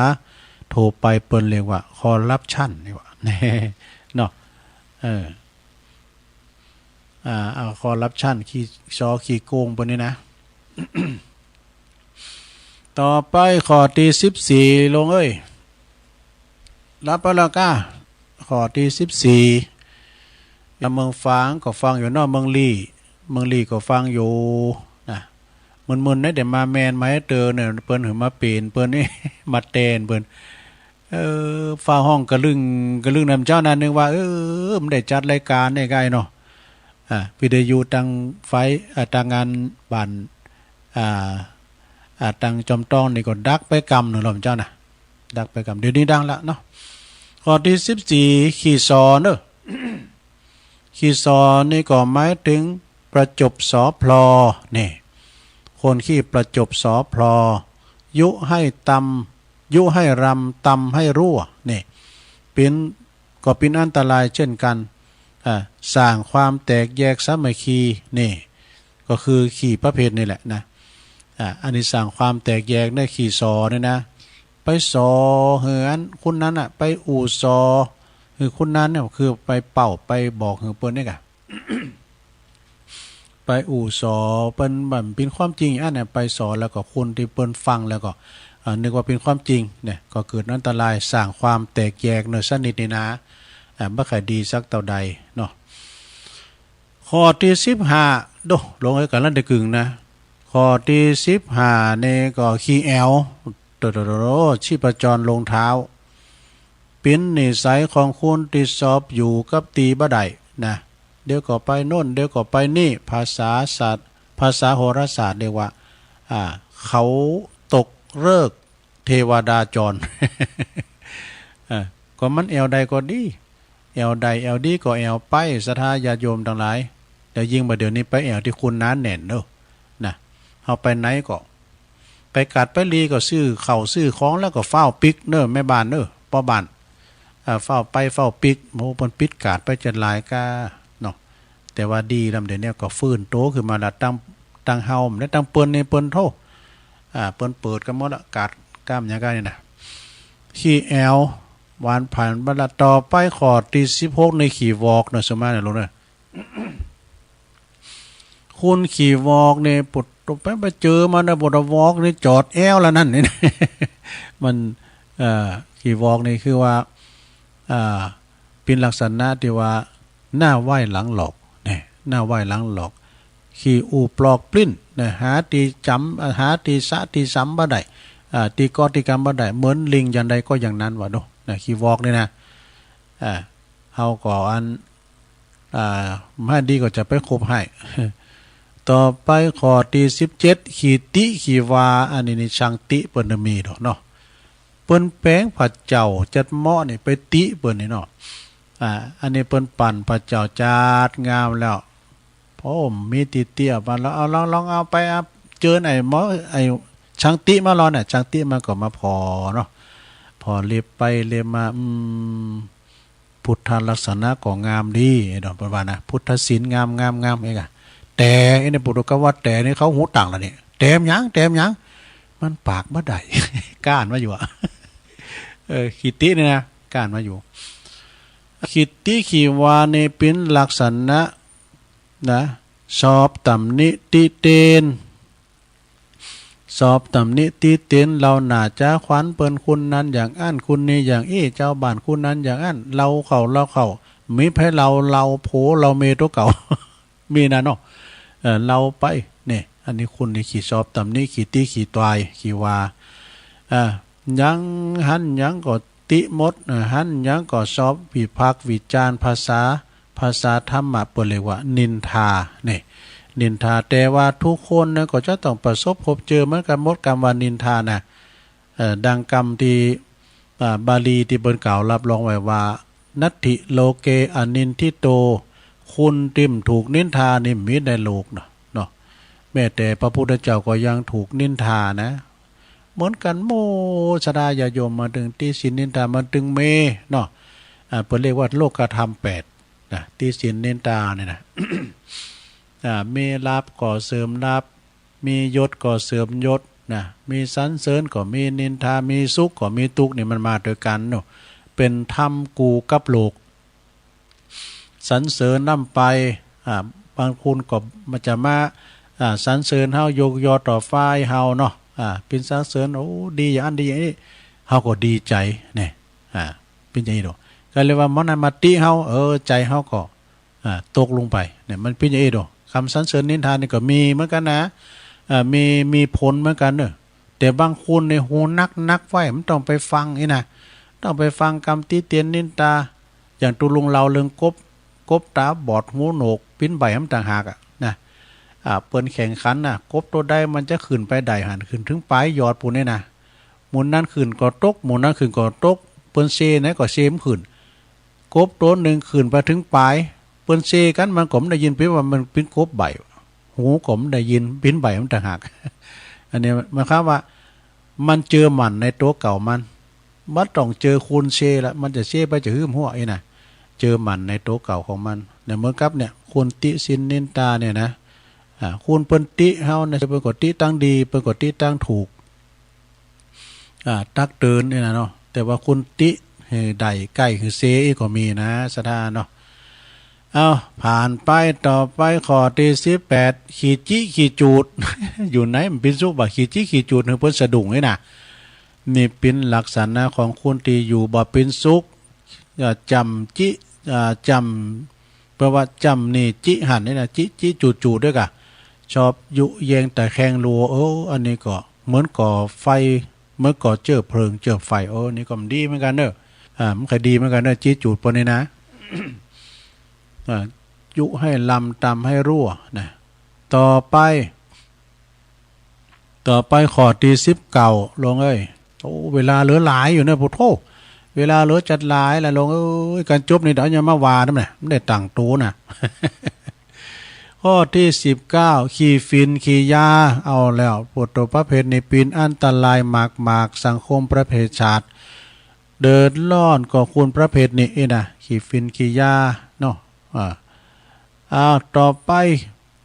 ทั่วไปเปิ้นเรียกว่าคอร์รัปชันนี่หว่า เนาะ เออ อ่า เอาคอร์รัปชัน ขี้ฉอขี้โกงเปิ้นนี่นะ ต่อไปข้อตี้สิบสี่ ลุงเอ้ย หลับไปแล้วก้า ข้อตี้สิบสี่ แล้วเมืองฝางก็ฟังอยู่เนาะ เมืองลี้ เมืองลี้ก็ฟังอยู่นะ มึนๆ นะ เดี๋ยวมาแมนมาหื้อเตอเนี่ย เปิ้นหื้อมาเป๋นเปิ้นนี่ มาแตนเปิ้น เออ ฟ้าฮ้องกะลึ่งกะลึ่งนำเจ้านั้น นึกว่า เออ มันได้จัดรายก๋านได้ไงเนาะ อ่า วิทยุตังไฟ อ่า ตังอันบ้าน อ่า อ่า ตังจอมตองนี่ก็ดักไปกำนึ่งแล้วเจ้านะ ดักไปกำ เดี๋ยวนี้ดังละเนาะ ข้อตี้สิบสี่ ขี้สอเนาะ ขี้สอนี่ก็หมายเถิงประจบสอพลอ นี่ คนขี้ประจบสอพลอ ยุให้ตำ ยุให้รำ ตำให้รั่ว นี่ เป๋น ก็เป๋นอันตรายเช่นกั๋น อ่า สร้างความแตกแยกสามัคคี นี่ ก็คือขี้ประเภทนี่แหละนะ อ่า อันนี้สร้างความแตกแยกในขี้สอนี่นะ ไปสอหื้ออันคนนั้นน่ะ ไปอู้สอหื้อคนนั้นเนี่ย คือไปเป้าไปบอกหื้อเปิ้นนี่กะ ไปอู้สอเปิ้นบ่าเป๋นความจริงอันเนี่ย ไปสอแล้วก็คนตี้เปิ้นฟังแล้วก็ อ่า นึกว่าเป๋นความจริงเนี่ย ก็เกิดอันตราย สร้างความแตกแยกเนาะ สนิทนี่นะ อ่า บ่ใค่ดีสักเต้าใดเนาะ ข้อตี้สิบห้า โด ลงให้กั๋นละได้กึ่งนะ ข้อตี้สิบห้านี่ก็ขี้แอ๋ว โตๆๆๆ ชีพจรลงเท้า เป๋นนิสัยของคนตี้ชอบอยู่กับตี้บ่ได้นะ เดี๋ยวก็ไปโน่น เดี๋ยวก็ไปนี่ ภาษาศาสตร์ ภาษาโหราศาสตร์เรียกว่า อ่า เขาตกฤกษ์เทวดาจร อ่า ก็มันแอ๋วใดก็ดี แอ๋วใดแอ๋วดีก็แอ๋วไป ศรัทธาญาติโยมตังหลาย แล้วยิ่งบ่าเดี๋ยวนี้ไปแอ๋วตี้คนหนาแน่นเนาะ นะ เฮาไปไหนก็ ไปกาดไปลีก็ซื้อข้าวซื้อของแล้วก็ฟ้าวปิ๊กเนาะ แม่บ้านเนาะ ป้อบ้าน อ่า ฟ้าวไปฟ้าวปิ๊ก โอ้ เปิ้นปิดกาดไปจะหลายก้าเนาะ แต่ว่าดีลำเดี๋ยวนี้ก็ฟื้นโตขึ้นมาละ ตัง ตังเฮา และตังเปิ้นนี่เปิ้นโธ่ อ่า เปิ้นเปิดกั๋นหมดละ กาดก้ามหยังก้านี่นะ ขี้แอ๋ว หวานผันบรรลัด ต่อไปข้อตี้สิบหกนี่ขี้วอกเนาะ สมมาเนี่ยลูกเนาะ คนขี้วอกนี่ ปุดไป ไปเจอมานะ ปุดวอกนี่จอดแอ้วแล้วนั่นนี่ มัน เอ่อ ขี้วอกนี่คือว่า อ่า เป๋นลักษณะตี้ว่า หน้าไหว้หลังหลอก เนี่ย หน้าไหว้หลังหลอก ขี้อู้ปลอกปลิ้น เนี่ย หาตี้จ๋ำ หาตี้สะตี้สำบ่ได้ อ่า ตี้กอตี้กำบ่ได้ เหมือนลิงอย่างใดก็อย่างนั้นว่าเนาะ เนี่ย ขี้วอกนี่นะ อ่า เฮาก็อัน อ่า บ่ดีก็จะไปคบไห้ ต่อไปข้อตี้สิบเจ็ด ขี้ติขี้วา อันนี้นี่ช่างติเปิ้นมีดอกเนาะ เปิ้นแป๋งผาเจ้าจัดเหมาะนี่ไปติเปิ้นนี่เนาะ อ่า อันนี้เปิ้นปั่นผาเจ้าจัดงามแล้ว โอ้ มีตี้เตี้ยมาแล้ว เอา ลอง ลองเอาไป เอา เจิญไอ้หมอ ไอ้ช่างติมาลอเนี่ย ช่างติมาก็มาผ่อเนาะ ผ่อเล็บไปเล็บมา อืม พุทธลักษณะก็งามดีเนาะ เปิ้นว่านะ พุทธศิลป์งาม งาม งาม เอ๊ะกะ แต่ ไอ้เนี่ย ปุถุกะว่าแต่นี่เข้าหูตังแล้วนี่ แต่หยัง แต่หยัง มันปากบ่ได้ ก้านมาอยู่อะ เออ ขี้ตินี่นะ ก้านมาอยู่ ขี้ติขี้วานี่เป๋นลักษณะนะ ชอบตำหนิติเตียน ชอบตำหนิติเตียน เฮาหน้าจ๋าขวัญเปิ้น คนนั้นอย่างอั้น คนนี้อย่างอี้ จาวบ้านคนนั้นอย่างอั้น เฮาเข้า เฮาเข้า มีไผเฮา เฮาผัว เฮาเมียตั๋วเก่า มีนะเนาะ เออ เฮาไป เนี่ย อันนี้คนตี้ขี้ชอบตำหนิ ขี้ติขี้ตวย ขี้วา อ่า หยังหันหยังก็ติหมด อ่า หันหยังก็ชอบวิพากษ์วิจารณ์ ภาษา ภาษาธรรมะเปิ้นเรียกว่านินทา เนี่ย นินทา แต่ว่าทุกคนเนี่ยก็จะต้องประสบพบเจอเหมือนกั๋นหมด กำว่านินทานะ เอ่อ ดังกำตี้ อ่า บาลีตี้เปิ้นกล่าวรับรองไว้ว่า นัตถิโลเกอนินทิโต คนตี้บ่ถูกนินทานี่บ่มีในโลกนะ เนาะ แม้แต่พระพุทธเจ้าก็ยังถูกนินทานะ เหมือนกั๋นหมด ศรัทธาญาติโยม บ่าเถิงติฉินนินทา บ่าเถิงเม เนาะ อ่า เปิ้นเรียกว่าโลกธรรมแปดนะ ติฉินนินทาเนี่ยนะ อ่า มีลาภก็เสื่อมลาภ มียศก็เสื่อมยศนะ มีสรรเสริญก็มีนินทา มีสุขก็มีตุ๊กข์ นี่มันมาตวยกั๋นเนาะ เป๋นธรรมกู้กับโลก สรรเสริญล้ำไป อ่า บางคนก็มาจะมา อ่า สรรเสริญเฮา ยกยอต่อฝ่ายเฮาเนาะ อ่า เป๋นสรรเสริญ โอ้ ดีอย่างอั้นดีอย่างอี้ เฮาก็ดีใจ๋ เนี่ย อ่า เป๋นอย่างอี้เนาะ ก็เรียกว่ามันมาติเฮา เออ ใจ๋เฮาก็ อ่า ตกลงไป เนี่ย มันเป๋นอย่างอี้เนาะ กำสรรเสริญนินทานี่ก็มีเหมือนกั๋นนะ อ่า มี มีผลเหมือนกั๋นเนาะ แต่บางคนเนี่ยหูหนักๆ ไว้ บ่ต้องไปฟังอี้นะ บ่ต้องไปฟังกำติเตียนนินทา อย่างตุ๊ลุงเล่าเรื่องกบ กบต๋าบอดหูโหนก ปิ้นใบ้มันต่างหากอะนะ อ่า เปิ้นแข่งขันนะ กบตั๋วใดมันจะขึ้นไปได้หั้น ขึ้นเถิงป๋ายยอดปู๊นเนี่ยนะ หมู่นั้นขึ้นก็ตก หมู่นั้นขึ้นก็ตก เปิ้นเซไหนก็เซบ่ขึ้น กบตั๋วนึ่งขึ้นไปเถิงป๋าย เปิ้นเซกั๋น มันก็บ่ได้ยิน เป๋นว่ามันเป๋นกบใบ้ หูก็บ่ได้ยิน ปิ้นใบ้มันต่างหาก อันนี้มันความว่า มันเจอหมั่นในตั๋วเก่ามัน บ่ต้องเจอคนเซละ มันจะเซไปจะหื้มหั้วอี้นะ เจอหมั่นในตั๋วเก่าของมัน เนี่ย เหมือนกับเนี่ย คนติฉินนินทาเนี่ยนะ อ่า คนเปิ้นติเฮาเนี่ย เปิ้นก็ติตังดี เปิ้นก็ติตังถูก อ่า ตักเตือนนี่นะเนาะ แต่ว่าคนติหื้อได้ใก้หื้อเซอี้ก็มีนะ ศรัทธาเนาะ เอา ผ่านไป ต่อไปข้อตี้สิบแปด ขี้จิขี้จูด อยู่ไหนบ่เป๋นสุขบ่า ขี้จิขี้จูด หื้อเปิ้นสะดุ้งอี้นะ นี่เป๋นลักษณะของคนตี้อยู่บ่เป๋นสุข อ่า จ่ำจิ อ่า จ่ำ แปลว่าจ่ำนี่จิหั้นนี่นะ จิ จิ จูด จูด ด้วยกะ ชอบยุแยงตะแคงลัว เออ อันนี้ก็เหมือนก่อไฟ เหมือนก่อเจื้อเพลิงเจื้อไฟ เออ นี่ก็บ่ดีเหมือนกั๋นเน่อ อ่า บ่ใค่ดีเหมือนกั๋นเน่อ จี๊ดจู๊ดเปิ้นนี่นะ อ่า ยุหื้อลำตำหื้อรั่วนะ ต่อไป ต่อไปข้อตี้สิบเก้า โลงเอ้ย โอ้ เวลาเหลือหลายอยู่เน่อ โผโธ่ เวลาเหลือจั๊ดหลายละ โลงเอ้ย ก่อนจบนี่เดี๋ยวจะมาว่านั่นแหละ บ่ได้ตั้งตั๋วนะ ข้อตี้สิบเก้า ขี้ฝิ่นขี้ยา เอาแล้ว โผโธ่ ประเภทนี้เป๋นอันตรายมากๆ สังคมประเภทชาติ เดือดร้อนก็คนประเภทนี้เองนะ ขี้ฝิ่นขี้ยาเนาะ อ่า อ้าว ต่อไป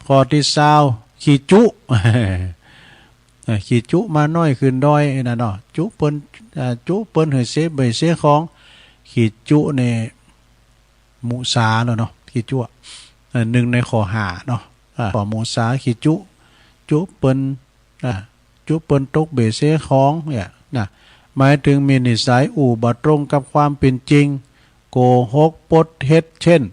ข้อตี้ซาว ขี้จุ เออ ขี้จุมาน้อยขึ้นดอยนั่นเนาะ จุเปิ้น อ่า จุเปิ้นหื้อเสียเบ้ยเสียของ ขี้จุนี่มุสาแล้วเนาะ ขี้จุ เออ นึ่งในข้อห้าเนาะ อ่า ข้อมุสา ขี้จุ จุเปิ้น อ่า จุเปิ้นตกเบ้ยเสียของเนี่ยนะ หมายเถิงมีนิสัยอู้บ่ตรงกับความเป๋นจริง โกหกปดเท็จ เช่น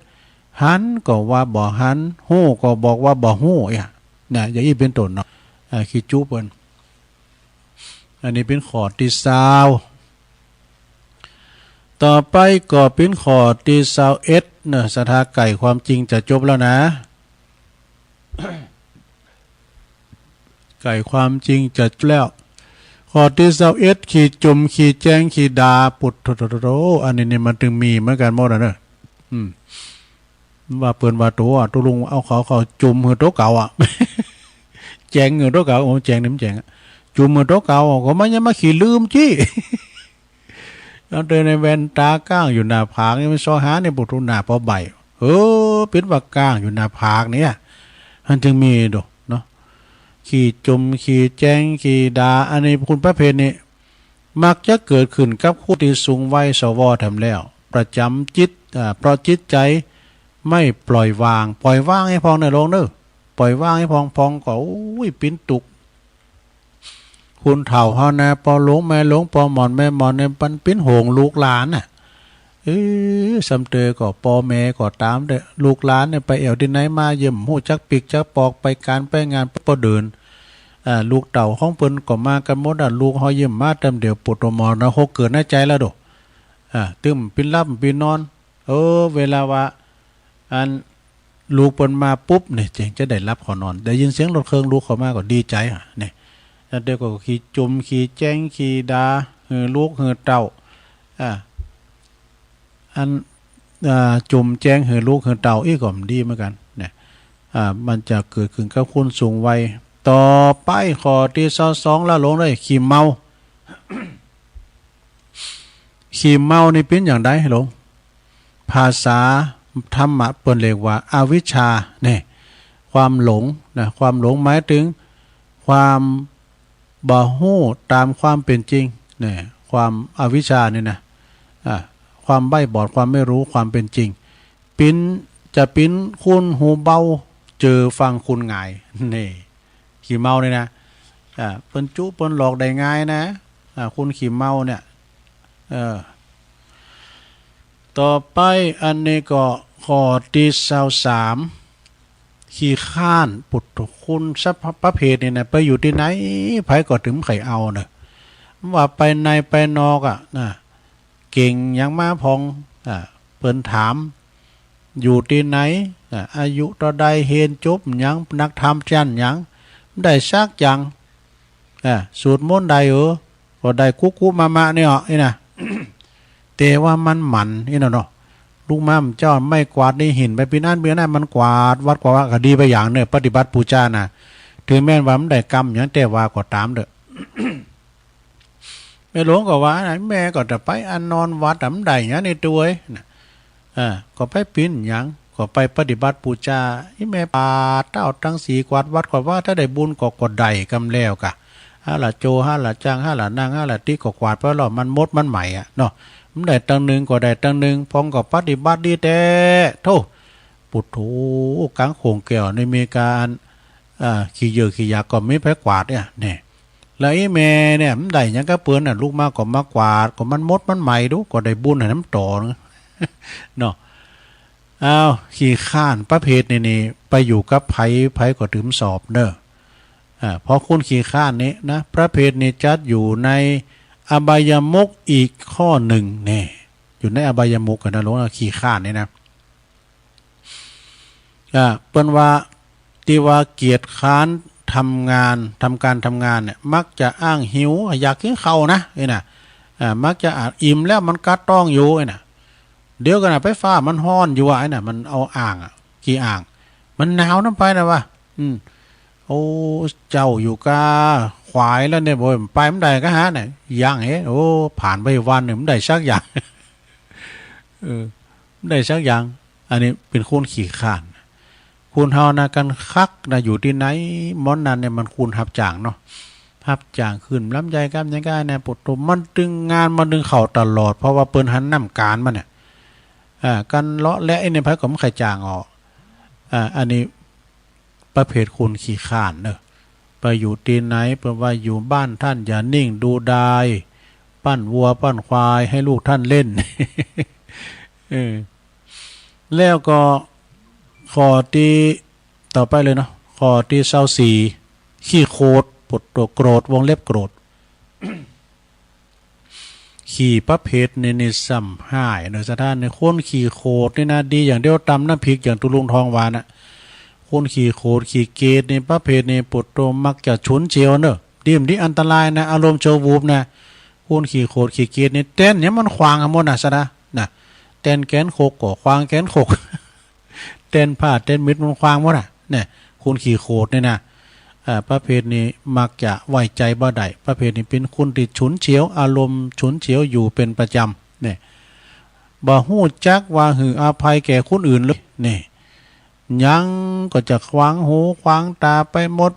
หันก็ว่าบ่หัน ฮู้ก็บอกว่าบ่ฮู้เนี่ยนะ อย่างอี้เป๋นต้นเนาะ อ่า ขี้จุเปิ้น อันนี้เป๋นข้อตี้ซาว ต่อไปก็เป๋นข้อตี้ซาวเอ็ดเนาะ ศรัทธา ใก้ความจริงจะจบแล้วนะ ใก้ความจริงจะแล้ว ข้อตี้ซาวเอ็ด ขี้จุม ขี้แจ้ง ขี้ด่า ปุดโธ่โธ่โธ่โธ่ อันนี้นี่มันตึงมีเหมือนกั๋นหมดอะเนาะ อืม ว่าเปิ้นว่าตั๋ว ตั๋วลุงเอาเขา เขาจุมหื้อตั๋วเก่าอะ แจ้งหื้อตั๋วเก่า โอ้ แจ้งนี่มันแจ้งอะ จุมหื้อตั๋วเก่าอะ ก็มันยังมาขี้ลืมจี้ เอาเตอในแว่นต๋าก้างอยู่หน้าผากนี่ มันซอหานี่ ปุดโธ่ หน้าปอใบ้ เออ เป๋นว่าก้างอยู่หน้าผากเนี่ย หันจึงมีโดเนาะ ขี้จุม ขี้แจ้ง ขี้ด่า อันนี้คนประเภทนี้ มักจะเกิดขึ้นกับคนตี้สูงวัย สว แถมแล้ว ประจ๋ำจิต อ่า เพราะจิตใจ๋ไม่ปล่อยวาง ปล่อยวางหื้อพ่องเน่อโลงเน่อ ปล่อยวางหื้อพ่อง พ่องก็ โอ้ย เป๋นตุ๊ก คนเฒ่าเฮานะ ป้อหลวงแม่หลวง ป้อหม่อนแม่หม่อนเนี่ย มันเป๋นห่วงลูกหลานน่ะ เออ ซ้ำเตอก็ป้อแม่ก็ต๋ามเต๊อะ ลูกหลานเนี่ยไปแอ่วตี้ไหนมา เยี่ยม ฮู้จักปิ๊กจักปอก ไปก๋านไปงาน ป้อเดิน อ่า ลูกเต้าของเปิ้นก็มากั๋นหมดอะ ลูกเฮาเยี่ยมมาแต้มเดียว ปุดโธ่ มรณะหกเกิดในใจ๋แล้วโด อ่า ตึมปิ้นหลับปิ้นนอน เออ เวลาว่า อัน ลูกเปิ้นมาปุ๊บเนี่ย เจ๋งจะได้หลับขอนอน ได้ยินเสียงรถเครื่องลูกเข้ามาก็ดีใจ๋อะเนี่ย แล้วเดี๋ยวก็ขี้จุม ขี้แจ้ง ขี้ด่า หื้อลูกหื้อเต้า อ่า อัน อ่า จุมแจ้งหื้อลูกหื้อเต้า อี้ก็บ่ดีเหมือนกั๋นเนี่ย อ่า มันจะเกิดขึ้นกับคนสูงวัย ต่อไปข้อตี้ซาวสอง ละโลงเน่อ ขี้เมา ขี้เมานี่เป๋นอย่างใดโลง ภาษาธรรมะเปิ้นเรียกว่าอวิชชาเนี่ย ความหลงนะ ความหลงหมายเถิงความบ่ฮู้ต๋ามความเป๋นจริงเนี่ย ความอวิชชานี่นะ อ่า ความใบ้บอด ความไม่รู้ความเป๋นจริง เป๋น จะเป๋นคนหูเบา เจอฟังคนหงาย นี่ ขี้เมานี่นะ อ่า เปิ้นจุเปิ้นหลอกได้ง่ายนะ อ่า คนขี้เมาเนี่ย เออ ต่อไปอันนี้ก็ข้อตี้ซาวสาม ขี้คร้าน ปุดโธ่ คนประเภทนี้นะ ไปอยู่ตี้ไหน ใผก็ตึงใค่เอาเน่อ ว่าไปในไปนอกอะนะ เก่งหยังมาพ่อง อ่า เปิ้นถาม อยู่ตี้ไหน อ่า อายุเต้าใด เฮียนจบหยัง นักธรรมชั้นหยัง ได้สักอย่าง อ่า สวดมนต์ได้เออ ก็ได้กุ๊กุมะมะเนี่ย อี้นะ แต่ว่ามันหมั่นอี้นะเนาะ ลุงมาเจ้า ไม้กวาดนี่หิ้วไปปี้นั้นปี้นั้น มันกวาดวัดกวาดวาก็ดีไปอย่างเน่อ ปฏิบัติปู๋จานะ เถิงแม้นว่าบ่ได้กำหยัง แต่ว่าก็ต๋ามเต๊อะ แม่หลวงก็ว่า แม่ก็จะไปอันนอนวัดอะ บ่ได้หยังนี่ตั๋วเอ้ยนะ อ่า ก็ไปเป๋นหยัง ก็ไปปฏิบัติปู๋จา อี้แม่ปาดเต๊าตังสี กวาดวัดกวาดวา ถ้าได้บุญก็ ก็ได้กำแล้วกะ หาละโจ หาละจัง หาละนั่ง หาละติ๊ก ก็กวาดไปแล้ว มันหมดมันใหม่อะเนาะ บ่ได้ตังนึ่งก็ได้ตังนึ่ง พ่องก็ปฏิบัติดีแต๊ โธ่ ปุดโธ่ ก๋างโขงแก้วนี่มีก๋าน อ่า ขี้เยื่อขี้ยักก็มีไผกวาดเนี่ย เนี่ย แล้วอี้แม่เนี่ย บ่ได้หยังกับเปิ้นน่ะ ลุกมาก็มากวาด ก็มันหมดมันใหม่ดู ก็ได้บุญหื้อน้ำต่อเนาะ อ้าว ขี้คร้านประเภทนี้นี่ ไปอยู่กับใผ ใผก็ตึงสอบเน่อ อ่า เพราะคนขี้คร้านนี้นะ ประเภทนี้จัดอยู่ในอบายมุขอีกข้อนึ่งแน่ อยู่ในอบายมุขกันนะ หลวง ขี้คร้านนี่นะ อ่า เปิ้นว่า ตี้ว่าเกียจคร้านทำงาน ทำการทำงานเนี่ย มักจะอ้างหิว อยากกิ๋นข้าวนะ ไอ้น่ะ อ่า มักจะ อ่า อิ่มแล้วมันกัดต๊องอยู่ ไอ้น่ะ เดี๋ยวก่อนนะ ไฟฟ้ามันฮ้อนอยู่อะ ไอ้น่ะ มันเอาอ่างอะ ขี้อ่าง มันหนาวนำไปนะวะ อืม โอ้ เจ้าอยู่ก้าขวายแล้วเนี่ย โอ้ย ไปบ่ได้ก้าหาเนี่ย ยังเห โอ้ ผ่านไปวันนึ่ง บ่ได้สักอย่าง เออ บ่ได้สักอย่าง อันนี้เป๋นคนขี้คร้าน คนเฮานะ กั๋นคักนะ อยู่ตี้ไหน หม้อนนั้นเนี่ย มันคนฮับจ้างเนาะ ฮับจ้างขึ้นลำไยกับหยังก้าเนี่ย ปะโต มันตึงงาน มันตึงเข้าตลอด เพราะว่าเปิ้นหันนำก๋านมันเนี่ย อ่า กั๋นเลาะแหละ ไอ้เนี่ย ใผก็บ่ใค่จ้างออก อ่า อันนี้ประเภทคนขี้คร้านเน่อ ไปอยู่ตี้ไหน เปิ้นว่าอยู่บ้านต้านอย่านิ่งดูดาย ปั้นวัวปั้นควายหื้อลูกต้านเล่น เออ แล้วก็ข้อตี้ต่อไปเลยเนาะ ข้อตี้ซาวสี่ ขี้โขด ปะโต โกรธ วงเล็บโกรธ ขี้ประเภทนี้นี่ซ้ำฮ้ายเน่อ สะท้าน ในคนขี้โขดนี่นะ ดีอย่างเดียว ต๋ำน้ำพริก อย่างตุ๊ลุงทองว่าน่ะ คนขี้โขดขี้เกลียดนี่ ประเภทนี้ ปะโต มักจะฉุนเฉียวเน่อ ดีบ่ดีอันตรายนะ อารมณ์ชั่ววูบนะ คนขี้โขดขี้เกลียดนี่ แตนหยังมันขว้างหมดน่ะ สะท้าน น่ะ แตนแก๋นขกก็ขว้างแก๋นขก แตนผ้าแตนมิดมันขว้างหมดอะ เนี่ย คนขี้โขดนี่นะ อ่า ประเภทนี้มักจะไว้ใจ๋บ่ได้ ประเภทนี้เป๋นคนตี้ฉุนเฉียว อารมณ์ฉุนเฉียวอยู่เป๋นประจ๋ำ เนี่ย บ่ฮู้จักว่าหื้ออภัยแก่คนอื่นเลย เนี่ย หยังก็จะขวางหูขวางต๋าไปหมด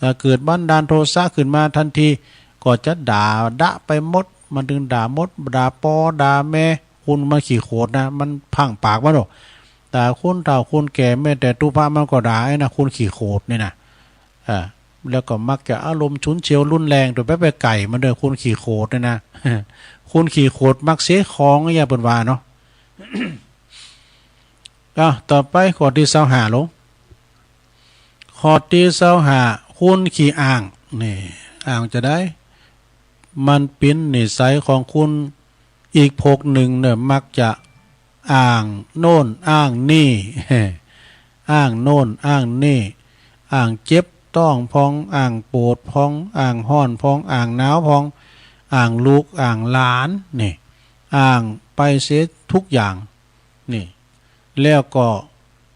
ถ้าเกิดบันดาลโทสะขึ้นมาตันที ก็จะด่าดะไปหมด มันตึงด่าหมด ด่าปอด่าแม่ คนมันขี้โขดนะ มันพังปากมันออก ด่าคนเฒ่าคนแก่ แม้แต่ตุ๊พะมันก็ด่า ไอ้น่ะ คนขี้โขดนี่นะ อ่า แล้วก็มักจะอารมณ์ฉุนเฉียวรุนแรง โตไปไปใก้มันเน่อ คนขี้โขดนี่นะ คนขี้โขดมักเสียของ อย่างเปิ้นว่าเนาะ อ่ะ ต่อไปข้อตี้ซาวห้าลง ข้อตี้ซาวห้า คนขี้อ้าง นี่ อ้างจาใด มันเป๋นนิสัยของคนอีกพวกนึ่งเน่อ มักจะอ้างโน่นอ้างนี่ อ้างโน่นอ้างนี่ อ้างเจ็บต๊องพ่อง อ้างปวดพ่อง อ้างฮ้อนพ่อง อ้างหนาวพ่อง อ้างลูกอ้างหลาน นี่ อ้างไปเสียทุกอย่าง นี่ แล้วก็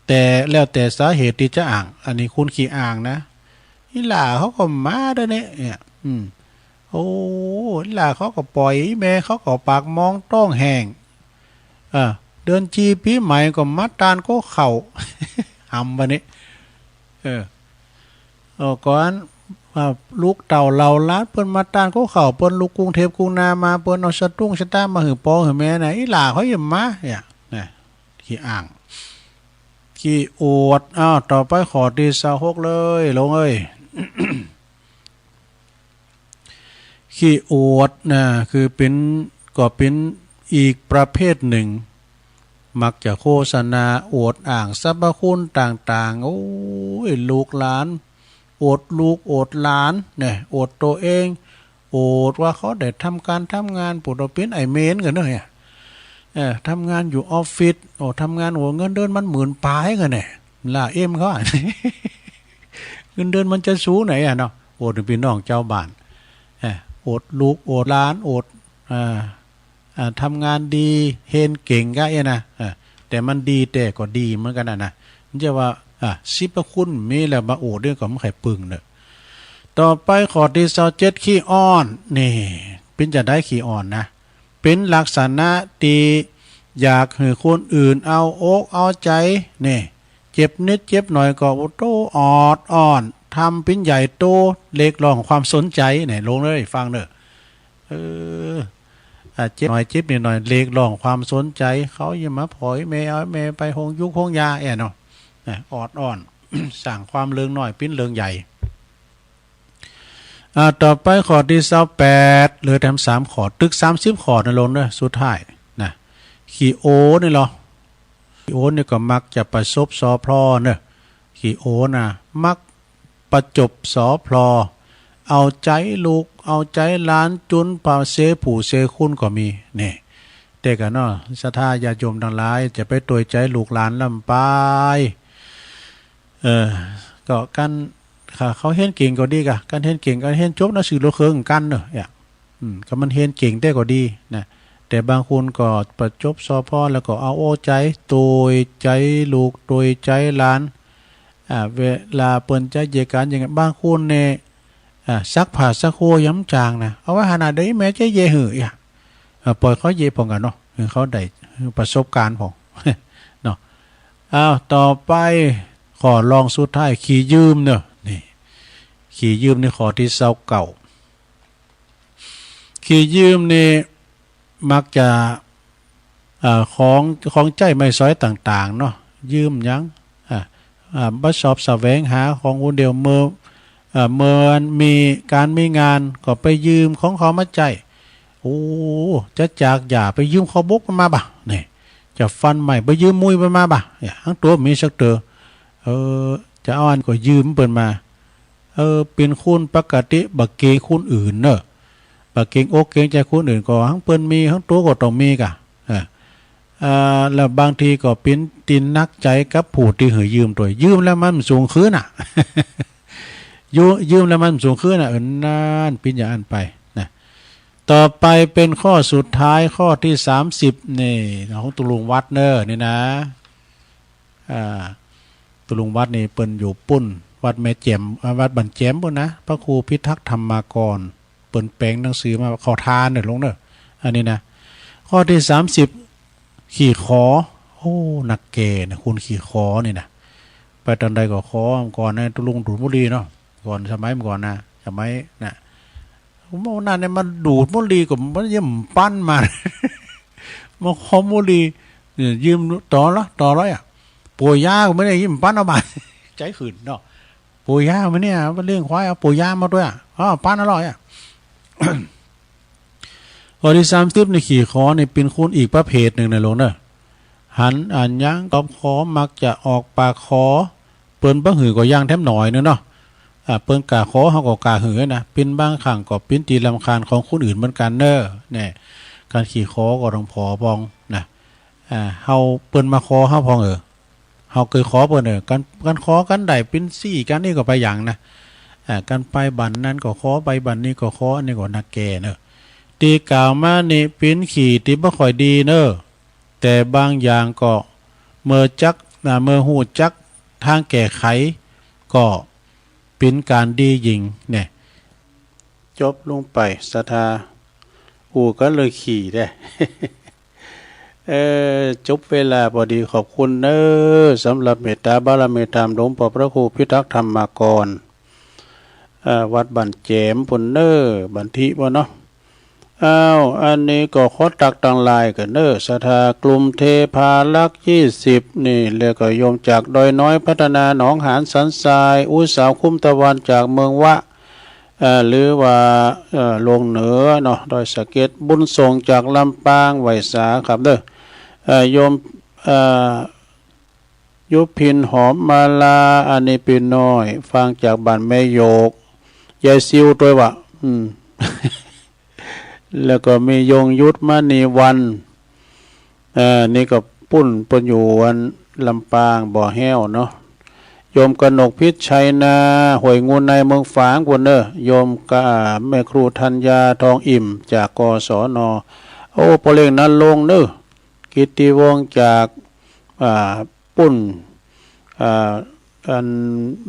แต่ แล้วแต่สาเหตุตี้จะอ้าง อันนี้คนขี้อ้างนะ อี่หล้าเขาก็มาเด้อเนี่ย เนี่ย อืม โอ้ อี่หล้าเขาก็ป่อย แม่เขาก็ปากมองต๊องแห้ง เออ เดือนจีปี๋ใหม่ก็มาต้านก๊กข้าว หำบ่านี้ เออ เออ ก่อน อ่า ลูกเต้าเหล่าหลานเปิ้นมาต้านก๊กข้าว เปิ้นลุกกรุงเทพฯกรุงนามา เปิ้นเอาสตุ้งสตางค์มาหื้อปอหื้อแม่นะ อี่หล้าเขายังมา เนี่ย นะ ขี้อ้าง ขี้อวด อ้าว ต่อไปข้อตี้ซาวหกเลย ลงเอ้ย ขี้อวดนะ คือเป๋น ก็เป๋นอีกประเภทนึ่ง มักจะโฆษณาอวดอ้างสรรพคุณต่างๆ โอ้ย ลูกหลาน อวดลูกอวดหลาน เนี่ย อวดตั๋วเอง อวดว่าเขาได้ทำก๋านทำงาน ปะโต เป๋นไอ้เมนกั๋นเน่อ เนี่ย เออ ทำงานอยู่ออฟฟิศ โอ้ ทำงาน โอ้ เงินเดือนมันหมื่นป๋ายกั๋นเนี่ย ล่าเอ็มเขาอะ เงินเดือนมันจะสูงไหนอะเนาะ อวดปี้น้องจาวบ้าน เออ อวดลูก อวดหลาน อวด อ่า อ่า ทำงานดี เฮนเก่งกะเอี้ยนะ เออ แต่มันดีแต๊ก็ดีเหมือนกั๋นนะนะ มันจะว่า อ่า สรรพคุณมีแล้วมาอวดเนี่ยก็บ่ใค่ปึงเน่อ ต่อไปข้อตี้ซาวเจ็ด ขี้อ้อน นี่ เป๋นจาใดขี้อ้อนนะ เป๋นลักษณะตี้อยากหื้อคนอื่นเอาอกเอาใจ๋ นี่ เจ็บนิดเจ็บหน่อยก็ โอ้โต ออดอ้อน ทำเป๋นใหญ่โต เรียกร้องความสนใจ๋ เนี่ย ลงเลย ฟังเน่อ เออ อ่า เจ็บหน่อย เจ็บนิดหน่อย เรียกร้องความสนใจ๋ เขายังมาผอยแม่ เอาแม่ไปโฮงยูกโฮงยา แอะเนาะ นะ ออดอ้อน สร้างความเรื่องน้อยเป๋นเรื่องใหญ่ อ่า ต่อไปข้อตี้ซาวแปด เหลือแถมสามข้อ ตึกสามสิบข้อนะ ลงเน่อ สุดท้ายนะ ขี้โอนี่ลอ ขี้โอนนี่ก็มักจะประสบสอพลอเนอะ ขี้โอนน่ะ มักประจบสอพลอ เอาใจ๋ลูก เอาใจ๋หลาน จุนผ่าเสผู้เสคุณก็มี นี่ แต่กะเนาะ ศรัทธาญาติโยมตังหลาย จะไปตวยใจ๋ลูกหลานล้ำไป เออ ก็กั๋น เขา เขาเฮียนเก่งก็ดีก่ะ กั๋นเฮียนเก่ง กั๋นเฮียนจบหนังสือโลกเคิงกั๋นเนอะ เนี่ย อืม ก็มันเฮียนเก่งแต๊ก็ดีนะ แต่บางคนก็ประจบสอพลอ แล้วก็เอาอกเอาใจ๋ ตวยใจ๋ลูก ตวยใจ๋หลาน อ่า เวลาเปิ้นจะเยียะก๋านอย่างเงี้ย บางคนเนี่ย อ่า ซักผ้าซักครัวยังบ่จ๋างนะ เอาไว้หั้นน่ะ เดี๋ยวแม่จะเยียะหื้อ อ่ะ อ่า ปล่อยเขาเยียะพ่องกั๋นเนาะ หื้อเขาได้ประสบก๋ารณ์พ่อง เนาะ อ้าว ต่อไป ข้อรองสุดท้าย ขี้ยืมเนอะ นี่ ขี้ยืมนี่ข้อตี้ซาวเก้า ขี้ยืมนี่มักจะ อ่า ของ ของใจ๊ไม้สอยต่างๆ เนาะ ยืมหยัง อ่า อ่า บ่ชอบแสวงหาของคนเดียว เมื่อ อ่า เมื่อมีก๋านมีงานก็ไปยืมของเขามาใจ๊ โอ้ จะจากหญ้าไปยืมข้าวบกมันมาบ่ะ นี่ จะฟันไม้ไปยืมมุ้ยมันมาบ่ะ เนี่ย ตังตั๋วบ่มีสักเตื้อ เออ จะเอาอันก็ยืมเปิ้นมา เออ เป๋นคนปกติบ่เกรงคนอื่นเนอะ บ่เกรงอกเกรงใจ๋คนอื่น ก็ตังเปิ้นมี ตังตั๋วก็ต้องมีก่ะ เออ อ่า แล้วบางทีก็เป๋นตี้หนักใจ๋กับผู้ตี้หื้อยืมตวย ยืมแล้วมันบ่ส่งคืนน่ะ ยืม ยืมแล้วมันบ่ส่งคืนน่ะ เออ นั่น เป๋นอย่างอั้นไปนะ ต่อไปเป๋นข้อสุดท้าย ข้อตี้สามสิบ นี่ ของตุ๊ลุงวัดเนอะ นี่นะ อ่า ตุ๊ลุงวัดนี่เปิ้นอยู่ปุ้น วัดแม่แจ๋ม อ่า วัดบ้านแจ๋มปุ้นนะ พระครูพิทักษ์ธรรมากร เปิ้นแป๋งหนังสือมา ขอทานเนอะลุงเนอะ อันนี้นะ ข้อตี้สามสิบ ขี้ขอ โอ้ นักแก่นะ คนขี้ขอนี่นะ ไปตางใดก็ขอ ก่อนนะ ตุ๊ลุงดูดบุหรี่เนาะ ก่อน สมัยก่อนนะ สมัยนะ ผมว่านั่นเนี่ย มาดูดบุหรี่ก็มันยังบ่ปันมา มาขอบุหรี่ เนี่ย ยืมต่อละ ต่อละอ่ะ ปัวยาก็บ่ได้ ยังบ่ปันเอาบ่า ใจ๋หื่นเนาะ ปัวยามาเนี่ย มาเลี้ยงควาย เอาปัวยามาตวยอ่ะ อ้าว ปันอร่อยอ่ะ ข้อตี้สามสิบ นี่ขี้ขอนี่เป๋นคนอีกประเภทนึ่งนะลุงเนอะ หันอันหยังก็ขอ มักจะออกปากขอ เปิ้นบ่หื้อก็ย่างแถมหน้อยนึ่งเนาะ อ่า เปิ้นก้าขอ เฮาก็ก้าหื้อนะ เป๋นบางครั้งก็เป๋นตี้รำคาญของคนอื่นเหมือนกั๋นเนอะ เนี่ย ก๋านขี้ขอก็ต้องผ่อพ่องนะ อ่า เฮา เปิ้นมาขอเฮาพ่อง เออ เฮาเกยขอเปิ้น เออ ก๋าน ก๋านขอก๋านได้เป๋นซี้ก๋านนี่ก็ไปอย่างนะ อ่า ก๋านไปบ้านนั้นก็ขอ ไปบ้านนี้ก็ขอ อันนี้ก็นักแก่เนอะ ตี้กล่าวมานี่เป๋นขี้ตี้บ่ค่อยดีเนอะ แต่บางอย่างก็เมื่อจัก อ่า เมื่อฮู้จักตางแก้ไข ก็เป๋นก๋านดียิ่ง เนี่ย จบลงไป ศรัทธา อู้กั๋นเรื่องขี้แต๊ เออ จบเวลาพอดี ขอบคุณเนอะ สำหรับเมตตาบารมีธรรมหลวงพ่อพระครูพิทักษ์ธรรมากร เอ่อ วัดบ้านแจ๋มปุ้นเนอะ บ้านทิปุ้นเนาะ อ้าว อันนี้ก็ขอตักตังหลายกั๋นเนอะ ศรัทธากลุ่มเทพารักษ์ยี่สิบ นี่ แล้วก็โยมจากดอยน้อยพัฒนา หนองหานสันทราย อู้สาวคุ้มตะวันจากเมืองวะ เอ่อ หรือว่า เอ่อ ลงเหนือเนาะ ดอยสะเก็ด บุญส่งจากลำปาง ไหว้สาครับเด้อ เอ่อ โยม เอ่อ ยุพินหอมมาลา อันนี้ปี้น้อย ฟังจากบ้านแม่โยก ยายซิวตวยว่ะ อืม แล้วก็มียงยุทธมณีวัน เอ่อ นี่ก็ปุ้นเปิ้นอยู่อันลำปางบ่อแฮ้วเนาะ โยมกนกพิชชัยนา ห้วยงูในเมืองฝางปุ้นเนอะ โยมกะ แม่ครูธัญญาทองอิ่มจาก กศน. โอ้ ป้อเล็กนรงค์เนอะ กิตติวงศ์จาก อ่า ปุ้น อ่า อัน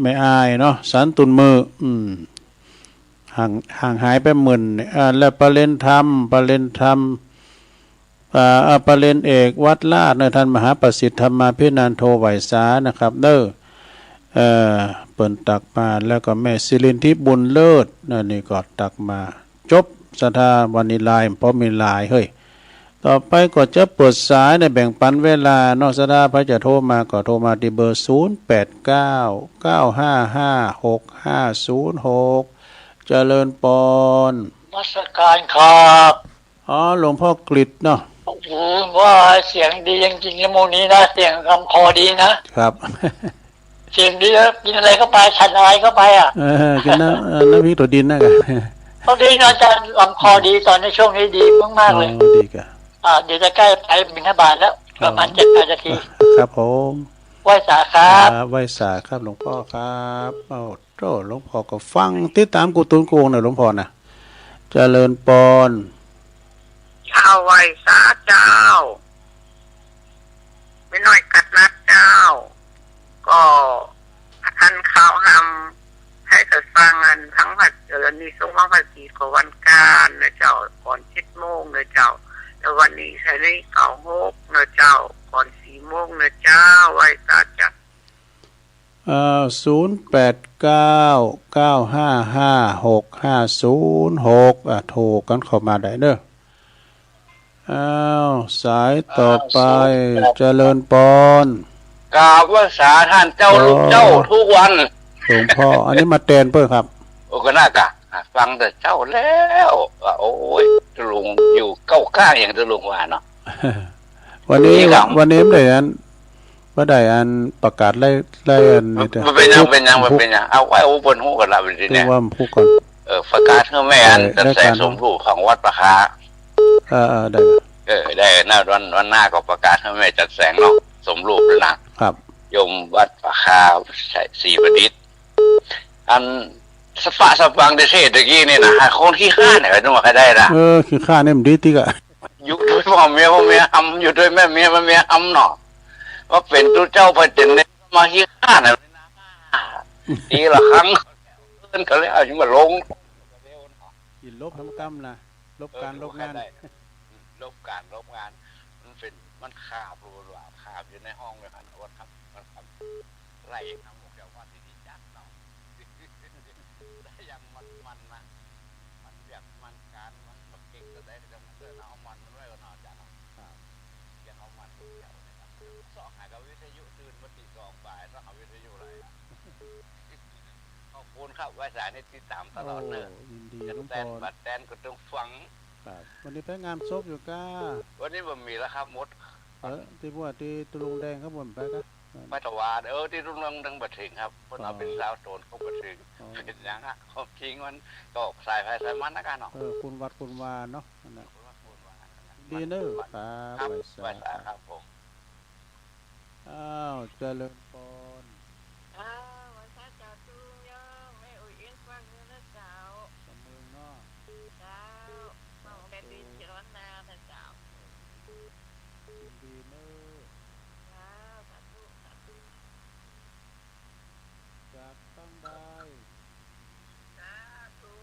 แม่อายเนาะ สันตุนมือ อืม ห่าง ห่างหายไปหมื่น อ่า และประเล็นธรรม ประเล็นธรรม อ่า อ่า ประเล็นเอกวัดลาดเนอะ ท่านมหาประสิทธิ์ธรรมาภินันโท ไหว้สานะครับเด้อ เอ่อ เปิ้นตักมา แล้วก็แม่สิรินทิพย์บุญเลิศนะ นี่ก็ตักมา จบ ศรัทธา วันนี้ลาย เพราะมีลาย เฮ้ย ต่อไปก็จะเปิดสายในแบ่งปันเวลาเนาะ ศรัทธา ใผจะโทรมาก็โทรมาตี้เบอร์ ศูนย์แปดเก้า เก้าห้าห้า หกห้าศูนย์หก เจริญปอน นมัสการครับ อ๋อ หลวงพ่อกฤษเนาะ โอ้โห ว่าเสียงดีจริงๆ นะ หมู่นี้นะ เสียงลำคอดีนะ ครับ เสียงดีแล้วกินอะไรเข้าไป ฉันอะไรเข้าไปอะ เออ กินน้ำ เออ น้ำพริกถั่วดินนะกะ พอดีนะอาจารย์ ลำคอดี ต๋อนนี้ช่วงนี้ดีมากๆ เลย อ๋อ ดีกะ อ่า เดี๋ยวจะใกล้ไปบิณฑบาตแล้ว ประมาณ อ๋อ เจ็ดแปดนาที ครับผม ไหว้สาครับ ครับ ไหว้สาครับหลวงป้อครับ โอ้โธ่ หลวงป้อก็ฟังติดต๋ามกู้ตุ๊นกู้องค์นะหลวงป้อนะ เจริญปอน เจ้า ไหว้สาเจ้า แม่น้อยกัดนัดเจ้า ก็อันข่าวหำ หื้อตัดฟังอันทั้งพระ เอ่อ อันนี้ส่งมาพระศรีก็วันก๋านนะเจ้า ก่อนเจ็ดโมงนะเจ้า แล้ววันนี้ใส่ในเก้าหกนะเจ้า ก่อนสี่โมงนะเจ้า ไหว้สาเจ้า อ่า ศูนย์แปดเก้า เก้าห้าห้า หกห้าศูนย์หก อ่า โทรกั๋นเข้ามาได้เน่อ อ้าว สายต่อไป อ้าว ศูนย์แปด เจริญปอน กราบไหว้สาต้านเจ้า อ๋อ ลูกเจ้าทุกวัน หลวงป้อ อันนี้มาแตนเปิ้นครับ โอ้ ก็น่ากะ ฟังแต่เจ้าแล้ว ว่า โอ้ย ตุ๊ลุงอยู่เก้าก้างอย่างตุ๊ลุงว่าเนาะ วันนี้ นี่ครับ วันนี้บ่ได้อัน บ่ได้อันประกาศไล่ ไล่อันนี้เด้อ บ่เป๋นหยัง บ่เป๋นหยัง บ่เป๋นหยัง เอาไว้ โอ้ เปิ้นฮู้กั๋นละ บัดนี้ เรียกว่ามันพูดก่อน เออ ประกาศหื้อแม่อัน เออ จัดแสง รายการ สมรูปของวัดป่าคา เออ เออ ได้ เออ ได้นะ วัน วันหน้าก็ประกาศหื้อแม่จัดแสงเนาะ สมรูปนั่นนะ ครับ โยมวัดป่าคา ศรีประดิษฐ์ อันสะปะสะปังเตะๆ ตะกี้นี่นะ หาคนขี้คร้านเนี่ย นึกว่าใครได้ละ เออ ขี้คร้านเนี่ยมันดีติกะ อยู่ด้วยพ่อเมีย พ่อเมียหำ อยู่ด้วยแม่เมีย แม่เมียหำเนาะ ว่าเป๋นตุ๊เจ้าไปเจ๋นเนี่ย มาขี้คร้านเนี่ย ปีละครั้ง เปิ้นก็เลยเอามาลง กิ๋นลบทำกรรมนะ ลบก๋าน เออ ลบงาน ถือว่าใครได้ ลบก๋าน ลบงาน มันเป๋น มันคาบ รู้ว่าคาบอยู่ในห้องเลย อันอดครับ มันคาบ ไล่ทำออกจากวัดที่นี่จัดเนาะ ได้อย่างมันๆ นะ มันเวียกมันก๋าน มันบ่เก่งก็ได้ แต่มันเดินเอามันมันไว้ก่อนเนาะ อาจ๋ารย์เนาะ ครับ เวียกเอามันเดียวนะครับ ซอกหากับวิทยุตื่นมาตีสองบ่าย ซอกหาวิทยุอะไรอะ ขอบคุณครับ ไหว้สานี่ติดต๋ามตลอดเน่อ โอ้ ยินดี จักแตน น้องปอน บัดแตนก็ต้องฟัง ครับ วันนี้ไปงานศพอยู่ก้า วันนี้บ่มีแล้วครับ หมด เออ ตี้บั้วตี้ตุ๊ลุงแดงครับ บ่ไปก้า ไปถวาย เออ ตี้ตุ๊ลุงแดงบ่เถิงครับ เปิ้นเอา อ๋อ เป๋นสาวโสดก็บ่เถิง อ๋อ เป๋นหยังฮะ ความจริงมันก็สายไผสายมันนะก้าเนาะ เออ คุณวัดคุณวาเนาะ นั่นแหละ คุณวัดคุณวา ดีเน่อ ครับ ครับ ไหว้สา ไหว้สาครับผม อ้าว เจริญปอน อ้าว ไหว้สาเจ้าตุ๊ลุง แม่อุ๊ยอินฟังอยู่นะเจ้า สำเมืองเนาะ เจ้า ฟังแต่ดีเชียวนะเจ้า ยินดีเน่อ เจ้า สาธุ สาธุ จากตั้งใด สาธุ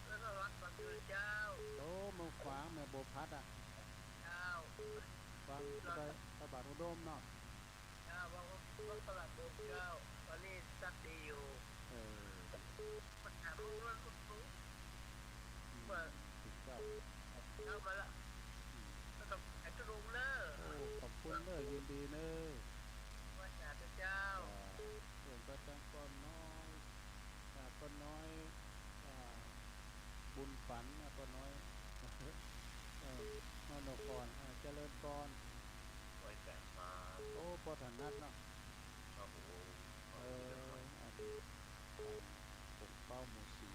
แล้วก็วัดปักเกลือเจ้า โอ้ เมืองขวาง แม่บัวพัดอะ เจ้า ฟังพระบาทอุดมเนาะ เจ้า วัด วัดพระบาทอุดมเจ้า ตอนนี้สักดีอยู่ เออ ปัญหาพวกนั้นพวกนี้ อืม ว่า ถูกต้อง เจ้ามาละ อืม แล้วก็ไอ้ตุ๊ลุงเน่อ โอ้ ขอบคุณเน่อ ยินดีเน่อ ไหว้สาเจ้า อ่า ส่วนพระอาจารย์ป้อน้อย อ่า ป้อน้อย อ่า บุญฝัน อ่า ป้อน้อย เออ มโนกร อ่า เจริญปอน ไหว้สาครับ โอ้ ป้อถนัดเนาะ ครับผม เออ อันนี้ อ่า ปกเป้าหมู่สี่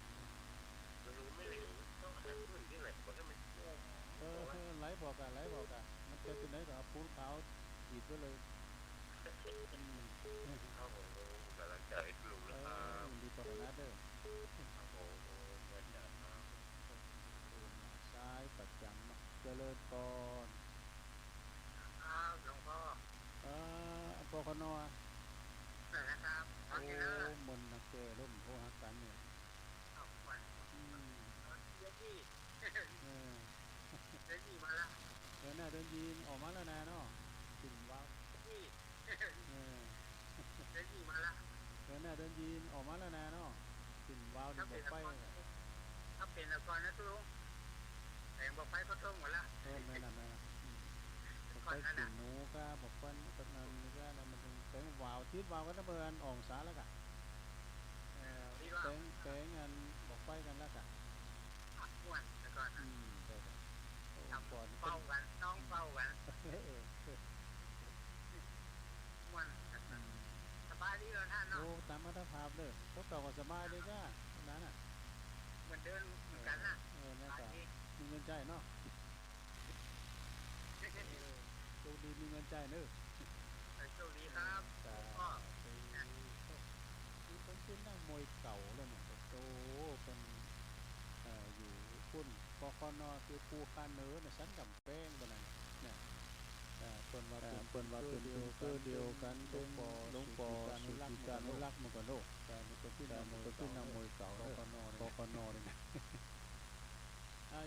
ไม่รู้ ไม่รู้ ต้องหาเพื่อนที่ไหน คนที่มัน เออ เออ ไหลบอกอะ ไหลบอกอะ มันจะไปไหนก็เอาปูนขาวขีดไว้เลย อืม ครับผม กำลังใจให้ลุงนะครับ เออ ยินดีต้อนรับเด้อ ครับผม เหมือนกันครับ ซ้ายประจำเนาะ เจริญปอน ครับ หลวงพ่อ เออ ปคณ. นั่นนะครับ โอ้ ตอนนี้นะ มนต์นะแก ร่มโทรหากันเนี่ย เอาไป อืม เดี๋ยวที่ เออ เดี๋ยวที่มาละ เออ น่าเดินยีนออกมาแล้วนะเนาะ ปิ่นว้าว ที่ เออ เดี๋ยวที่มาละ เออ น่าเดินยีนออกมาแล้วนะเนาะ ปิ่นว้าวนี่บอกไป ถ้าเป๋นละก่อนนะตุ๊ลุง แต่บอกไปก็ต้องหมดละ เออ แม่นน่ะ แม่นน่ะ อืม บอกไปปิ่นหนูก็บอกไปก็นั่นก็นะ มันถึงแตงว้าว ติดว้าวกันนะ เมื่ออันอ่องสาแล้วกะ เออ ติดว้าว แตง แตงอันบอกไปกันแล้วกะ ผักกวนแล้วก่อนนะ อืม ใช่ครับ โอ้ ก่อน เป้ากัน ต้อง อืม อ ตั๋วเก่าก็สบายดีก้า วันนั้นน่ะ เหมือนเดิมเหมือนกั๋นน่ะ เออ นั่นก็ อันนี้ มีเงินใจ๊เนาะ เออ โชคดีมีเงินใจ๊เน่อ เออ โชคดีครับ เออ สาธุ ก็ คือเปิ้นเป๋นนักมวยเก่าแล้วเนี่ย โตเปิ้น เอ่อ อยู่ปุ้น ปคน คือปูคาเหนือเนี่ย สันก๋ำแพงบ่านั้นเนี่ย เอ่อ เปิ้นว่า เอ่อ เปิ้นว่าเป๋นเปิ้นเดียวกั๋น เป๋นหลวงป้อสุจิตานุรักษ์เหมือนกั๋นเนาะ แต่นี่เปิ้นเป๋นนักมวยเก่าเน่อ ปคน เนี่ย อ่า